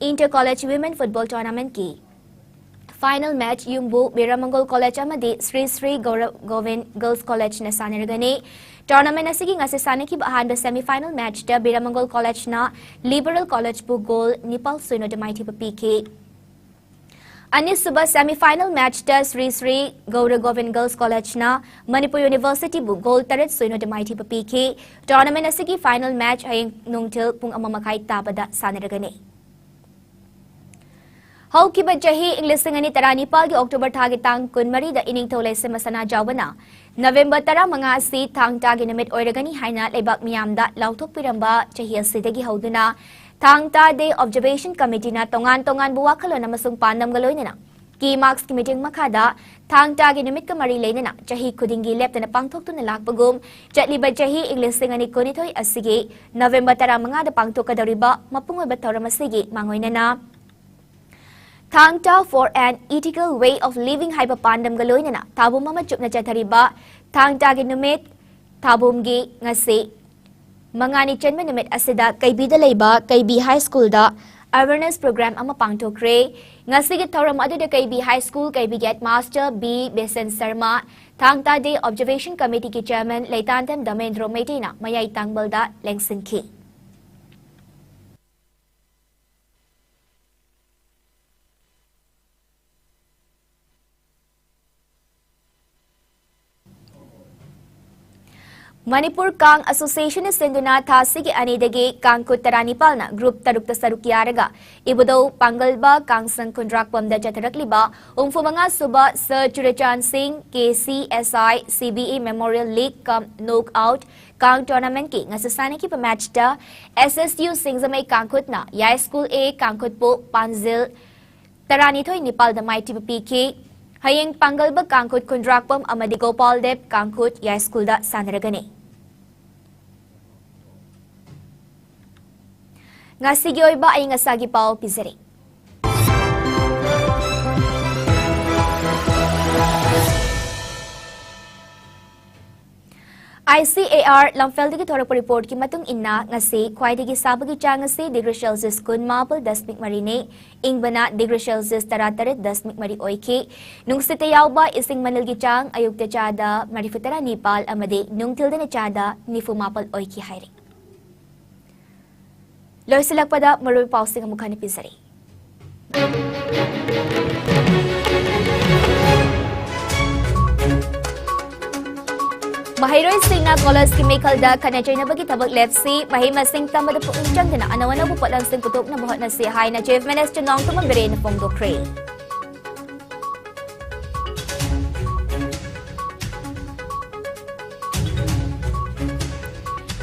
inter college women football ꯇꯣꯔꯅꯥꯃꯦꯟꯠꯀꯤ ꯐꯥꯏꯅꯦꯜ ꯃꯦꯆ ꯌꯨꯝꯕꯨ ꯕꯤꯔꯃꯪꯒꯣꯜ ꯀꯣꯂꯦꯖ ꯑꯃꯗꯤ ꯁ꯭ꯔꯤ ꯁ꯭ꯔꯤ ꯒꯧꯔ ꯒꯣꯕꯤꯟ ꯒꯔꯜꯁ ꯀꯣꯂꯦꯖꯅ ꯁꯥꯟꯅꯔꯒꯅꯤ꯫ ꯇꯣꯔꯅꯥꯃꯦꯟꯠ ꯑꯁꯤꯒꯤ ꯉꯁꯤ ꯁꯥꯟꯅꯈꯤꯕ ꯑꯍꯥꯟꯕ ꯁꯦꯃꯤ ꯐꯥꯏꯅꯦꯜ ꯃꯦꯆꯇ ꯕꯤꯔꯃꯪꯒꯣꯜ ꯀꯣꯂꯦꯖꯅ ꯂꯤꯕꯔꯦꯜ ꯀꯣꯂꯦꯖꯄꯨ ꯒꯣꯜ ꯅꯤꯄꯥꯜ ꯁꯣꯏꯅꯣꯗ ꯃꯥꯏꯊꯤꯕ ꯄꯤꯈꯤ꯫ ꯑꯅꯤꯁꯨꯕ ꯁꯦꯃꯤ ꯐꯥꯏꯅꯦꯜ ꯃꯦꯆꯇ ꯁ꯭ꯔꯤ ꯁ꯭ꯔꯤ ꯒꯧꯔ ꯒꯣꯕꯤꯟ ꯒꯔꯜꯁ ꯀꯣꯂꯦꯖꯅ ꯃꯅꯤꯄꯨꯔ ꯌꯨꯅꯤꯚꯔꯁꯤꯇꯤꯕꯨ ꯒꯣꯜ ꯇꯔꯦꯠ ꯁꯣꯏꯅꯣꯗ ꯃꯥꯏꯊꯤꯕ ꯄꯤꯈꯤ꯫ ꯇꯣꯔꯅꯥꯃꯦꯟꯠ ꯑꯁꯤꯒꯤ ꯐꯥꯏꯅꯦꯜ ꯃꯦꯆ ꯍꯌꯦꯡ ꯅꯨꯡꯊꯤꯜ ꯄꯨꯡ ꯑꯃ ꯃꯈꯥꯏ ꯇꯥꯕꯗ ꯁꯥꯟꯅꯔꯒꯅꯤ꯫ ꯍꯧꯈꯤꯕ ꯆꯍꯤ ꯏꯪ ꯂꯤꯁꯤꯡ ꯑꯅꯤ ꯇꯔꯥꯅꯤꯄꯥꯜꯒꯤ ꯑꯣꯛꯇꯣꯕꯔ ꯊꯥꯒꯤ ꯇꯥꯡ ꯀꯨꯟꯃꯔꯤꯗ ꯏꯅꯤꯡꯊꯧ ꯂꯩꯁꯦꯝꯕ ꯁꯅꯥꯖꯥꯎꯕꯅ ꯅꯕꯦꯝꯕꯔ ꯇꯔꯥꯃꯉꯥ ꯑꯁꯤ ꯊꯥꯡ ꯇꯥꯒꯤ ꯅꯨꯃꯤꯠ ꯑꯣꯏꯔꯒꯅꯤ ꯍꯥꯏꯅ ꯂꯩꯕꯥꯛ ꯃꯤꯌꯥꯝꯗ ꯂꯥꯎꯊꯣꯛꯄꯤꯔꯝꯕ ꯆꯍꯤ ꯑꯁꯤꯗꯒꯤ ꯍꯧꯗꯨꯅ ꯊꯥꯡ ꯇꯥ ꯗꯦ ꯑꯣꯕꯖꯔꯕꯦꯁꯟ ꯀꯃꯤꯇꯤꯅ ꯇꯣꯉꯥꯟ ꯇꯣꯉꯥꯟꯕ ꯋꯥꯈꯜꯂꯣꯟ ꯑꯃꯁꯨꯡ ꯄꯥꯟꯗꯝꯒ ꯂꯣꯏꯅꯅ ꯀꯤ ꯃꯥꯔꯛꯁꯀꯤ ꯃꯤꯇꯤꯡ ꯃꯈꯥꯗ ꯊꯥꯡ ꯇꯥꯒꯤ ꯅꯨꯃꯤꯠꯀ ꯃꯔꯤ ꯂꯩꯅꯅ ꯆꯍꯤ ꯈꯨꯗꯤꯡꯒꯤ ꯂꯦꯞꯇꯅ ꯄꯥꯡꯊꯣꯛꯇꯨꯅ ꯂꯥꯛꯄꯒꯨꯝ ꯆꯠꯂꯤꯕ ꯆꯍꯤ ꯏꯪ ꯂꯤꯁꯤꯡ ꯑꯅꯤ ꯀꯨꯟꯅꯤꯊꯣꯏ ꯑꯁꯤꯒꯤ ꯅꯕꯦꯝꯕꯔ ꯇꯔꯥꯃꯉꯥꯗ ꯄꯥꯡꯊꯣꯛꯀꯗꯧꯔꯤꯕ ꯃꯄꯨꯡ ꯑꯣꯏꯕ ꯊꯧꯔꯝ ꯑꯁꯤꯒꯤ ꯃꯥꯡꯑꯣꯏꯅꯅ ꯊꯥꯡ ꯇꯥ for an ethical way of living ꯍꯥꯏꯕ ꯄꯥꯟꯗꯝꯒ ꯂꯣꯏꯅꯅ ꯊꯥꯕꯨꯝ ꯑꯃ ꯆꯨꯞꯅ ꯆꯠꯊꯔꯤꯕ ꯊꯥꯡ ꯇꯥꯒꯤ ꯅꯨꯃꯤꯠ ꯊꯥꯕꯨꯝꯒꯤ ꯉꯁꯤ ꯃꯉꯥꯅꯤ ꯆꯟꯕ ꯅꯨꯃꯤꯠ ꯑꯁꯤꯗ ꯀꯩꯕꯤꯗ ꯂꯩꯕ ꯀꯩꯕꯤ ꯍꯥꯏ ꯁ꯭ꯀꯨꯜꯗ ꯑꯦꯋꯦꯔꯅꯦꯁ ꯄ꯭ꯔꯣꯒ꯭ꯔꯥꯝ ꯑꯃ ꯄꯥꯡꯊꯣꯛꯈ꯭ꯔꯦ꯫ ꯉꯁꯤꯒꯤ ꯊꯧꯔꯝ ꯑꯗꯨꯗ ꯀꯩꯕꯤ high school ꯀꯩꯕꯤꯒꯤ headmaster B ꯕꯦꯁꯦꯟ Sharma, ꯊꯥꯡ ꯇꯥ ꯗꯦ ꯑꯣꯕꯖꯔꯕꯦꯁꯟ ꯀꯃꯤꯇꯤꯒꯤ ꯆꯦꯌꯔꯃꯦꯟ ꯂꯩꯇꯥꯟꯊꯦꯝ ꯗꯃꯦꯟꯗ꯭ꯔꯣ ꯃꯩꯇꯩꯅ ꯃꯌꯥꯏ ꯇꯥꯡꯕꯜꯗ ꯂꯦꯡꯁꯤꯟꯈꯤ꯫ ꯃꯅꯤꯄꯨꯔ ꯀꯥꯡ ꯑꯦꯁꯣꯁꯤꯌꯦꯁꯟꯅ ꯁꯤꯟꯗꯨꯅ ꯊꯥ ꯑꯁꯤꯒꯤ ꯑꯅꯤꯗꯒꯤ ꯀꯥꯡ ꯈꯨꯠ ꯇꯔꯥꯅꯤꯄꯥꯜꯅ ꯒ꯭ꯔꯨꯞ ꯇꯔꯨꯛꯇ ꯁꯔꯨꯛ ꯌꯥꯔꯒ ꯏꯕꯨꯙꯧ ꯄꯥꯡꯒꯜꯕ ꯀꯥꯡꯁꯪ ꯈꯨꯟꯗ꯭ꯔꯥꯛꯄꯝꯗ ꯆꯠꯊꯔꯛꯂꯤꯕ ꯍꯨꯝꯐꯨ ꯃꯉꯥ ꯁꯨꯕ ꯁꯔ ꯆꯨꯔꯆꯥꯟ ꯁꯤꯡ K C S I C B E memorial league cum knock out ꯀꯥꯡ ꯇꯣꯔꯅꯥꯃꯦꯟꯠꯀꯤ ꯉꯁꯤ ꯁꯥꯟꯅꯈꯤꯕ ꯃꯦꯆꯇ ꯑꯦꯁ ꯑꯦꯁ ꯌꯨ ꯁꯤꯡꯖꯃꯩ ꯀꯥꯡꯈꯨꯠꯅ ꯌꯥꯏꯁ꯭ꯀꯨꯜ ꯑꯦ ꯀꯥꯡꯈꯨꯠꯄꯨ ꯄꯥꯟꯖꯤꯜ ꯇꯔꯥꯅꯤꯊꯣꯏ ꯅꯤꯄꯥꯜꯗ ꯃꯥꯏꯊꯤꯕ ꯄꯤꯈꯤ꯫ ꯍꯌꯦꯡ ꯄꯥꯡꯒꯜꯕ ꯀꯥꯡꯈꯨꯠ ꯈꯨꯟꯗ꯭ꯔꯥꯛꯄꯝ ꯑꯃꯗꯤ ꯒꯣꯄꯥꯜ ꯗꯦꯕ ꯀꯥꯡꯈꯨꯠ ꯌꯥꯏꯁ꯭ꯀꯨꯜꯗ ꯁꯥꯟꯅꯔꯒꯅꯤ꯫ ꯉꯁꯤꯒꯤ ꯑꯣꯏꯕ ꯑꯏꯪ ꯑꯁꯥꯒꯤ ꯄꯥꯎ ꯄꯤꯖꯔꯤ꯫ I C A R ꯂꯝꯐꯦꯜꯗꯒꯤ ꯊꯣꯔꯛꯄ ꯔꯤꯄꯣꯔꯠꯀꯤ ꯃꯇꯨꯡ ꯏꯟꯅ, ꯉꯁꯤ ꯈ꯭ꯋꯥꯏꯗꯒꯤ ꯁꯥꯕꯒꯤ ꯆꯥꯡ ꯑꯁꯤ ꯗꯤꯒ꯭ꯔꯤ ꯁꯦꯜꯁꯤꯌꯁ ꯀꯨꯟꯃꯥꯄꯜ ꯗꯁꯃꯤꯛ ꯃꯔꯤꯅꯤ, ꯏꯪꯕꯅ ꯗꯤꯒ꯭ꯔꯤ ꯁꯦꯜꯁꯤꯌꯁ ꯇꯔꯥꯇꯔꯦꯠ ꯗꯁꯃꯤꯛ ꯃꯔꯤ ꯑꯣꯏꯈꯤ꯫ ꯅꯨꯡꯁꯤꯠꯇ ꯌꯥꯎꯕ ꯏꯁꯤꯡ ꯃꯅꯤꯜꯒꯤ ꯆꯥꯡ ꯑꯌꯨꯛꯇ ꯆꯥꯗ ꯃꯔꯤꯐꯨꯇꯔꯥ ꯅꯤꯄꯥꯜ ꯑꯃꯗꯤ ꯅꯨꯡꯊꯤꯜꯗꯅ ꯆꯥꯗ ꯅꯤꯐꯨꯃꯥꯄꯜ ꯑꯣꯏꯈꯤ ꯍꯥꯏꯔꯤ꯫ ꯂꯣꯏꯁꯤꯜꯂꯛꯄꯗ ꯃꯔꯨꯑꯣꯏꯕ ꯄꯥꯎꯁꯤꯡ ꯑꯃꯨꯛ ꯍꯟꯅ ꯄꯤꯖꯔꯤ꯫ ꯃꯍꯩꯔꯣꯏꯁꯤꯡꯅ ꯀꯣꯂꯦꯖꯀꯤ ꯃꯤꯈꯜꯗ ꯈꯠꯅ ꯆꯩꯅꯕꯒꯤ ꯊꯕꯛ ꯂꯦꯞꯁꯤ, ꯃꯍꯩ ꯃꯁꯤꯡ ꯇꯝꯕꯗ ꯄꯨꯛꯅꯤꯡ ꯆꯪꯗꯅ ꯑꯅꯧ ꯑꯅꯧꯕ ꯄꯣꯠꯂꯝꯁꯤꯡ ꯄꯨꯊꯣꯛꯅꯕ ꯍꯣꯠꯅꯁꯤ ꯍꯥꯏꯅ Chief Minister Nongthombam ꯕꯤꯔꯦꯟꯅ ꯐꯣꯡꯗꯣꯛꯈ꯭ꯔꯦ꯫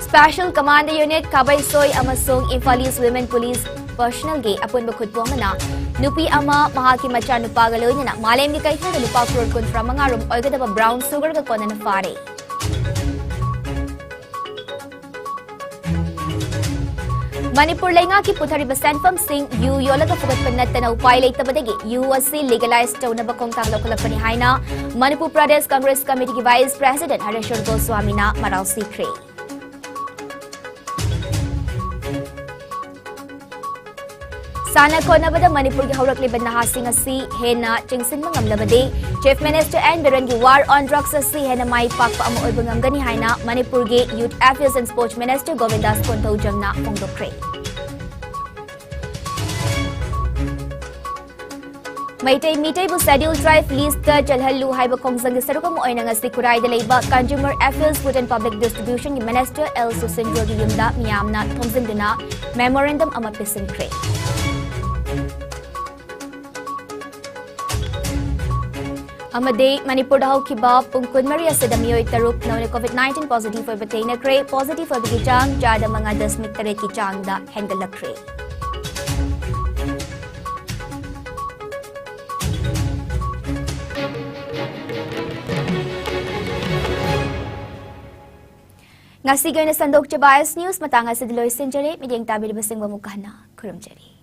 Special Commando Unit, ꯈꯥꯕꯩꯁꯣꯏ ꯑꯃꯁꯨꯡ Imphal East Women Police personnelꯒꯤ ꯑꯄꯨꯟꯕ ꯈꯨꯠꯄꯨ ꯑꯃꯅ ꯅꯨꯄꯤ ꯑꯃ ꯃꯍꯥꯛꯀꯤ ꯃꯆꯥꯅꯨꯄꯥꯒ ꯂꯣꯏꯅꯅ ꯃꯥꯂꯦꯝꯒꯤ ꯀꯩꯊꯦꯜꯗ ꯂꯨꯄꯥ ꯀ꯭ꯔꯣꯔ ꯀꯨꯟꯊ꯭ꯔꯥ ꯃꯉꯥ ꯔꯣꯝ ꯑꯣꯏꯒꯗꯕ brown sugarꯒ ꯀꯣꯟꯅꯅ ꯐꯥꯔꯦ꯫ ꯃꯅꯤꯄꯨꯔ ꯂꯩꯉꯥꯛꯀꯤ ꯄꯨꯊꯔꯤꯕ ꯁꯦꯟꯐꯝꯁꯤꯡ ꯌꯨ ꯌꯣꯜꯂꯒ ꯐꯨꯒꯠꯄ ꯅꯠꯇꯅ ꯎꯄꯥꯏ ꯂꯩꯇꯕꯗꯒꯤ ꯌꯨ ꯑꯁꯤ legalize ꯇꯧꯅꯕ ꯈꯣꯡꯊꯥꯡ ꯂꯧꯈꯠꯂꯛꯄꯅꯤ ꯍꯥꯏꯅ ꯃꯅꯤꯄꯨꯔ ꯄ꯭ꯔꯗꯦꯁ ꯀꯪꯒ꯭ꯔꯦꯁ ꯀꯃꯤꯇꯤꯒꯤ vice president ꯍꯔꯦꯁ꯭ꯋꯔ ꯒꯣꯁ꯭ꯋꯥꯃꯤꯅ ꯃꯔꯥꯜ ꯁꯤꯈ꯭ꯔꯦ꯫ ꯁꯥꯟꯅ ꯈꯣꯠꯅꯕꯗ ꯃꯅꯤꯄꯨꯔꯒꯤ ꯍꯧꯔꯛꯂꯤꯕ ꯅꯍꯥꯁꯤꯡ ꯑꯁꯤ ꯍꯦꯟꯅ ꯆꯤꯡꯁꯤꯟꯕ ꯉꯝꯂꯕꯗꯤ Chief Minister N ꯕꯤꯔꯦꯟꯒꯤ War on Drugs ꯑꯁꯤ ꯍꯦꯟꯅ ꯃꯥꯏ ꯄꯥꯛꯄ ꯑꯃ ꯑꯣꯏꯕ ꯉꯝꯒꯅꯤ ꯍꯥꯏꯅ ꯃꯅꯤꯄꯨꯔꯒꯤ Youth Affairs and Sports Minister Govindas ꯀꯣꯟꯊꯧꯖꯝꯅ ꯐꯣꯡꯗꯣꯛꯈ꯭ꯔꯦ꯫ Meitei ꯃꯤꯇꯩꯕꯨ Scheduled Tribe listꯇ ꯆꯜꯍꯜꯂꯨ ꯍꯥꯏꯕ ꯈꯣꯡꯖꯪꯒꯤ ꯁꯔꯨꯛ ꯑꯃ ꯑꯣꯏꯅ ꯉꯁꯤ ꯈꯨꯔꯥꯏꯗ ꯂꯩꯕ Consumer Affairs, Food and Public Distributionꯒꯤ Minister ꯑꯦꯜ ꯁꯨꯁꯤꯟꯗ꯭ꯔꯣꯒꯤ ꯌꯨꯝꯗ ꯃꯤꯌꯥꯝꯅ ꯊꯣꯝꯖꯤꯟꯗꯨꯅ memorandum ꯑꯃ ꯄꯤꯁꯤꯟꯈ꯭ꯔꯦ꯫ ꯑꯃꯗꯤ ꯃꯅꯤꯄꯨꯔꯗ ꯍꯧꯈꯤꯕ ꯄꯨꯡ ꯀꯨꯟꯃꯔꯤ ꯑꯁꯤꯗ ꯃꯤꯑꯣꯏ ꯇꯔꯨꯛ ꯅꯧꯅ COVID nineteen positive ꯑꯣꯏꯕ ꯊꯦꯡꯅꯈ꯭ꯔꯦ꯫ Positive ꯑꯣꯏꯕꯒꯤ ꯆꯥꯡ ꯆꯥꯗ ꯃꯉꯥ ꯗꯁꯃꯤꯛ ꯇꯔꯦꯠꯀꯤ ꯆꯥꯡꯗ ꯍꯦꯟꯒꯠꯂꯛꯈ꯭ꯔꯦ꯫ ꯉꯁꯤꯒꯤ ꯑꯣꯏꯅ ꯁꯟꯗꯣꯛꯆꯕ ꯑꯥꯏ ꯑꯦꯁ ꯅ꯭ꯌꯨꯁ ꯃꯇꯥꯡ ꯑꯁꯤꯗ ꯂꯣꯏꯁꯤꯟꯖꯔꯦ꯫ ꯃꯤꯠꯌꯦꯡ ꯇꯥꯕꯤꯔꯤꯕꯁꯤꯡꯕꯨ ꯑꯃꯨꯛꯀ ꯍꯟꯅ ꯈꯨꯔꯨꯝꯖꯔꯤ꯫